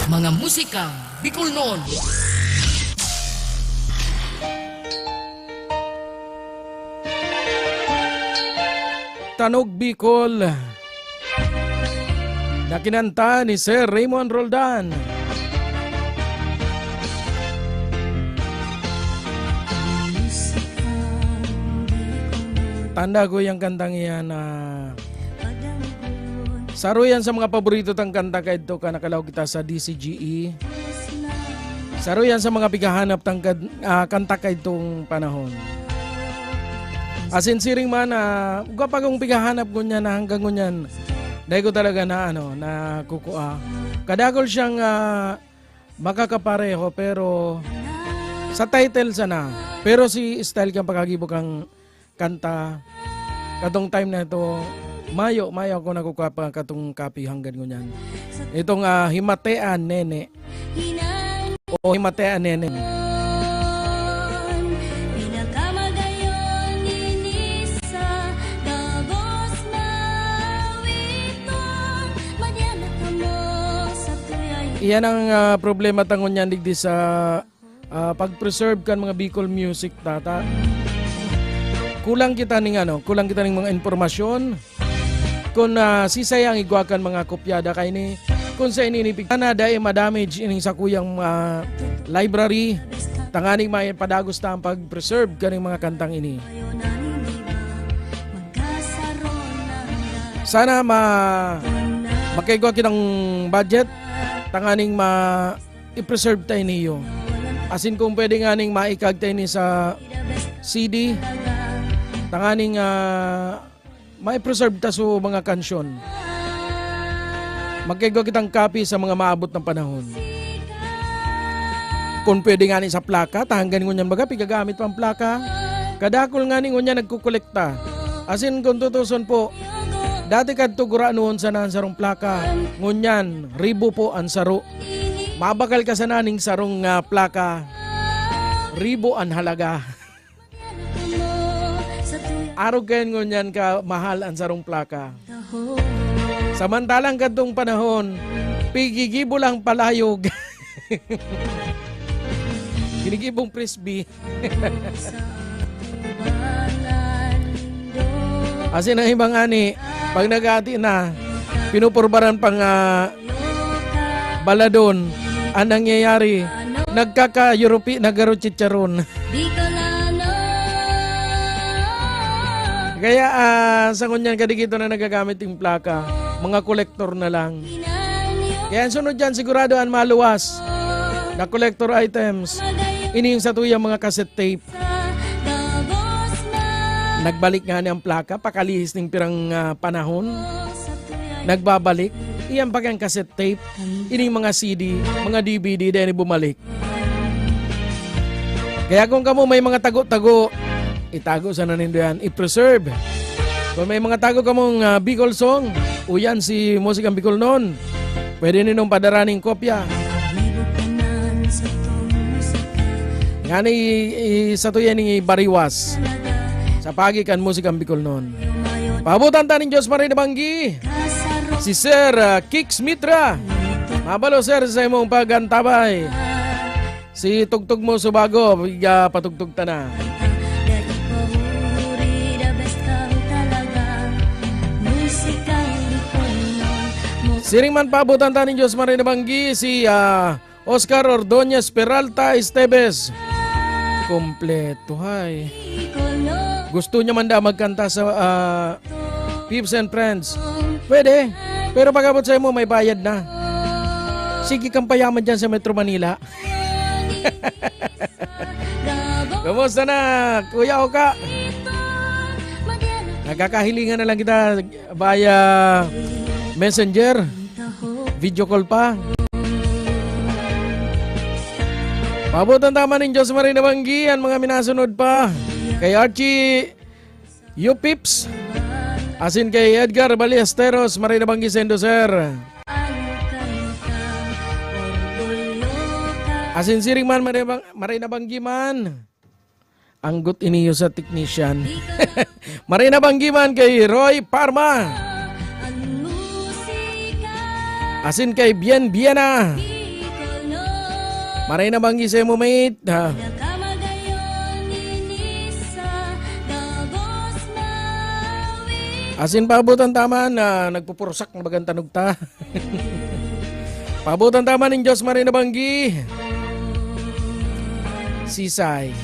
Mga musikang Bicolnon. Tanog Bicol, na kinanta ni Sir Raymond Roldan. Tanda ko yang kantang iyan na saro yan sa mga paborito tang kanta kaidto kan nakalaog kita sa D C G E. Saro yan sa mga pigahanap tang kad-, ah, kanta kaidtong panahon. Asin siring man, ah, gwa pa kong pigahanap ngunyan na hanggang ngunyan, dai ko talaga na, ano, na kukua. Kadakol siyang, ah, makakapareho, pero sa title sana. Pero si style kang pagkagibo kang kanta, katong time na ito, mayo, mayo ako nagkukwa pa katong copy hanggang ngunyan. Itong, ah, Himatean Nene. O Himatean Nene. Pinakamagayon ini sa gabos mawiton, madya na kamo sa tuyay. Iyan ang, ah, problema ta ngunyan digdi sa, ah, pag-preserve kan mga Bicol music, tata. Kulang kita ning ano, kulang kita ning mga impormasyon. Kun, ah, sisay ang igwa kan mga kopyada kaini, kun sa ini ni pig-, sana dai ma-damage ining sakuyang, ah, library, tanganing may padagos ta ang pag-preserve kaning mga kantang ini. Sana ma-, makaigwa kitang budget, tanganing ma-, i-preserve ta ini iyo. Asin kung pwede nga ning maikag ta ini sa C D, tanganing, ah, mai-preserve ta so mga kansyon. Magkaigwa kitang copy sa mga maabot na panahon. Kung pwede nga ni sa plaka, ta hanggang ngunyan baga, pigagamit pa ang plaka. Kadakol nga ni ngunyan nagkukolekta. Asin kung tutuson po, dati kadto guranoon sana ang sarong plaka. Ngunyan, ribo po ang saro. Mabakal ka sana ning sarong, ah, plaka. Ribo ang halaga. Arog kayan ngunyan ka mahal ang sarong plaka. Samantalang kadtong panahon, pigigibo lang palayog. Ginigibong frisbee. Asin ang iba ngani, pag nag-aati na, pinupurbaran pang, ah, baladon. Ang nangyayari, nagkaka-Europe, nagkaro chicharon. Kaya, ah, sa ngunyan, kadikito na nagagamit yung plaka, mga kolektor na lang. Kaya ang sunod dyan, sigurado ang maluwas na collector items. Ini yung sa tuyang mga cassette tape. Nagbalik nga ni ang plaka, pakalihis ning pirang, ah, panahon. Nagbabalik. Iyan pa kang cassette tape. Ining mga C D, mga D V D, dahil bumalik. Kaya kung kamo may mga tago-tago, itago sana nindo yan, i-preserve. Kung may mga tago kamong, ah, Bicol song, uyan si Musikang Bicolnon. Pwede ninong padara ning kopya. Ngani, i-, i-, sa tuya ni Bariwas. Sa pagi kan Musikang Bicolnon. Paabutan ta nin Diyos Maray na Banggi. Si Sir, ah, Kix Mitra. Mabalo, sir, sa imong pag-antabay. Si Tugtog mo Subago, iga patugtog ta na. Siring man paabutan ta nin Diyos Maray na Banggi, si, ah, Oscar Ordonez Peralta Esteves. Kompleto, hay. Gusto niya man daw magkanta sa, ah, Pips and Friends. Pwede. Pero pag-abot sa imo, may bayad na. Sige kang payaman dyan sa Metro Manila. Kumusta na, Kuya Oka? Nagkakahilingan na lang kita via messenger. Video call pa. Paabutan ta man nin Diyos Maray na Banggi an mga minasunod pa. Kay Archie Yupips, asin kay Edgar Ballesteros, Maray na Banggi saindo, sir. Asin siring man, Maray na Bang-, Maray na Banggi man. Anggot iniyo sa technician. Maray na banggi man kay Roy Parma. Asin kay Bien Biena. Maray na banggi sa imo, mate. Ha? Asin paabutan ta man na nagpupurusak na bagang tanog ta. Paabutan ta man nin Diyos Maray na Banggi. Sisay.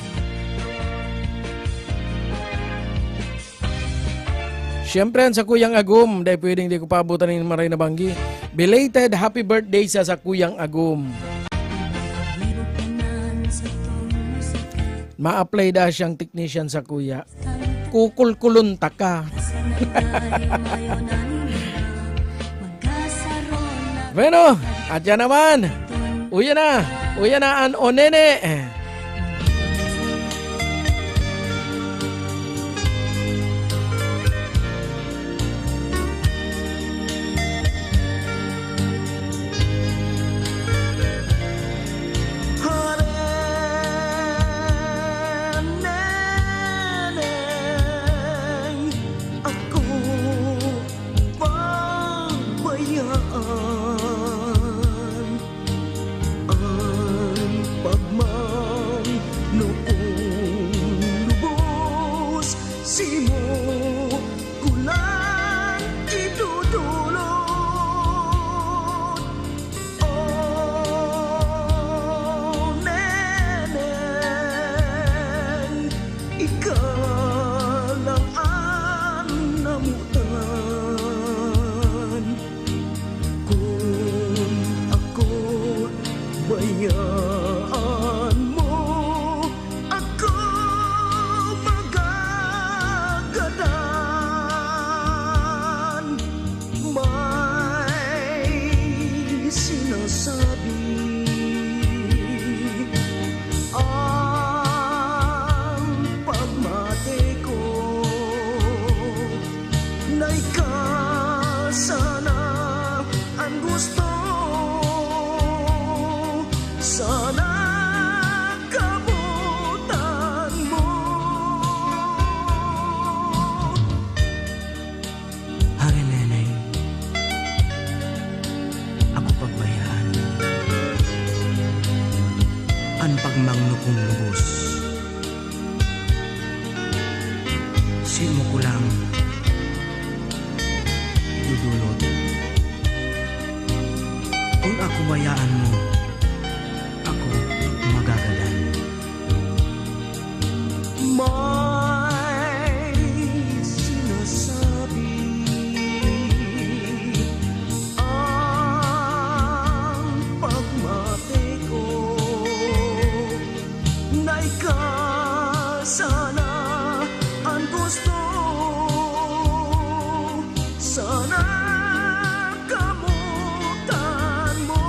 Siyempre, an sakuyang agom, dai pwedeng di ko paabotan nin maray na banggi. Belated happy birthday sa sakuyang agom. Ma-apply da siyang technician sakuya. Kukulkulon taka. Bueno, at yan naman. Uya na. Uya na an onene. Ako pabayaan an pagmangno kong lubos, simo ko lang idodolot. Oh, Neneng, ika lang an namotan. Kun ako bayaan mo, ako magagadan. May sinasabi ang pagmate ko na ika sana an gusto. Sana kabutan mo. Hari Neneng, ako pagbayaan an pagmangno kong lubos. Simo ko lang idodolot. Kun ako bayaan mo, ako magagadan. May sinasabi ang pagmate ko na ika sana an gusto. Sana kamutan mo.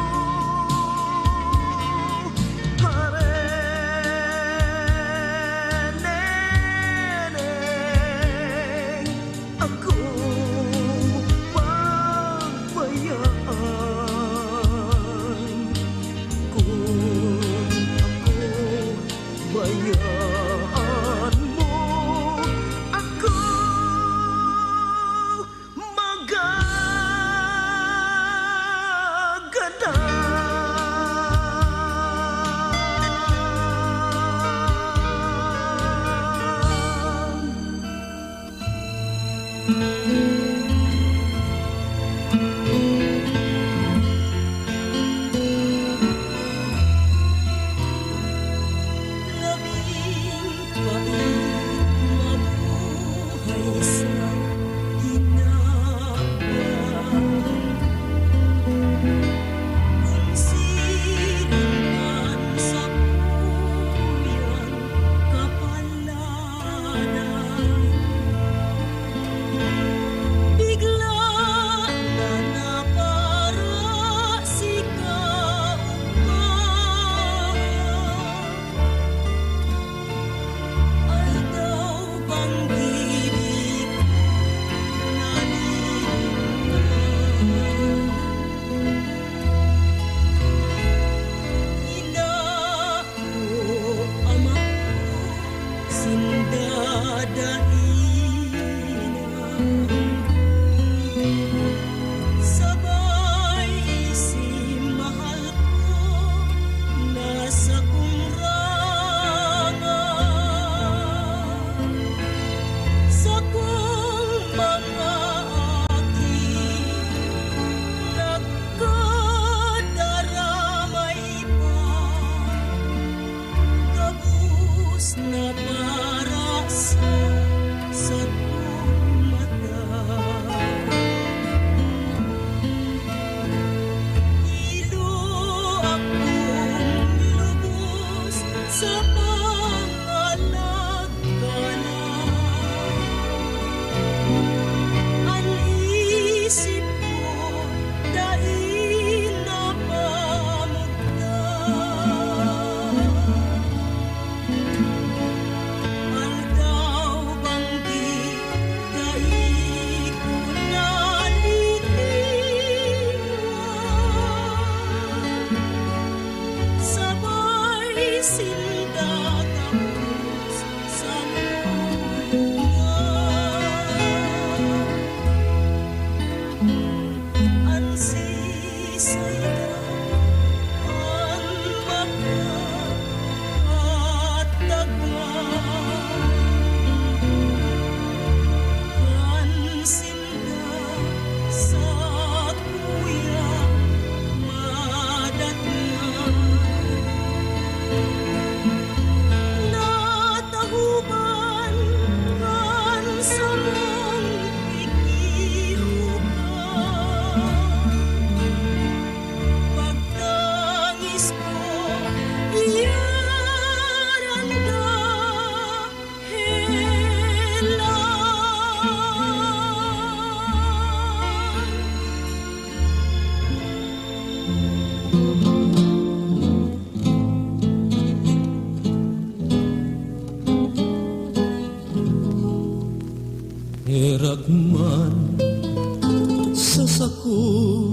sako,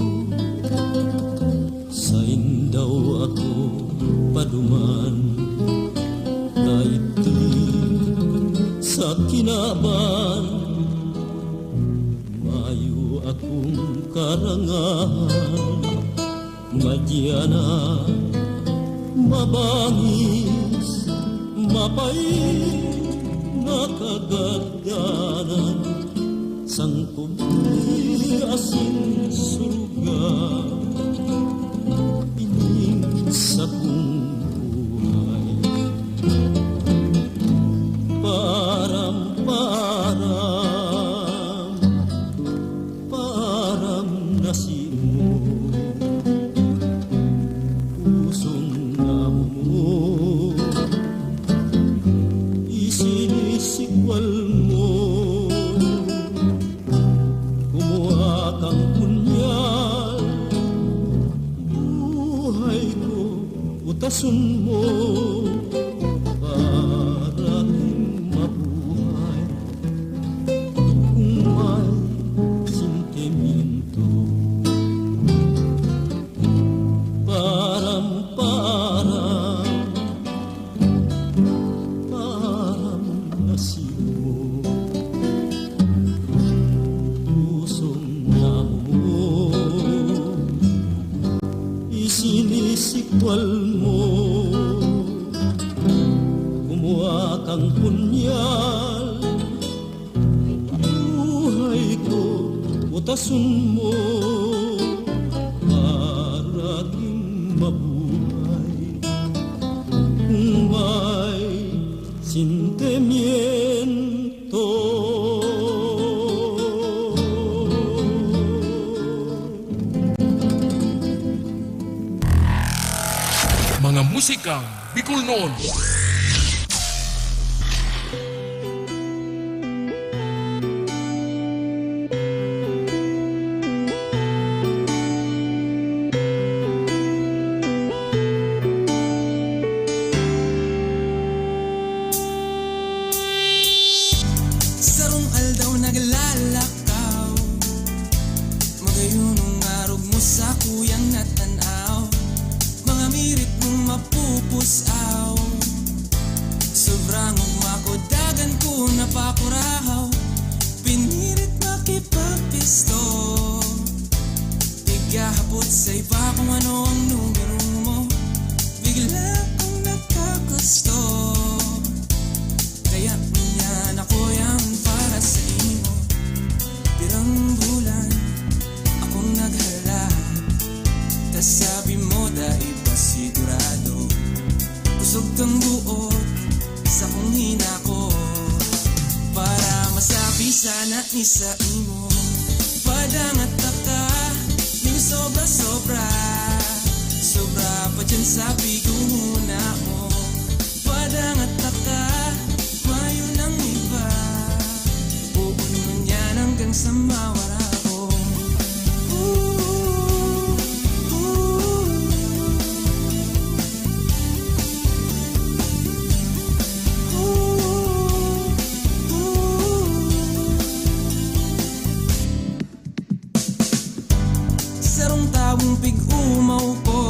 sain daw ako paduman, kaidto sa kinaban, mayo akong karangahan, madya na mabangis, mapait na kagad. Danan, sangkob ni asin suruga, ining sakong buhay. Paaram, paaram, paaram na simo. Pusong amo mo, isinisikwal mo. Kumuha kang punyal, buhay ko, utason mo, para aking mabuhay. Kung may sentimiento, paaram, paaram, paaram na simo. Pusong amo mo, isinisikwal mo. Kumuha kang punyal, buhay ko, utason mo, para aking mabuhay. Kung may sentimiento. Mga musikang Bicolnon. Sarong aldaw naglalakaw, magayunong arog mo sakuyang natan-aw, mga mirit mong mapupusaw. Sobrang ugma ko, dagan ko napakurahaw, pinilit makipagpisto. Naghahapot sa iba kung ano ang numero mo, bigla kong nagkagusto. Kaya ngunyan ako yan para sa imo. Pirang bulan akong naghalat, tas sabi mo dai pa sigurado. Kusog kang buot sa kong hinako, para masabi sana ni sa imo. Padangat na ka ning sobra-sobra, sobra pa dyan sa pigumuna mo. Padangat na ka, mayo nang iba, buon ngunyan hanggang sa mawara ko. Ooh, ooh. Sarong tawong pig-umaw ko,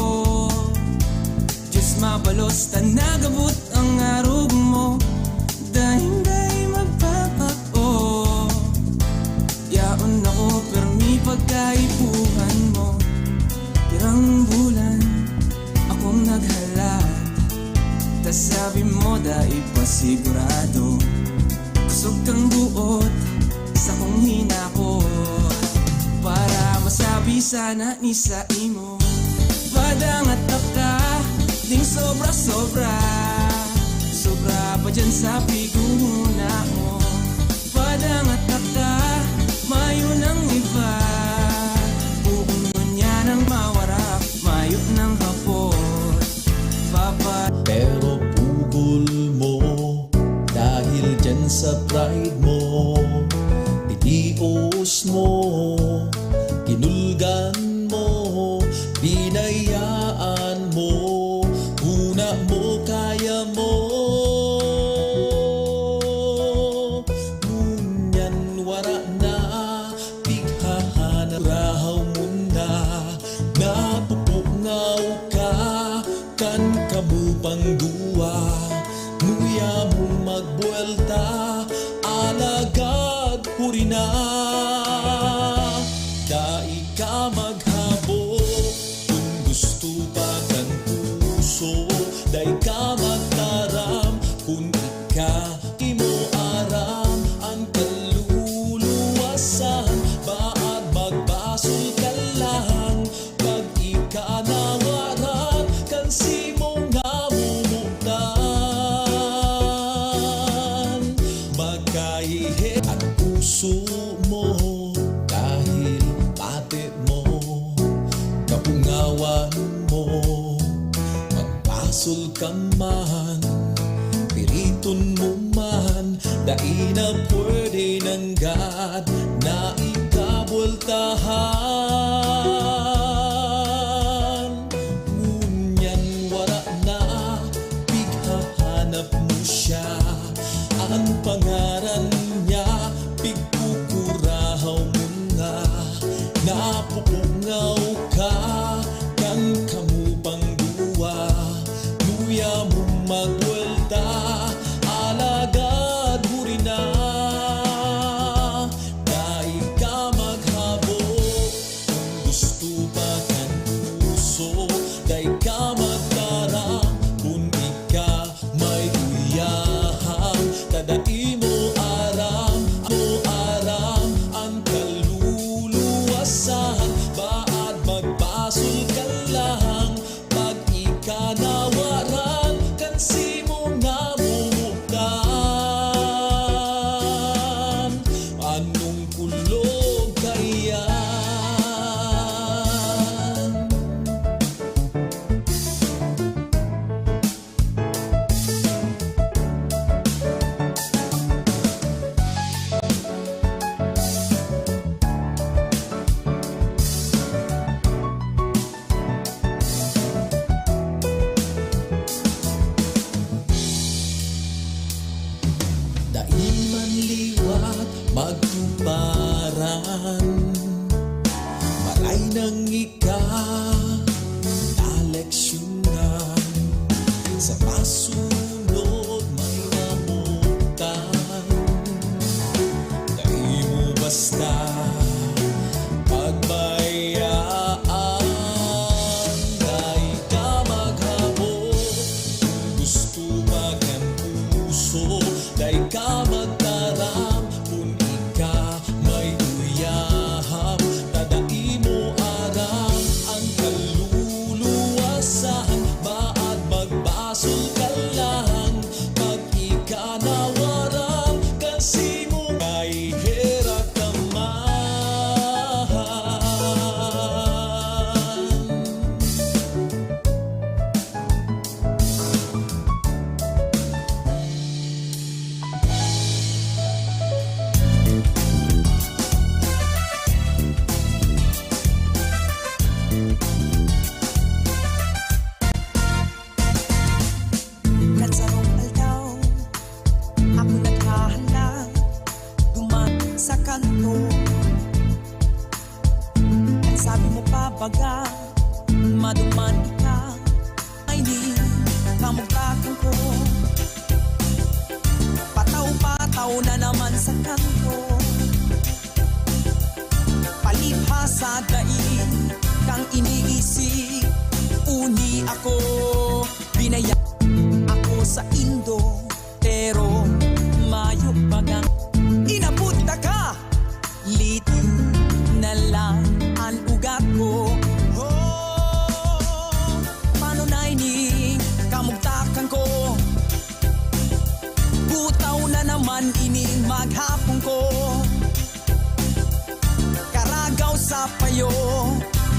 Diyos mabalos ta nagabot ang arog mo, daing dai magpapako. Yaon ako permi pagkaipuhan mo. Pirang bulan akong naghalat, tas sabi mo dai pa sigurado. Kusog kang buot sa kong hinakot, para masabi sana ni sa imo. Padangat na ka ning sobra-sobra, sobra pa dyan sa pigumuna mo. Padangat na ka, mayo nang iba, buon ngunyan ang mawarap, mayo nang hapot, papa. Pero pugol mo, dahil dyan sa pride mo, titios mo, kinulgan mo, binayaan mo, una mo, kaya mo. Ngunyan wara na, di ka man, piriton mo man, dai na pwede nanggad na ikabultahan. Ngunyan wara na, pighahanap mo siya, an pangaran niya, pigkukurahaw mo na, napupungaw ka, kan kamo pang duwa. Luya mo magbuelta, alagad huri na, dai ka maghabot. Kun gusto pa kan puso, dai ka magtaram. Kun ika may uyahang, ta dai mo aram, mo aram an kaluluwasan. Baad magbasol ka lang, pag ika nawaran, kan simong namumuktan, anong kulog kaiyan? Dai man liwat magtuparan, maray nang ika naleksyonan, sa pasunod may namutan. Dai mo basta pagbayaan, dai ka maghabot. Kun gusto pa kan puso, dai ka magtaram. Kun ika may uyaham, ta dai mo aram an kaluluwasan. Baad magbasol ka lang, pag ika nawaran, kan simong ay herak ka man. Kan sarong aldaw, ako naghahalang duman sa kanto. An sabi mo pa baga, maduman ika, ay di kamugtakan ko. Pataw-pataw na naman sa kanto. Palibhasa dai kang iniisip, uni ako, binaya ako sa indo, pero mayo bagang inabot na ka. Liti na lang an ugat ko. Oh, paano na ini? Kamugtakan ko. Butaw na naman ini maghapon ko. Karagaw sa payo,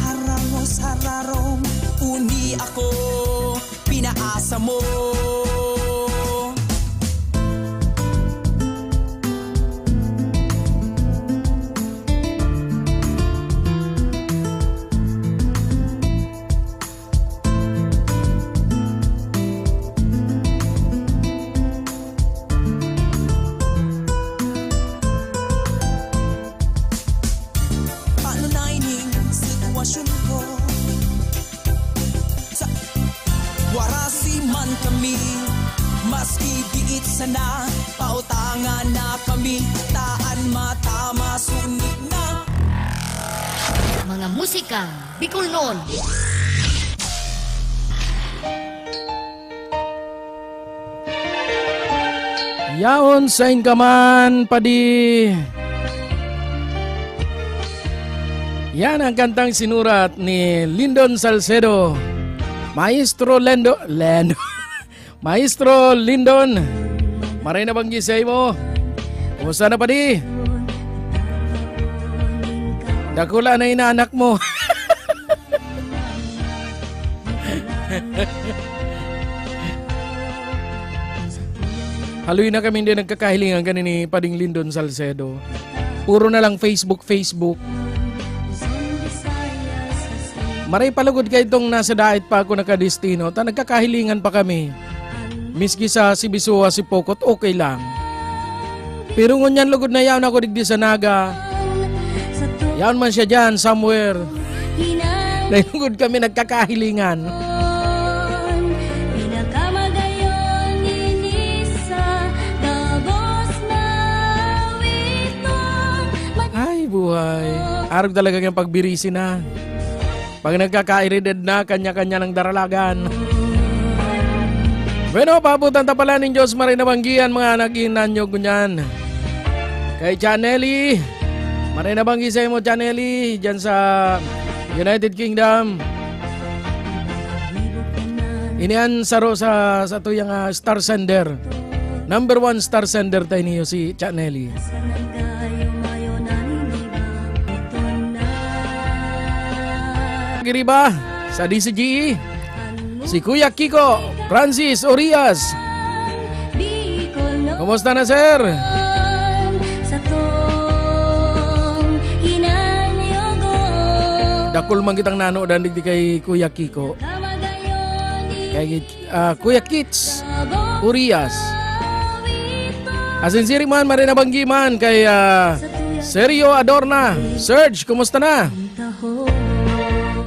haramos hararom, uni ako, pinaasa mo. Paano na ining sitwasyon ko? Sa warasi man kami, maski diit sana, pautangan na kami, taan matama, sunik na. Mga musika Bicolnon. Yaon sain ka man, padi. Yan ang kantang sinurat ni Lindon Salcedo. Maestro Lendo, Lendo. Maestro Lindon, maray na banggi sa imo. Kumusta na, padi? Dakula na inaanak mo. Haloy na kami din nagkakahilingan gani ni Pading Lindon Salcedo. Puro na lang Facebook, Facebook. Maray palugod kay itong nasa dait pa ako nakadestino, ta nagkakahilingan pa kami. Miski sa Sibisuwa, Sipocot, okay lang. Pero ngunyan lugod na yaon ako digdi sa Naga. Yaon man siya dyan, somewhere. Nailugod kami nagkakahilingan. Pinakamagayon ini sa gabos na witong. Ay, buhay. Arog talaga kayong pagbirisi na. Pag nagkakairidad na, kanya-kanya ng daralagan. Bueno, paabutan ta pala nin Diyos maray na banggi an mga nag-iinanyog ngunyan. Kay Chaneli, maray na banggi sa imo, Chaneli, dyan sa United Kingdom. Ini an saro sa, sa tuyang, ah, star sender. Number one star sender tayo niyo si Chaneli. Giriba sa D C G E, si Kuya Kiko Francis Orias. Kumusta na, sir? Dakul man kitang nanodan digdi kay Kuya Kiko. Kay, ah, Kuya Kits Urias. Asin siring man, maray na banggi man kay, ah, Sergio Adorna. Serge, kumusta na?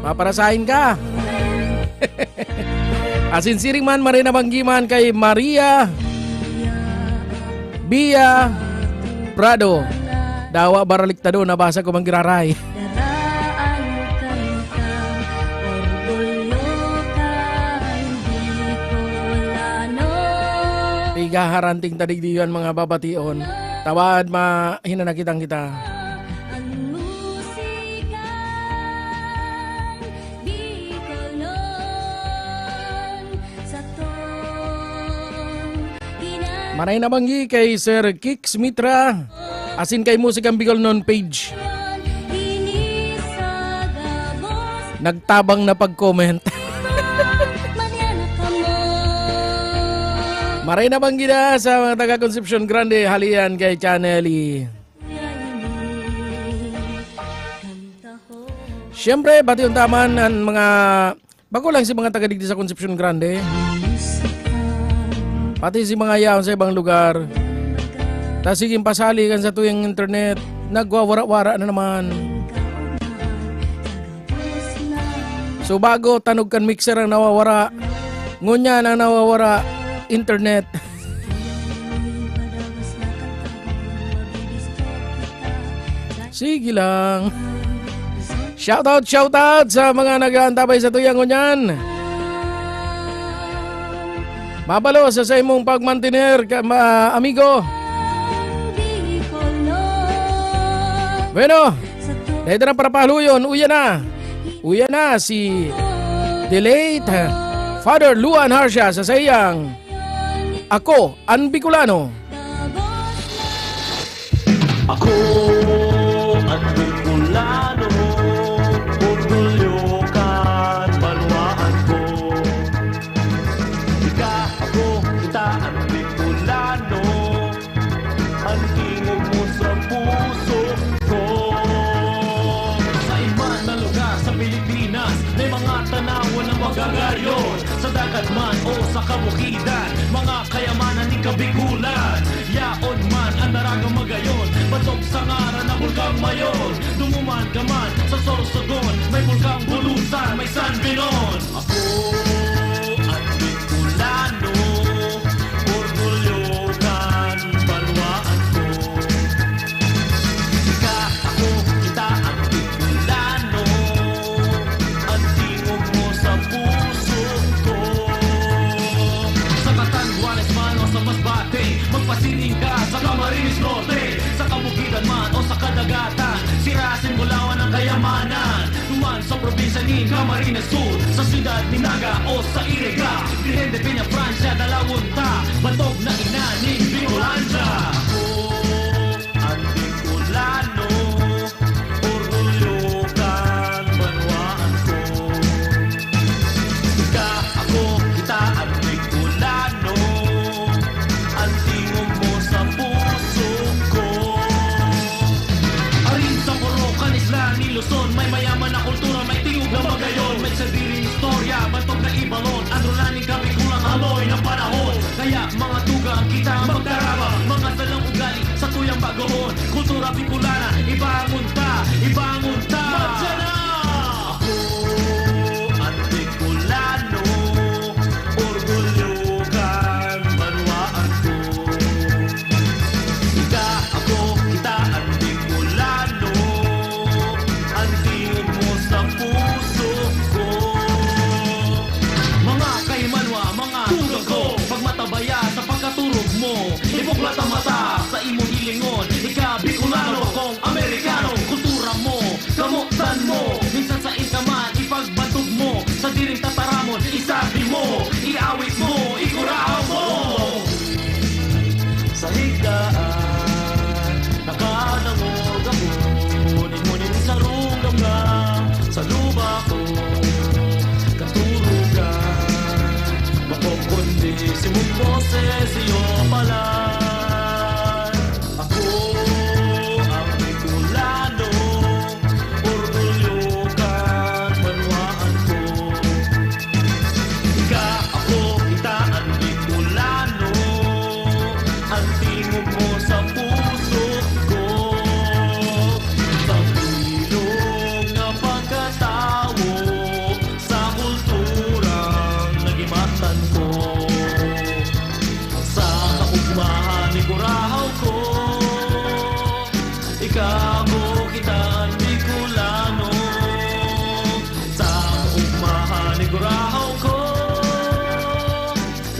Paparasahin ka. Asin siring man, maray na banggi man kay Maria Bia Prado. Dawa baraliktado, nabasa ko man giraray. Daraan kan orgulyo kan Bicolano. Pigaharanting ta digdi an mga babation. Tawad, mahinanakitan kita. An musikan Bicolnon sa tong Maray na banggi kay Sir Kix Mitra, asin kay Musikang Bicolnon page. Nagtabang na pag-comment. Maray na banggi na sa mga taga Concepcion Grande, halian kay Chaneli. Siyempre, bation ta man an mga Bako lang si mga taga digdi sa Concepcion Grande. Pati si mga yaon sa ibang lugar. Ta siging pasali kan sa tuyang internet, nagwawara-wara na naman. So, bago, tanog kan mixer ang nawawara. Ngunyan ang nawawara, internet. Sige lang. Shout out, shout out sa mga nag-aantabay sa tuyang ngunyan. Mabalo sa saimong pagmantiner, ka-, ma-, amigo. Bueno, dahil na para pahaluyon, uya na. Uya na si the late Father Luan Harsha sa saiyang Ako an Bicolano. Ako an Bicolano, orgulyo kan banwaan ko. Ika, ako, kita an Bicolano, an tingog mo sa puso ko. Sa iba na lugar sa Pilipinas, may mga tanawan na magagayon. Sa dagat man o sa kabukidan, mga kayamanan nin Kabikulan. Yaon man an daragang magayon, batok sa ngaran na Bulkang Mayon. Dumuman ka man sa Sorsogon, may Bulkang Bulusan, may San Binon. Ako an Bicolano, orgulyo kan banwaan ko. Ika, ako, kita an Bicolano, an tingog mo sa puso ko. Sa Catanduanes man o sa Masbate, magpasiring ka sa Camarines Norte. Sa kabukidan man o sa kadagatan, sira asin bulawan ang kayamanan. Duman sa probinsya nin Camarines Sur, sa siyudad ni Naga o sa Iriga, Virgen de Peñafrancia, dalawon ta, bantog na ina nin Bicolandia. Ako an Bicolano, orgulyo kan banwaan ko. Ika, ako, kita an Bicolano, an tingog Bicolana, ibangon ta, ibangon ta! Madya na! Ako an Bicolano, orgulyo kan banwaan ko. Ika, ako, kita an Bicolano, an tingog mo sa puso ko. Mga kaimanwa, mga tugang ko, pagmatabaya sa pagkaturog mo. Ibuklat ang mata sa imong hilingon. Ika, Bicolano, akong Amerikano. Kultura mo, kamotan mo. Minsan sain ka man, ipagbantog mo. Sa diring tataramon, isabi mo, iawit mo, ikurahaw mo. Sa higdaan, nakadangog ako, nin mo nin sarong gamgam sa luba ko. Katurugan, mapopon di si mong boses iyo palan. Ako ang Bicolano, orgulyo kan banwaan ko. Ika, ako, kita an Bicolano, an tingog mo sa puso ko. Sa bilog na pagkatawo, sa kulturang nagimatan ko, sa kaugmahan ni kurahaw ko, ika, ako, kita an Bicolano. Sa kaugmahan ni kurahaw ko,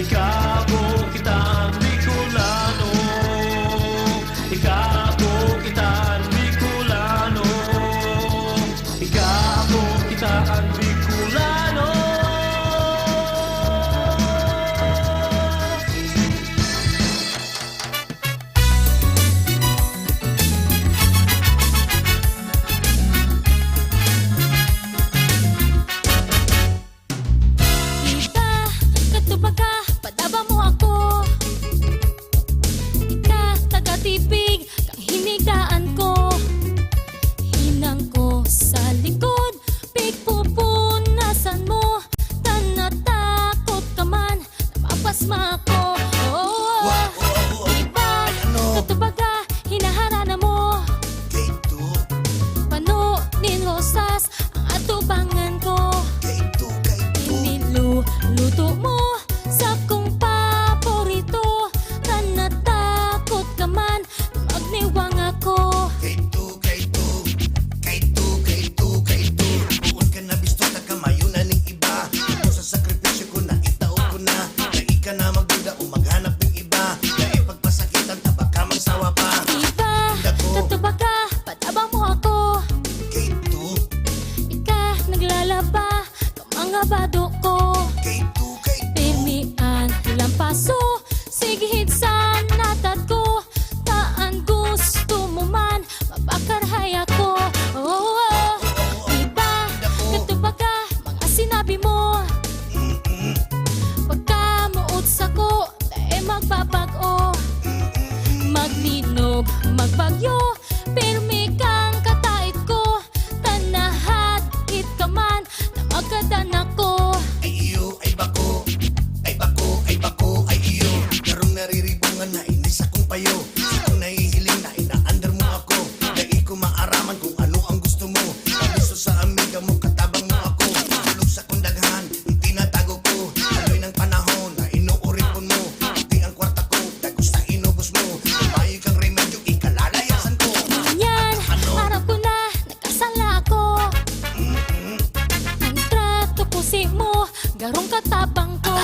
ika, ako, kita an Bicolano. Ika, ako, kita an Bicolano. Ika, ako, kita an Bicolano. Iba, kadto baga, padaba mo ako. Ika, taga-tipig, kang hinigaan ko. Hinang ko sa likod, pigpupunasan mo. Ta natakot ka man, napapasma ako. Oh, Wa-, wa-, wa-, iba, ano? Kadto baga, hinaharana mo. Kaito. Pano nin rosas, ang atubangan ko. Kaito, kaito. Niluluto mo, sakong paborito. Ta natakot ka man, magniwang ako. Kaito, kaito, kaito, kaito, kaito. Poon ka na bisto, ta kamayo na ning iba. Ito sa sakripisyo ko na, itao ko na. Dai ka na magduda o maghanap ning iba. Dai pagpasakitan ta, baka magsawa pa. Iba, Dako. Kadto baga, padaba mo ako. Kaito. Ika, naglalaba, ka mga bado ko. Kaito, kaito. Pirmi an lampaso, sigihid sa natad ko. Ta an gusto mo man, mapakarahay ako. Oh, oh. Iba, Dako. Kadto baga, mga sinabi mo. Mm-mm. Pagkamoot sako, dai magbabag-o. Mm-mm. Magninog, magbagyo, pirmi kang katait ko. Ta nahad-it ka man, na magkadan ako. Ay iyo, ay bako, ay bako, ay bako, ay iyo. Karong nariribungan na ini sakong payo. Sakong nahihiling na inaandar mo ako. Dai ko maaraman kung ano ang gusto mo. Pag gusto sa amiga mo, katabang mo ako. Tulog sa kong daghan, ang tinatago ko. Haloy ng panahon na inuuripon mo. Pati ang kwarta ko, dagos na inubos mo. Mayo kang remedyo, ikalalayasan ko. Yan, Ano? Aram ko na, nagkasala ako. Mm-mm. Ang trato ko simo, garong katabang ko.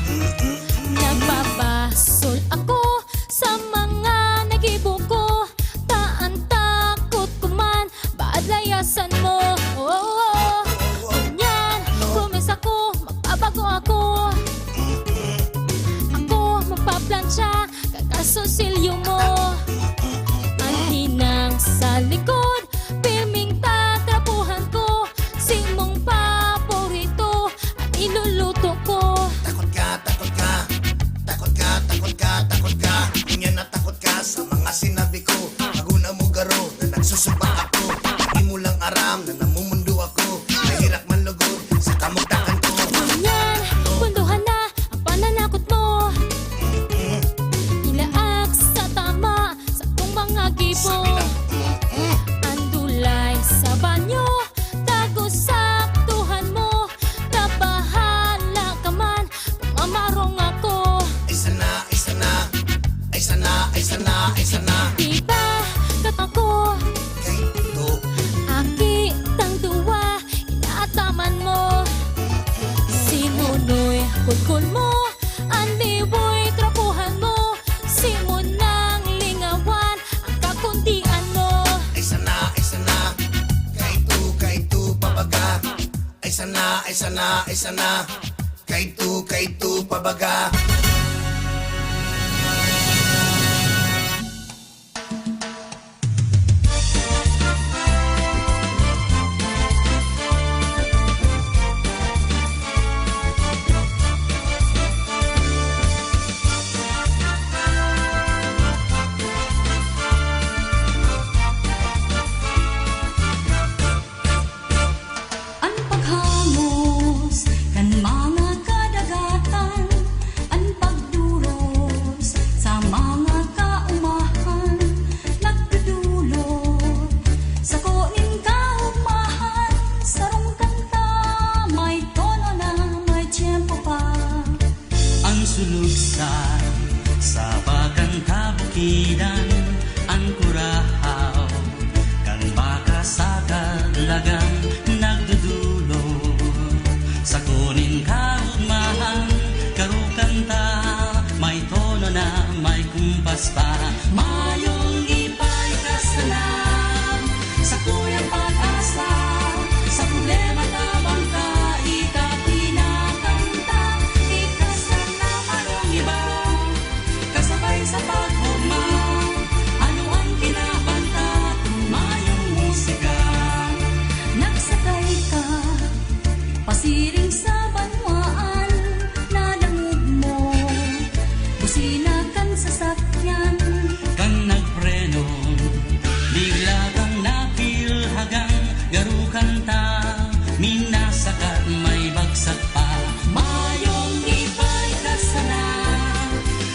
Mm-mm. Nagbabasol ako sa mga nagibo ko. Ta an takot ko man, baad layasan mo. Oh, oh, oh. Ngunyan, Ano? Promise ako, magbabago ako. Mm-mm. Ako magpaplantsa, kakasosilyo mo. Mm-mm. Ang hinang sa likod, pirming tatrabuhan ko. Simong paborito, ang iluluto ko. Takot ka, takot ka, takot ka, takot ka, takot ka. Ngunyan natakot ka sa mga sinabi ko. Bago na mo garo na nagsusuba ako. Di mo lang aram na namumundo ako. Nahirak man lugod sa kamugtakan ko. Ngunyan, pundohan na ang pananakot mo. Mm-mm. Ilaag sa tama sa kong mga gibo. Sabi na, mm. Kudkol mo, an liwoy trapohan mo, simon nang lingawan an kakundian mo. Ay sana, ay sana, kaito, kaito pa baga. Ay sana, ay sana, ay sana, kaito, kaito pa baga. An paghangos kan mga kadagatan, an pagduros sa mga kaumahan, nagdudulot sako nin kaugmahan, sarong kanta, may tono na, may tiyempo pa. An suluksan sa pagkanta bukidan, an kurahaw kan baka sa kalagan, nagdudulot sako nin kaugmahan, karo kanta, may tono na, may kumpas pa. Mayong ipaikasana, sakuyang pag-asa, sa problema tabang ka, ika pinakanta, ikasana mayong iba, kasabay sa pag-ugma, ano ang kinabanta, kun mayong musika, nagsakay ka, pasiring sa banwaan, nadangog mo, busina kan sasakyan, kan nagpreno, bigla kang napilhagan, garo kanta, minasakat, may bagsak pa. Mayong ipaikasana,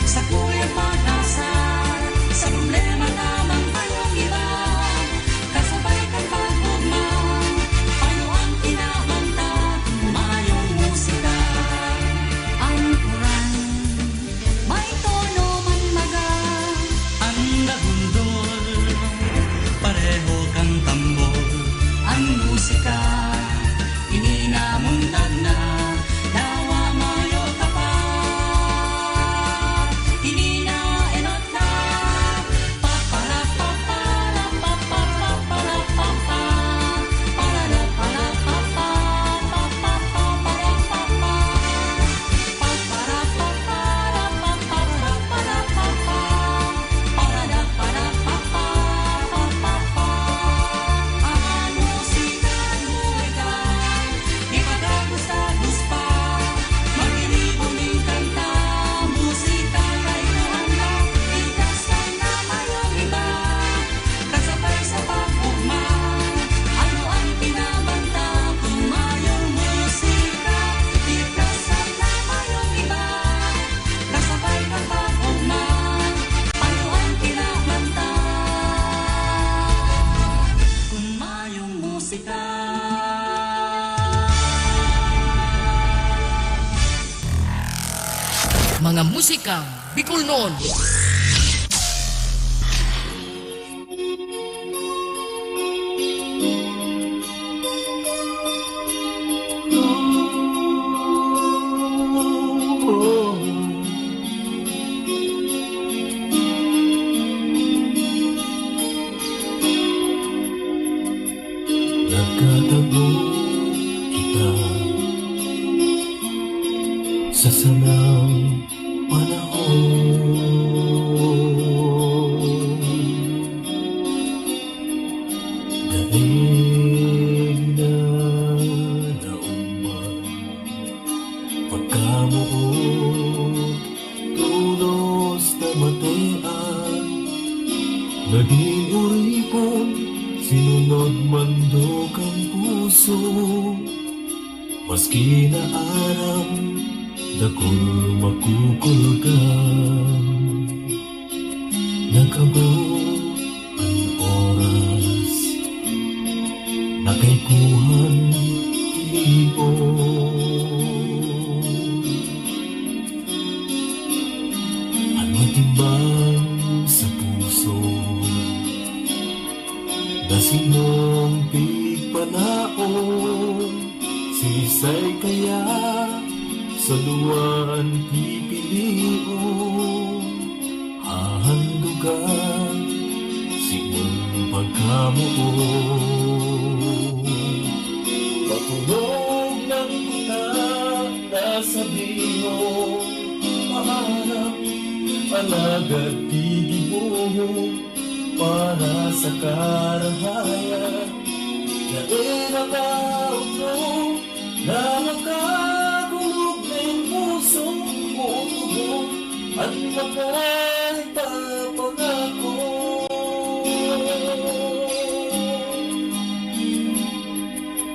sakuyang pag-asa, sa problema tabang mayong iba, kasabay kan pag-ugma, payo ang kinabanta, mayong musika, ang kuran. May tono man baga an nagundol, pareho kan tambol an musika. Ini na mundag na, dawa mayo ka pa. Ini na enot na. Kasabay sa pag-ugma, ano ang kinabanta kun mayong musika? Ika sana mayong iba. Kasabay kan pag-ugma, ano ang kinabanta kun mayong musika? Mga musikang Bicolnon. Nagkatago kita sa sarong panahon. Daig na naumay, pagkamoot, tolos na matian, naging oripon, sinunod mandok ang puso. Maski na aram, dakul makukulgan. Nag-abot an oras na kaipuhan tion. An matimbang sa puso na sinong pigpanaon, siisay kaya sa Duwa an pipilion, hahandogan si imong pagkamoot. Makulog man kita na sabihon, maharap, alagad gigibo para sa karahayan. Dai na ba utro na makakulog nin pusong utubon an mga ipapangako?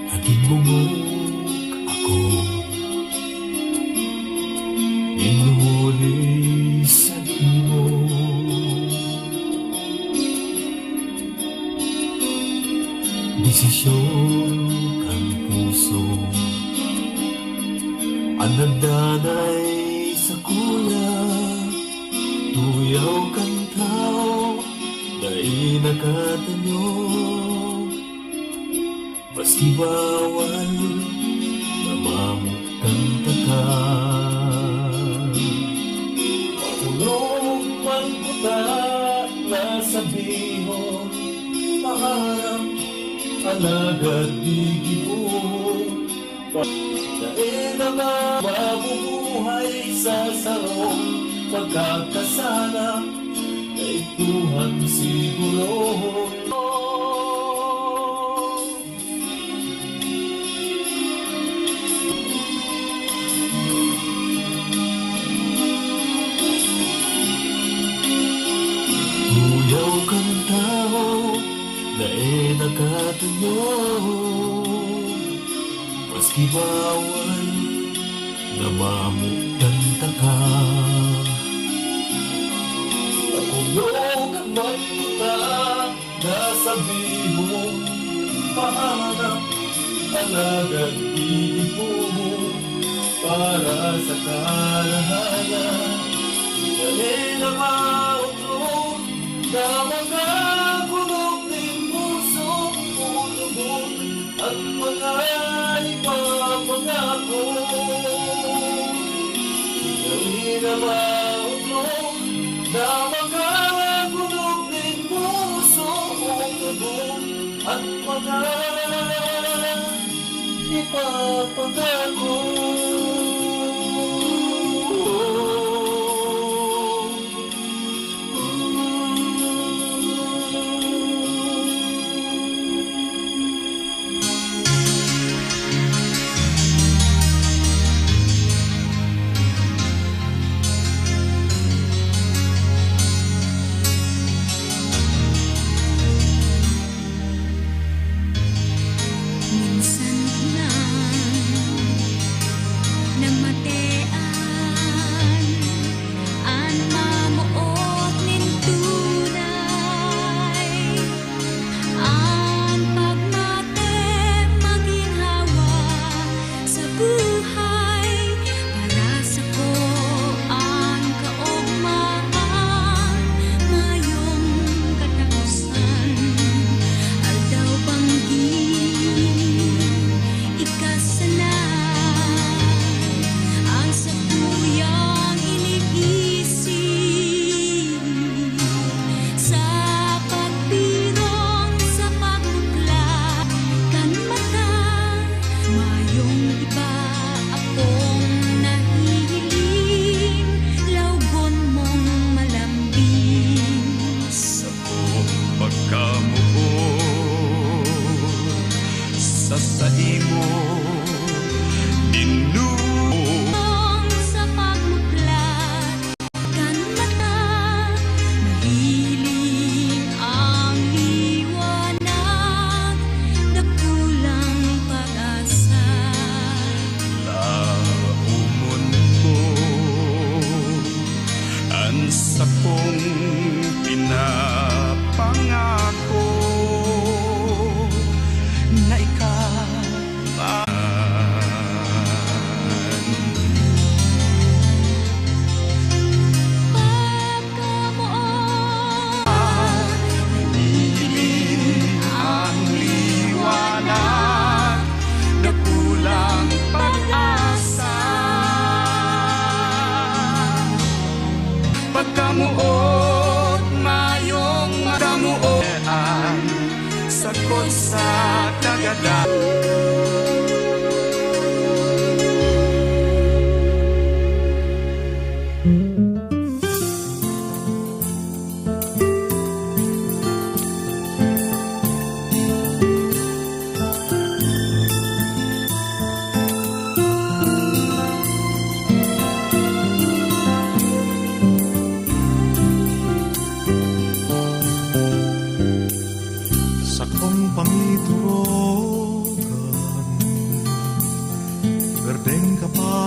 Naging bungog ako nin huli sa imo. Desisyon kan puso an nagdanay sakuya. Tuyaw kan tawo dai nakatanyog, maski bawal, namamuktan taka. Makulog man kuta na sabihon, maharap, alagad di gibo. Dai na mabubuhay sa sarong pagkakasala, kaipuhan siguro. Tuyaw kan tawo, dai nakatanyog, maski bawal, namamuktan taka. Makulog man kuta na sabihon, maharap, alagad gigibo para sa karahayan. Dai na mautro na makakulog nin pusong utubon an mga ipapangako. Dai na mautro na makakulog nin pusong utubon an mga ipapangako. Minsan lang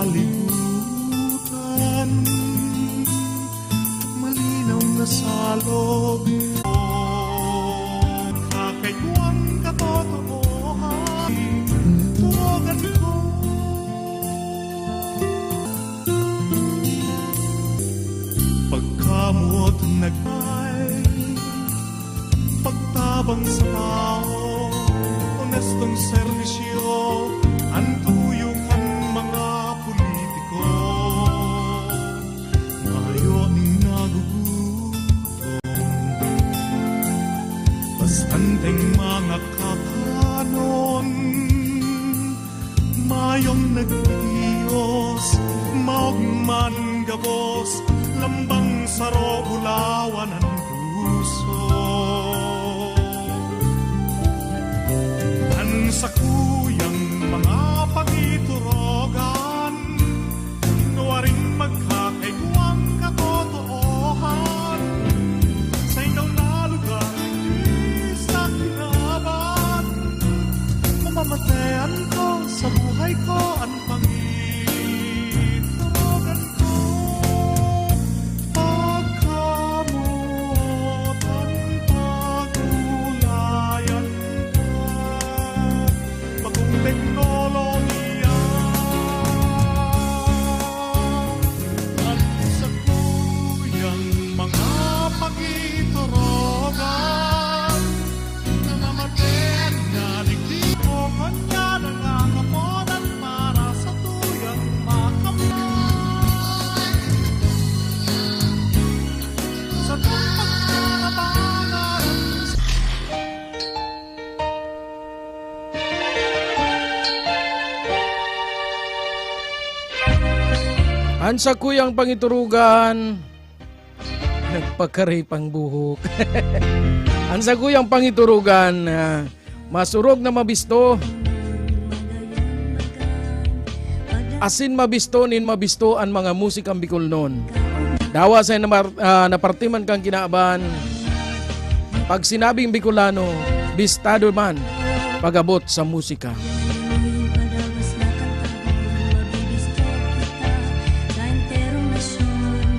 Kalibutan, malinaw na salog. Kakaigwang katotoohan, turogan ko. Pagkamot nagay, pagtabang sa tao, onestong serbisyo, an tuyo kan mga politiko. Mayo ning nagugutom, bastanteng mga kakanon. Mayong nagtitios, maog man gabos, lambang saro bulawan an puso. An sakuyang mga pangiturogan, nuaring magkakaigwang katotoohan. Sa ikaw na lugar, digdi sa kinaban, mamamatean ko sa buhay ko an pangiturogan ko. Pagkamutan, pagulayan ko, bakong teknolohiya. An sakuyang mga pangiturogan, namamatean na digdi ko kanya nagkakaponan para sa tuyang makamay. Sa tumpag na nabangan. An sakuyang pangiturugan, nagpakaripang buhok. An sakuyang pangiturugan, ah, masurog na mabisto. Asin mabisto nin mabisto an mga musikang Bikolnon. Dawa sa namar-, ah, napartiman kan kinaban. Pag sinabing Bicolano, bistado man pag-abot sa musika.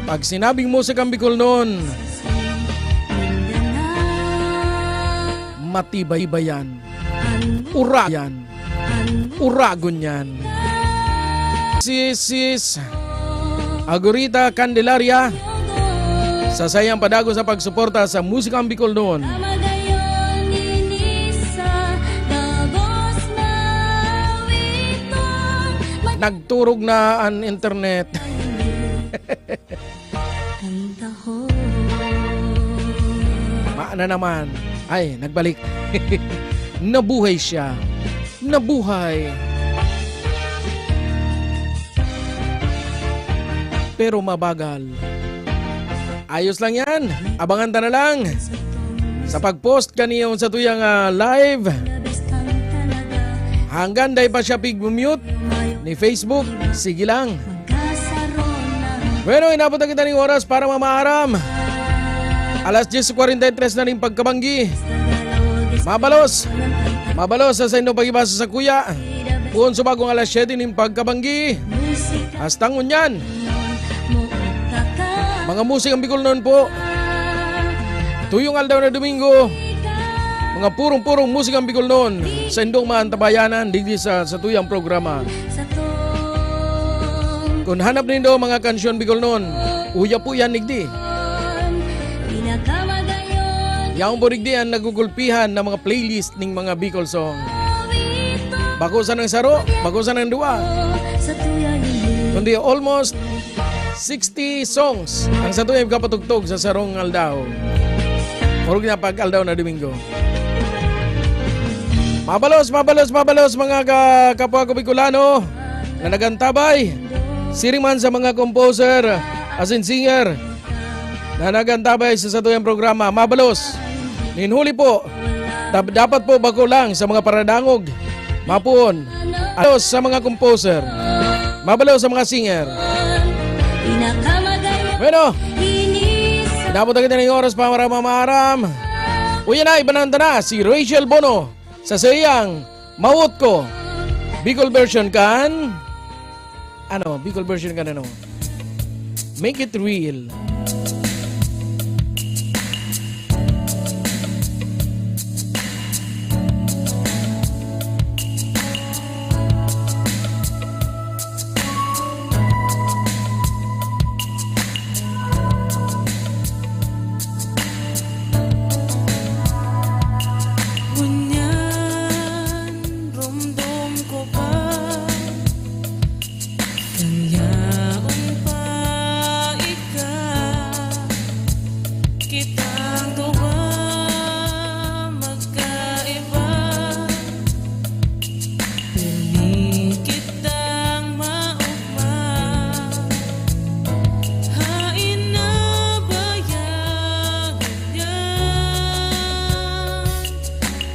Pag sinabing musikang Bikolnon, matibay ba yan? Ura yan. Uragon yan. Si Sis Agurita Candelaria, sa saiyang padagos sa pagsuporta sa musikang Bikolnon. Nagturog na an internet. Maana naman. Ay, nagbalik. Nabuhay siya. Nabuhay. Pero mabagal. Ayos lang yan. Abangan ta na lang sa pag-post kaniyong sa tuyang, ah, live. Hanggang dai pa siya pig-mute ni Facebook. Sige lang. Bueno, inabot na kita ning oras para mamaaram. Alas dyes kwarenta y tres na ning pagkabanggi. Mabalos. Mabalos sa saindong pag-iba sa sakuya. Puon sa bagong alas siyete ning pagkabanggi. Hasta ngunyan. Mga musikang Bikolnon po. Tuyong aldaw na Domingo. Mga purong-purong musikang Bikolnon. Saindong maantabayanan digdi sa, sa tuyang programa. Kun hanap nindo mga kansyon Bikolnon, uya po yan digdi. Yaon po digdi an nagugulpihan na mga playlist ning mga Bicol song. Bako sanang saro, bako sanang duwa. Kundi almost sixty songs ang satuyang kapatugtog sa sarong aldaw. Orog na pag-aldaw na Domingo. Mabalos, mabalos, mabalos, mga ka-, kapwa ko Bicolano na nagantabay. Siring man sa mga composer, asin singer, na nagantabay sa satuyang programa. Mabalos. Nin huli po, dap-, dapat po bako lang sa mga paradangog. Mapuon. Alos sa mga composer. Mabalos sa mga singer. Bueno, inabot na kita ning oras para mamaaram. Uya na, ibanan ta na si Rachel Bono sa saiyang Mawot Ko, Bicol version kan Ano, Bicol version kan ano? Make it real. Ngunyan, rumdom ko pa kan yaon pa ika. Kitang duwa magkaiba, pirmi kitang maogma. Hain na baya ngunyan?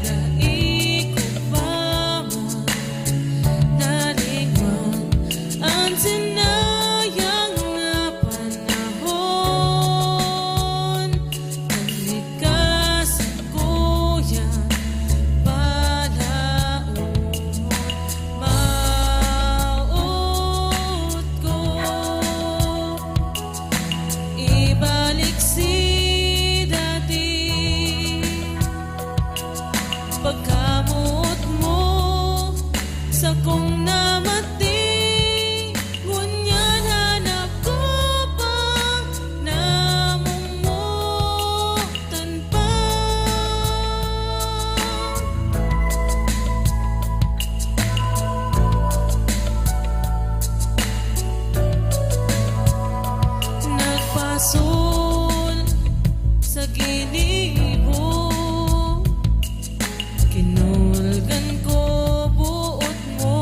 Dai ko pa man nalingon an sinayang na panahon. Kan ika sakuya palaomon, mawot ko. Ibalik si dati. Pagkamoot mo, sakong namati. Ngunyan hanap ko pa, namumutan pa. Nagpasol sa ginibo, kinulgan ko boot mo.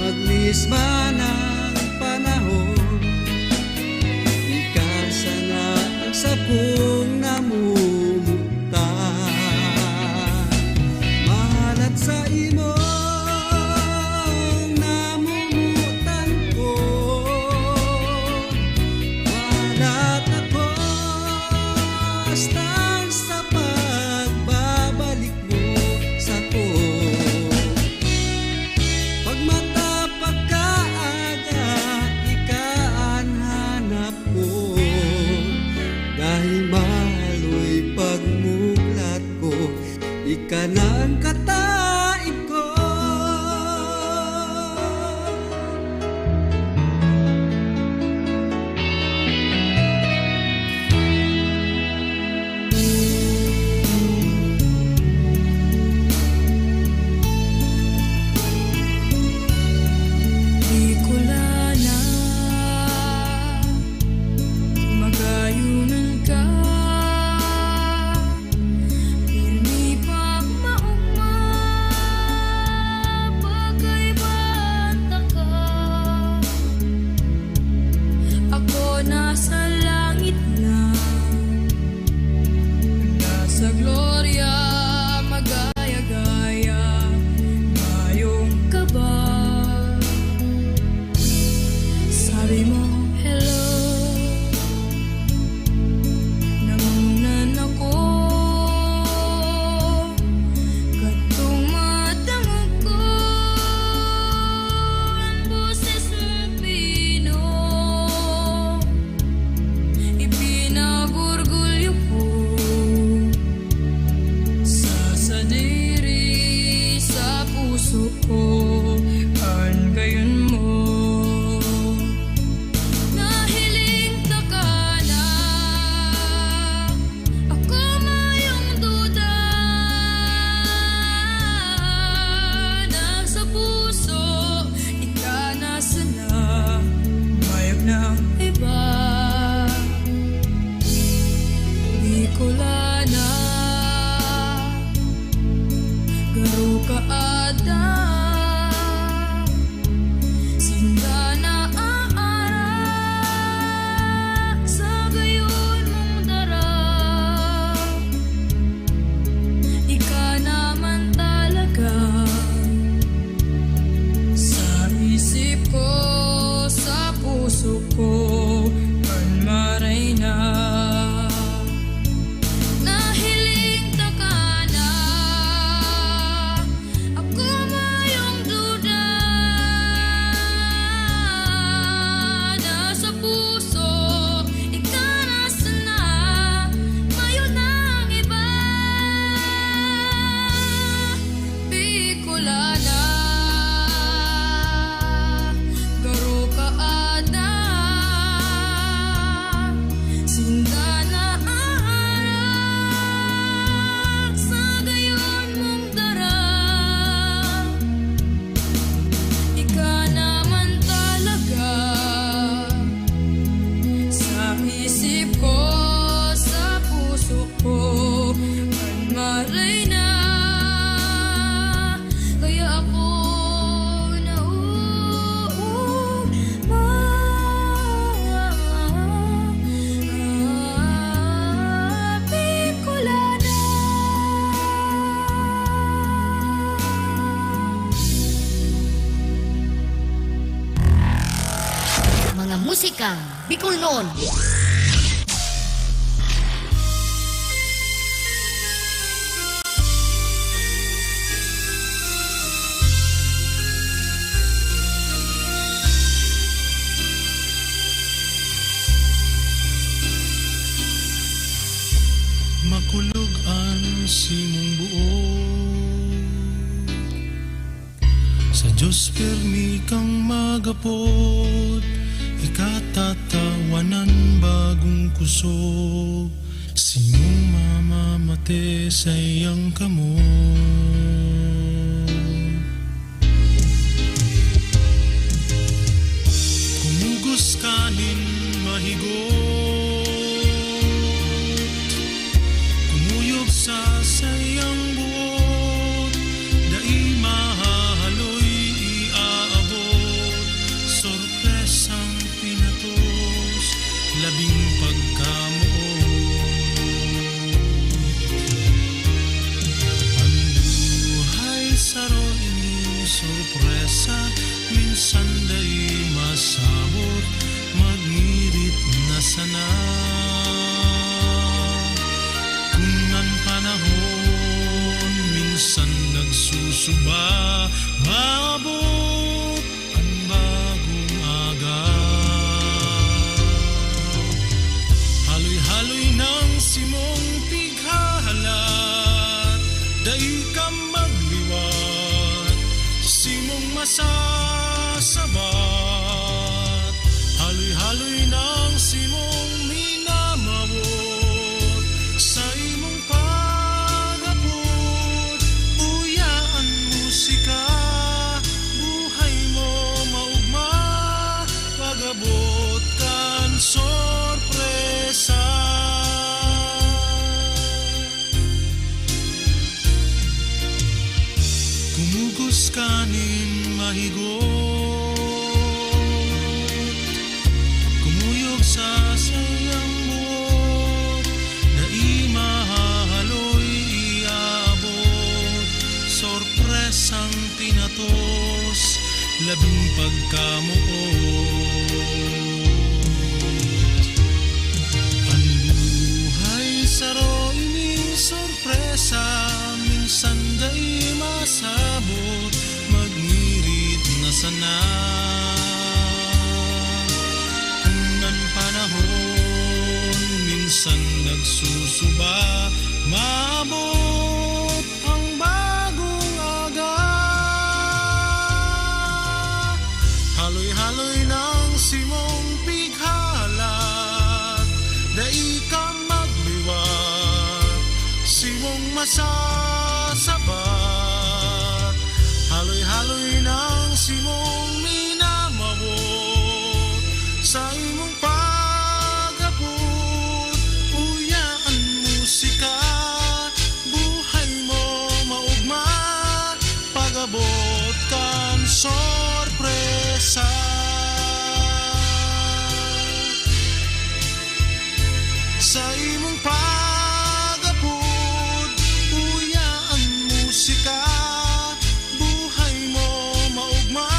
Misma ng panahon, ika sana ang sakong namumutan. Mahalat sa imong namumutan ko, mahalat ako, hastang sa pagbabalik mo sako. Pagmata pagkaaga, ika an hanap ko. Dahil maloy pagmuklat ko, ika na ang kataib ko. Bicolana, magayunan ka, pirmi pagmaoma, pagkaiba taka. Ako nasa langit na, nasa gloria, magaya-gaya, mayong kaba. Sabi mo, "Hello." Nangungunan ako, kadtong madangog ko an boses mong pino. Ipinag-orgulyo ko sa sadiri, sa puso ko, an gayon mo. Nahiling taka na, ako mayong duda na sa puso, ika na sana, mayong nang iba. Bicolana, garo ka ada, sinda naaara sa gayon mong dara. Ika naman talaga sa isip ko, sa puso ko, an maray na. Nahiling taka na, ako mayong duda na sa puso, ika na sana, mayo nang iba. Bicolana, garo ka ada, sinda naaara sa gayon mong dara. Ika naman talaga sa isip ko, sa puso ko, an maray na. Kaya ako nauuma, Bicolana. Mga musikang Bicolnon. Makulog an simong buot. Sa Diyos pirmi kang mag-apod, ika tatawanan bagong kusog, simong mamamate saiyang kamot. Kumugos ka nin mahigot, kumuyog sa saiyang buot, dai mahahaloy, iaabot dai masabot, magngirit na sana. Kun an panahon minsan nagsusuba, maabot an bagong aga. Haloy-haloy nang simong pighahalat, dai ka magliwat, simong masasabat. Haloy-haloy nang simong minamawot, saimong pag-apod, uya an musika, buhay mo maugma, pag-abot kan sorpresa. Kumugos ka nin mahigot, kumuyog sa saiyang buot, dai mahahaloy iabot, sorpresang pinatos, labing pagkamoot. An buhay saro ining sorpresa, minsan dai masabot, magngirit na sana. Kun an panahon minsan nagsusuba, maabot ang bagong aga. Haloy-haloy nang simong pighahalat, dai ka magliwat, simong masasabat. Haloy-haloy nang simong minamawot, saimong pag-apod, uya an musika, buhay mo maugma, pag-abot kan sorpresa. Saimong pag-apod, uya an musika, buhay mo maugma,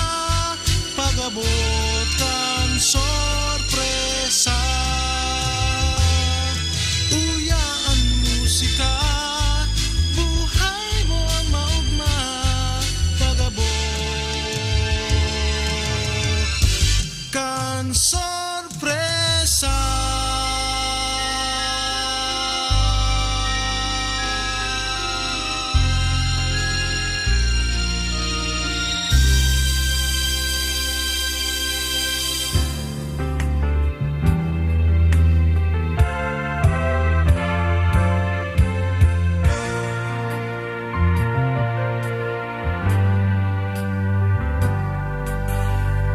pag-abot kan sorpresa. Uya an musika, buhay mo maugma, pag-abot kan sorpresa.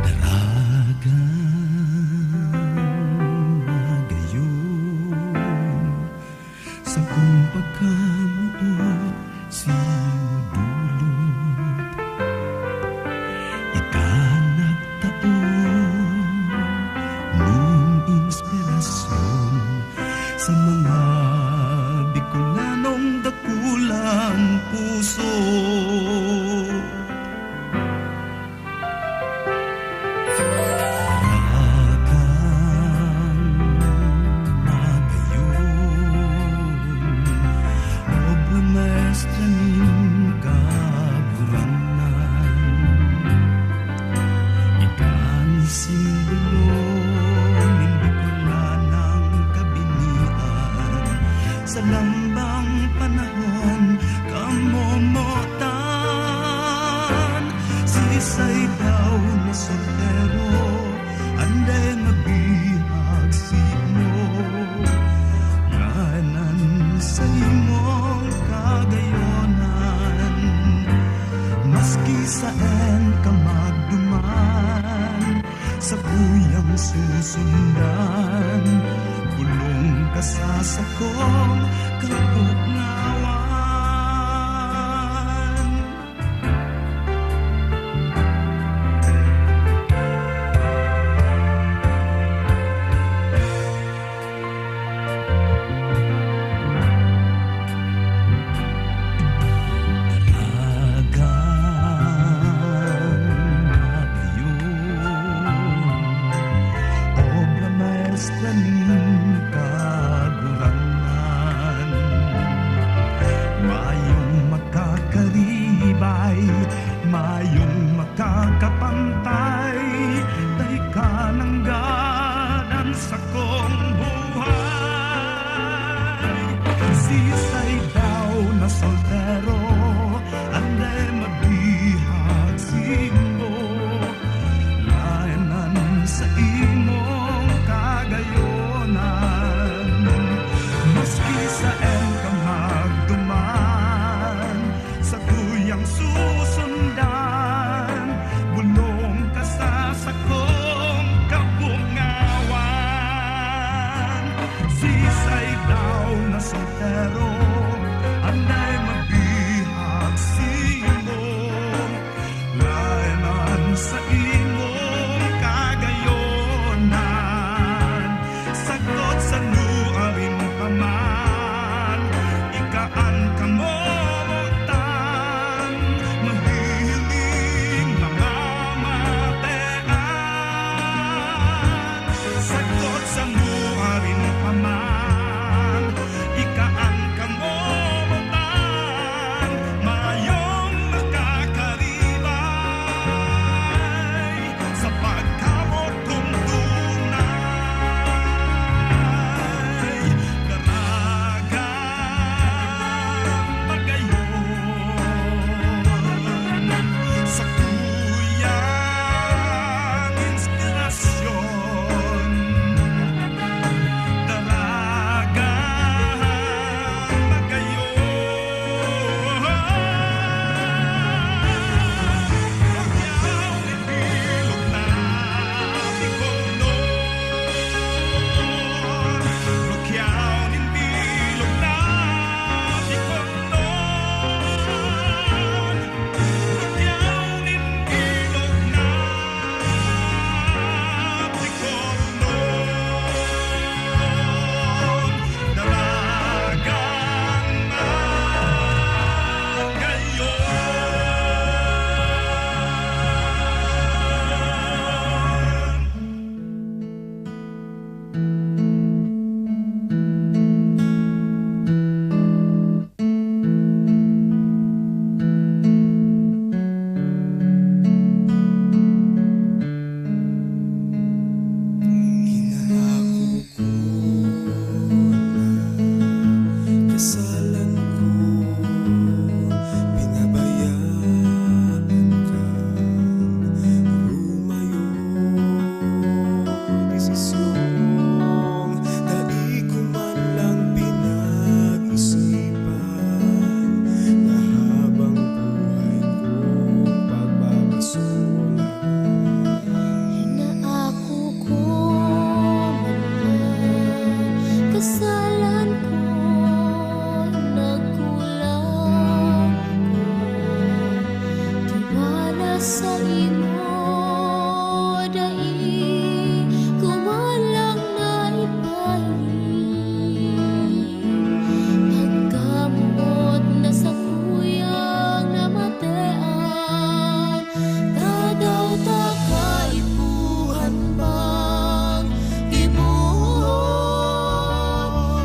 Daragang magayon, sakong pagkamoot, simudulot. Ika nagtao nin inspirasyon sa mga Bicolanong dakulang puso. Daragang magayon, obra maestra nin Kagurangnan. Ika an simbolo nin Bicolanang kabinian. Sa lambang panahon, kamomotan, siisay daw na soltero an dai mabihag simo? Ngunyan sa imong kagayonan, maski saen ka magduman, sakuyang susundan, kulong ka sa sakong kagugnawan. Daragang magayon, Pero anay mabihag si imong laenan sa imong kagayonan. Sagkod sa nuarin pa man, ika an kamomotan, mahihiling mamamatean. Sagkod sa nuarin pa man, ika an kamomotan, mayong makakaribay sa pagkamot kong tunay. Daragang magayon, sakuyang inspirasyon. Daragang magayon, lugyaw nin bilog na Bicol nun. Lugyaw nin bilog na Bicol nun. Lugyaw nin bilog na Bicol nun, daragang magayon. Inaako ko na kasalan ko, pinabayaan kang lumayo. Desisyong dai ko man lang pinag-isipan na habang buhay kong pagbabasura. Inaako ko man ang kasalan ko, nagkulang ko tiwala sa imo, dai ko man lang naipahiling. Pagkamot na sakuyang namatean, tadaw ta kaipuhan pang gibohon.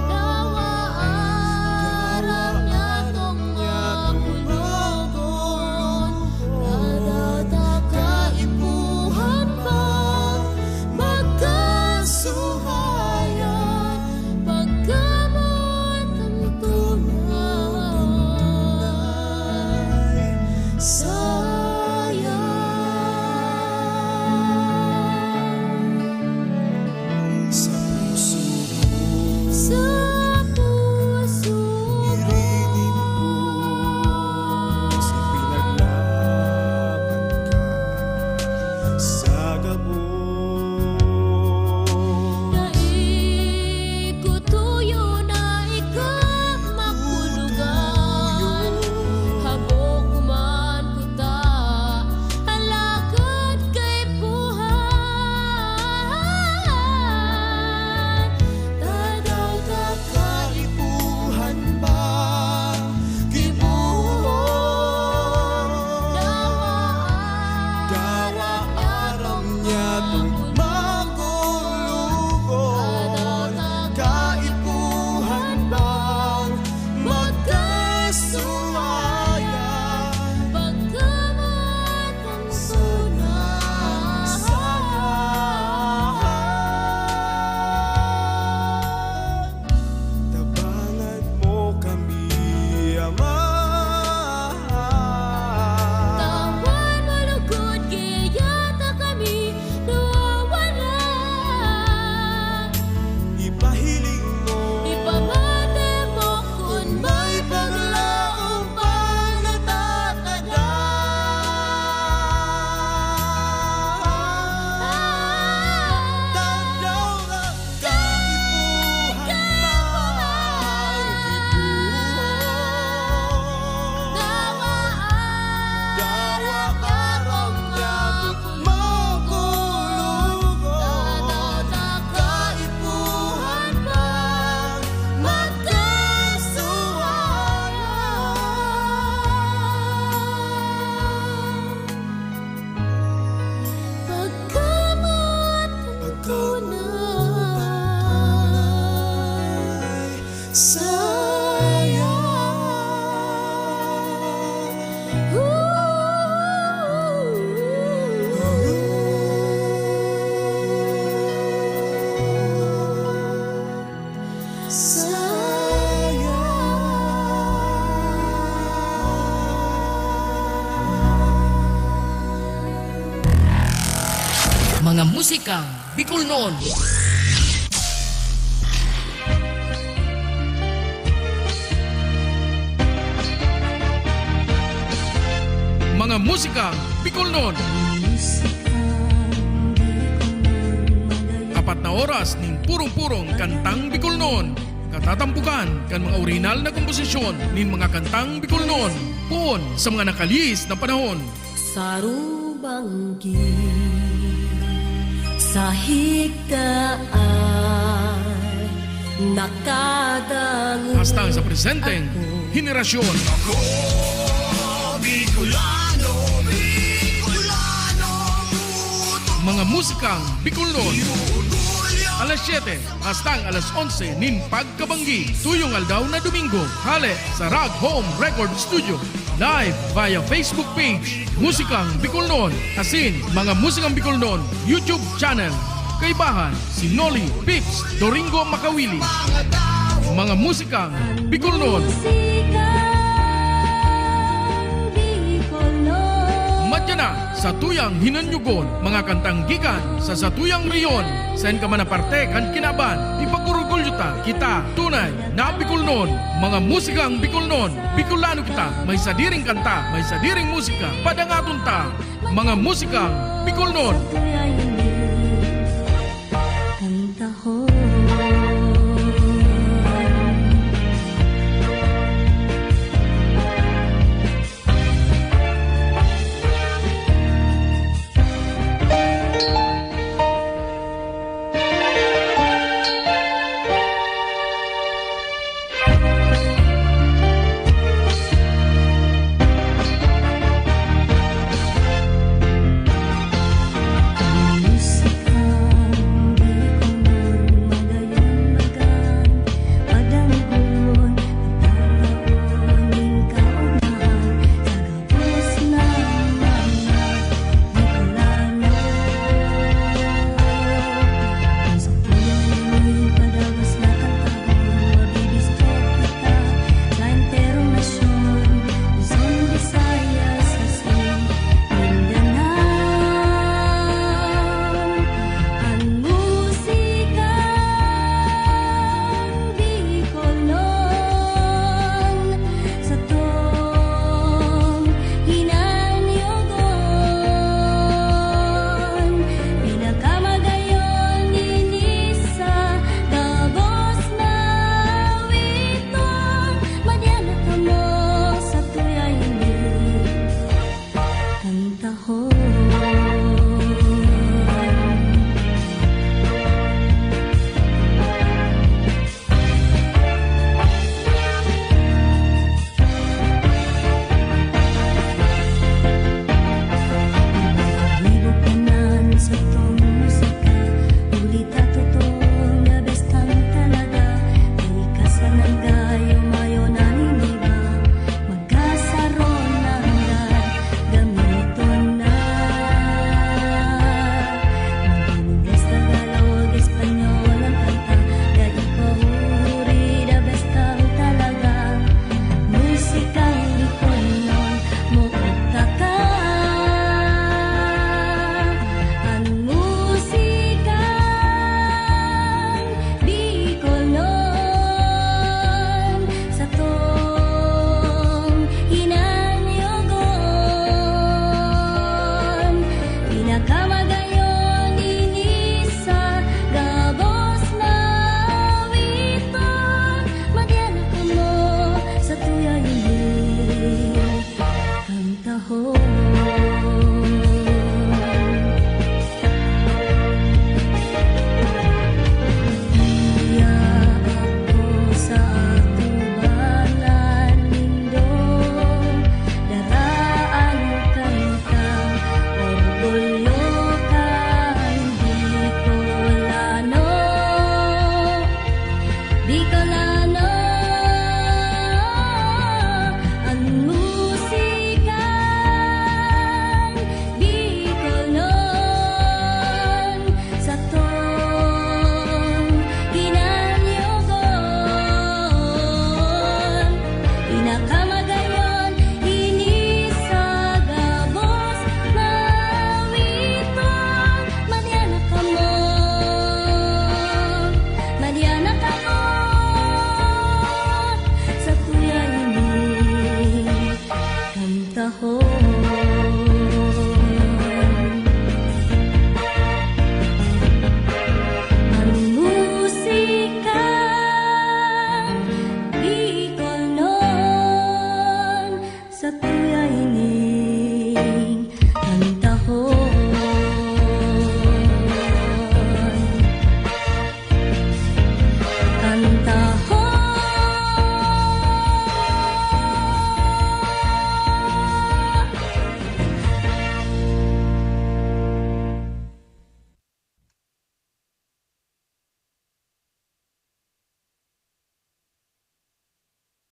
Dawa aram niya tong magulugon. Tadaw ta kaipuhan pang magkasuhayan. Pagkamot ang tunay saya. Sa puso ko, sa puso ko, irining ko, sa pinaglaban ka sa gabos. Dai ko tuyo na ika makulugan. Habo ko man kuta, alagad kaipuhan. Tadaw ta kaipuhan pa gibohon. Dawa aram niya tong magulugon. Kaipuhan bang magkasuhayan? Pagkamot ang tunay saya. Tabangan mo kami, Ama. Tawan mo lugod, giya ta kami, duwa Mga musikang Bicolnon. Mga musikang Bicolnon. Apat na oras nin purong-purong kantang Bicolnon. Katatampukan kan mga orihinal na komposisyon nin mga kantang Bicolnon, poon sa mga nakalihis na panahon. Saro banggi sa higdaan, nakadangog. Hastang sa presenteng ako. Henerasyon. Ako, Bicolano, Bicolano, puto. Mga musikang Bicolnon. Orgulyo. Alas siyete hastang alas onse nin pagkabanggi, tuyong aldaw na Domingo, hale sa Rag Home Record Studio. Live via Facebook page, Musikang Bicolnon, asin Mga Musikang Bicolnon YouTube channel. Kaibahan, si Noli Pips Doringo Makawili. Mga Musikang Bicolnon. Madya na sa tuyang hinanyugon, mga kantang gikan sa satuyang rehiyon. Saen ka man na parte kan kinaban, ipag-orgulyo ta, kita tunay na Bicolnon. Mga musikang Bicolnon, Bicolano kita, may sadiring kanta, may sadiring musika, padangaton ta, mga musikang Bicolnon.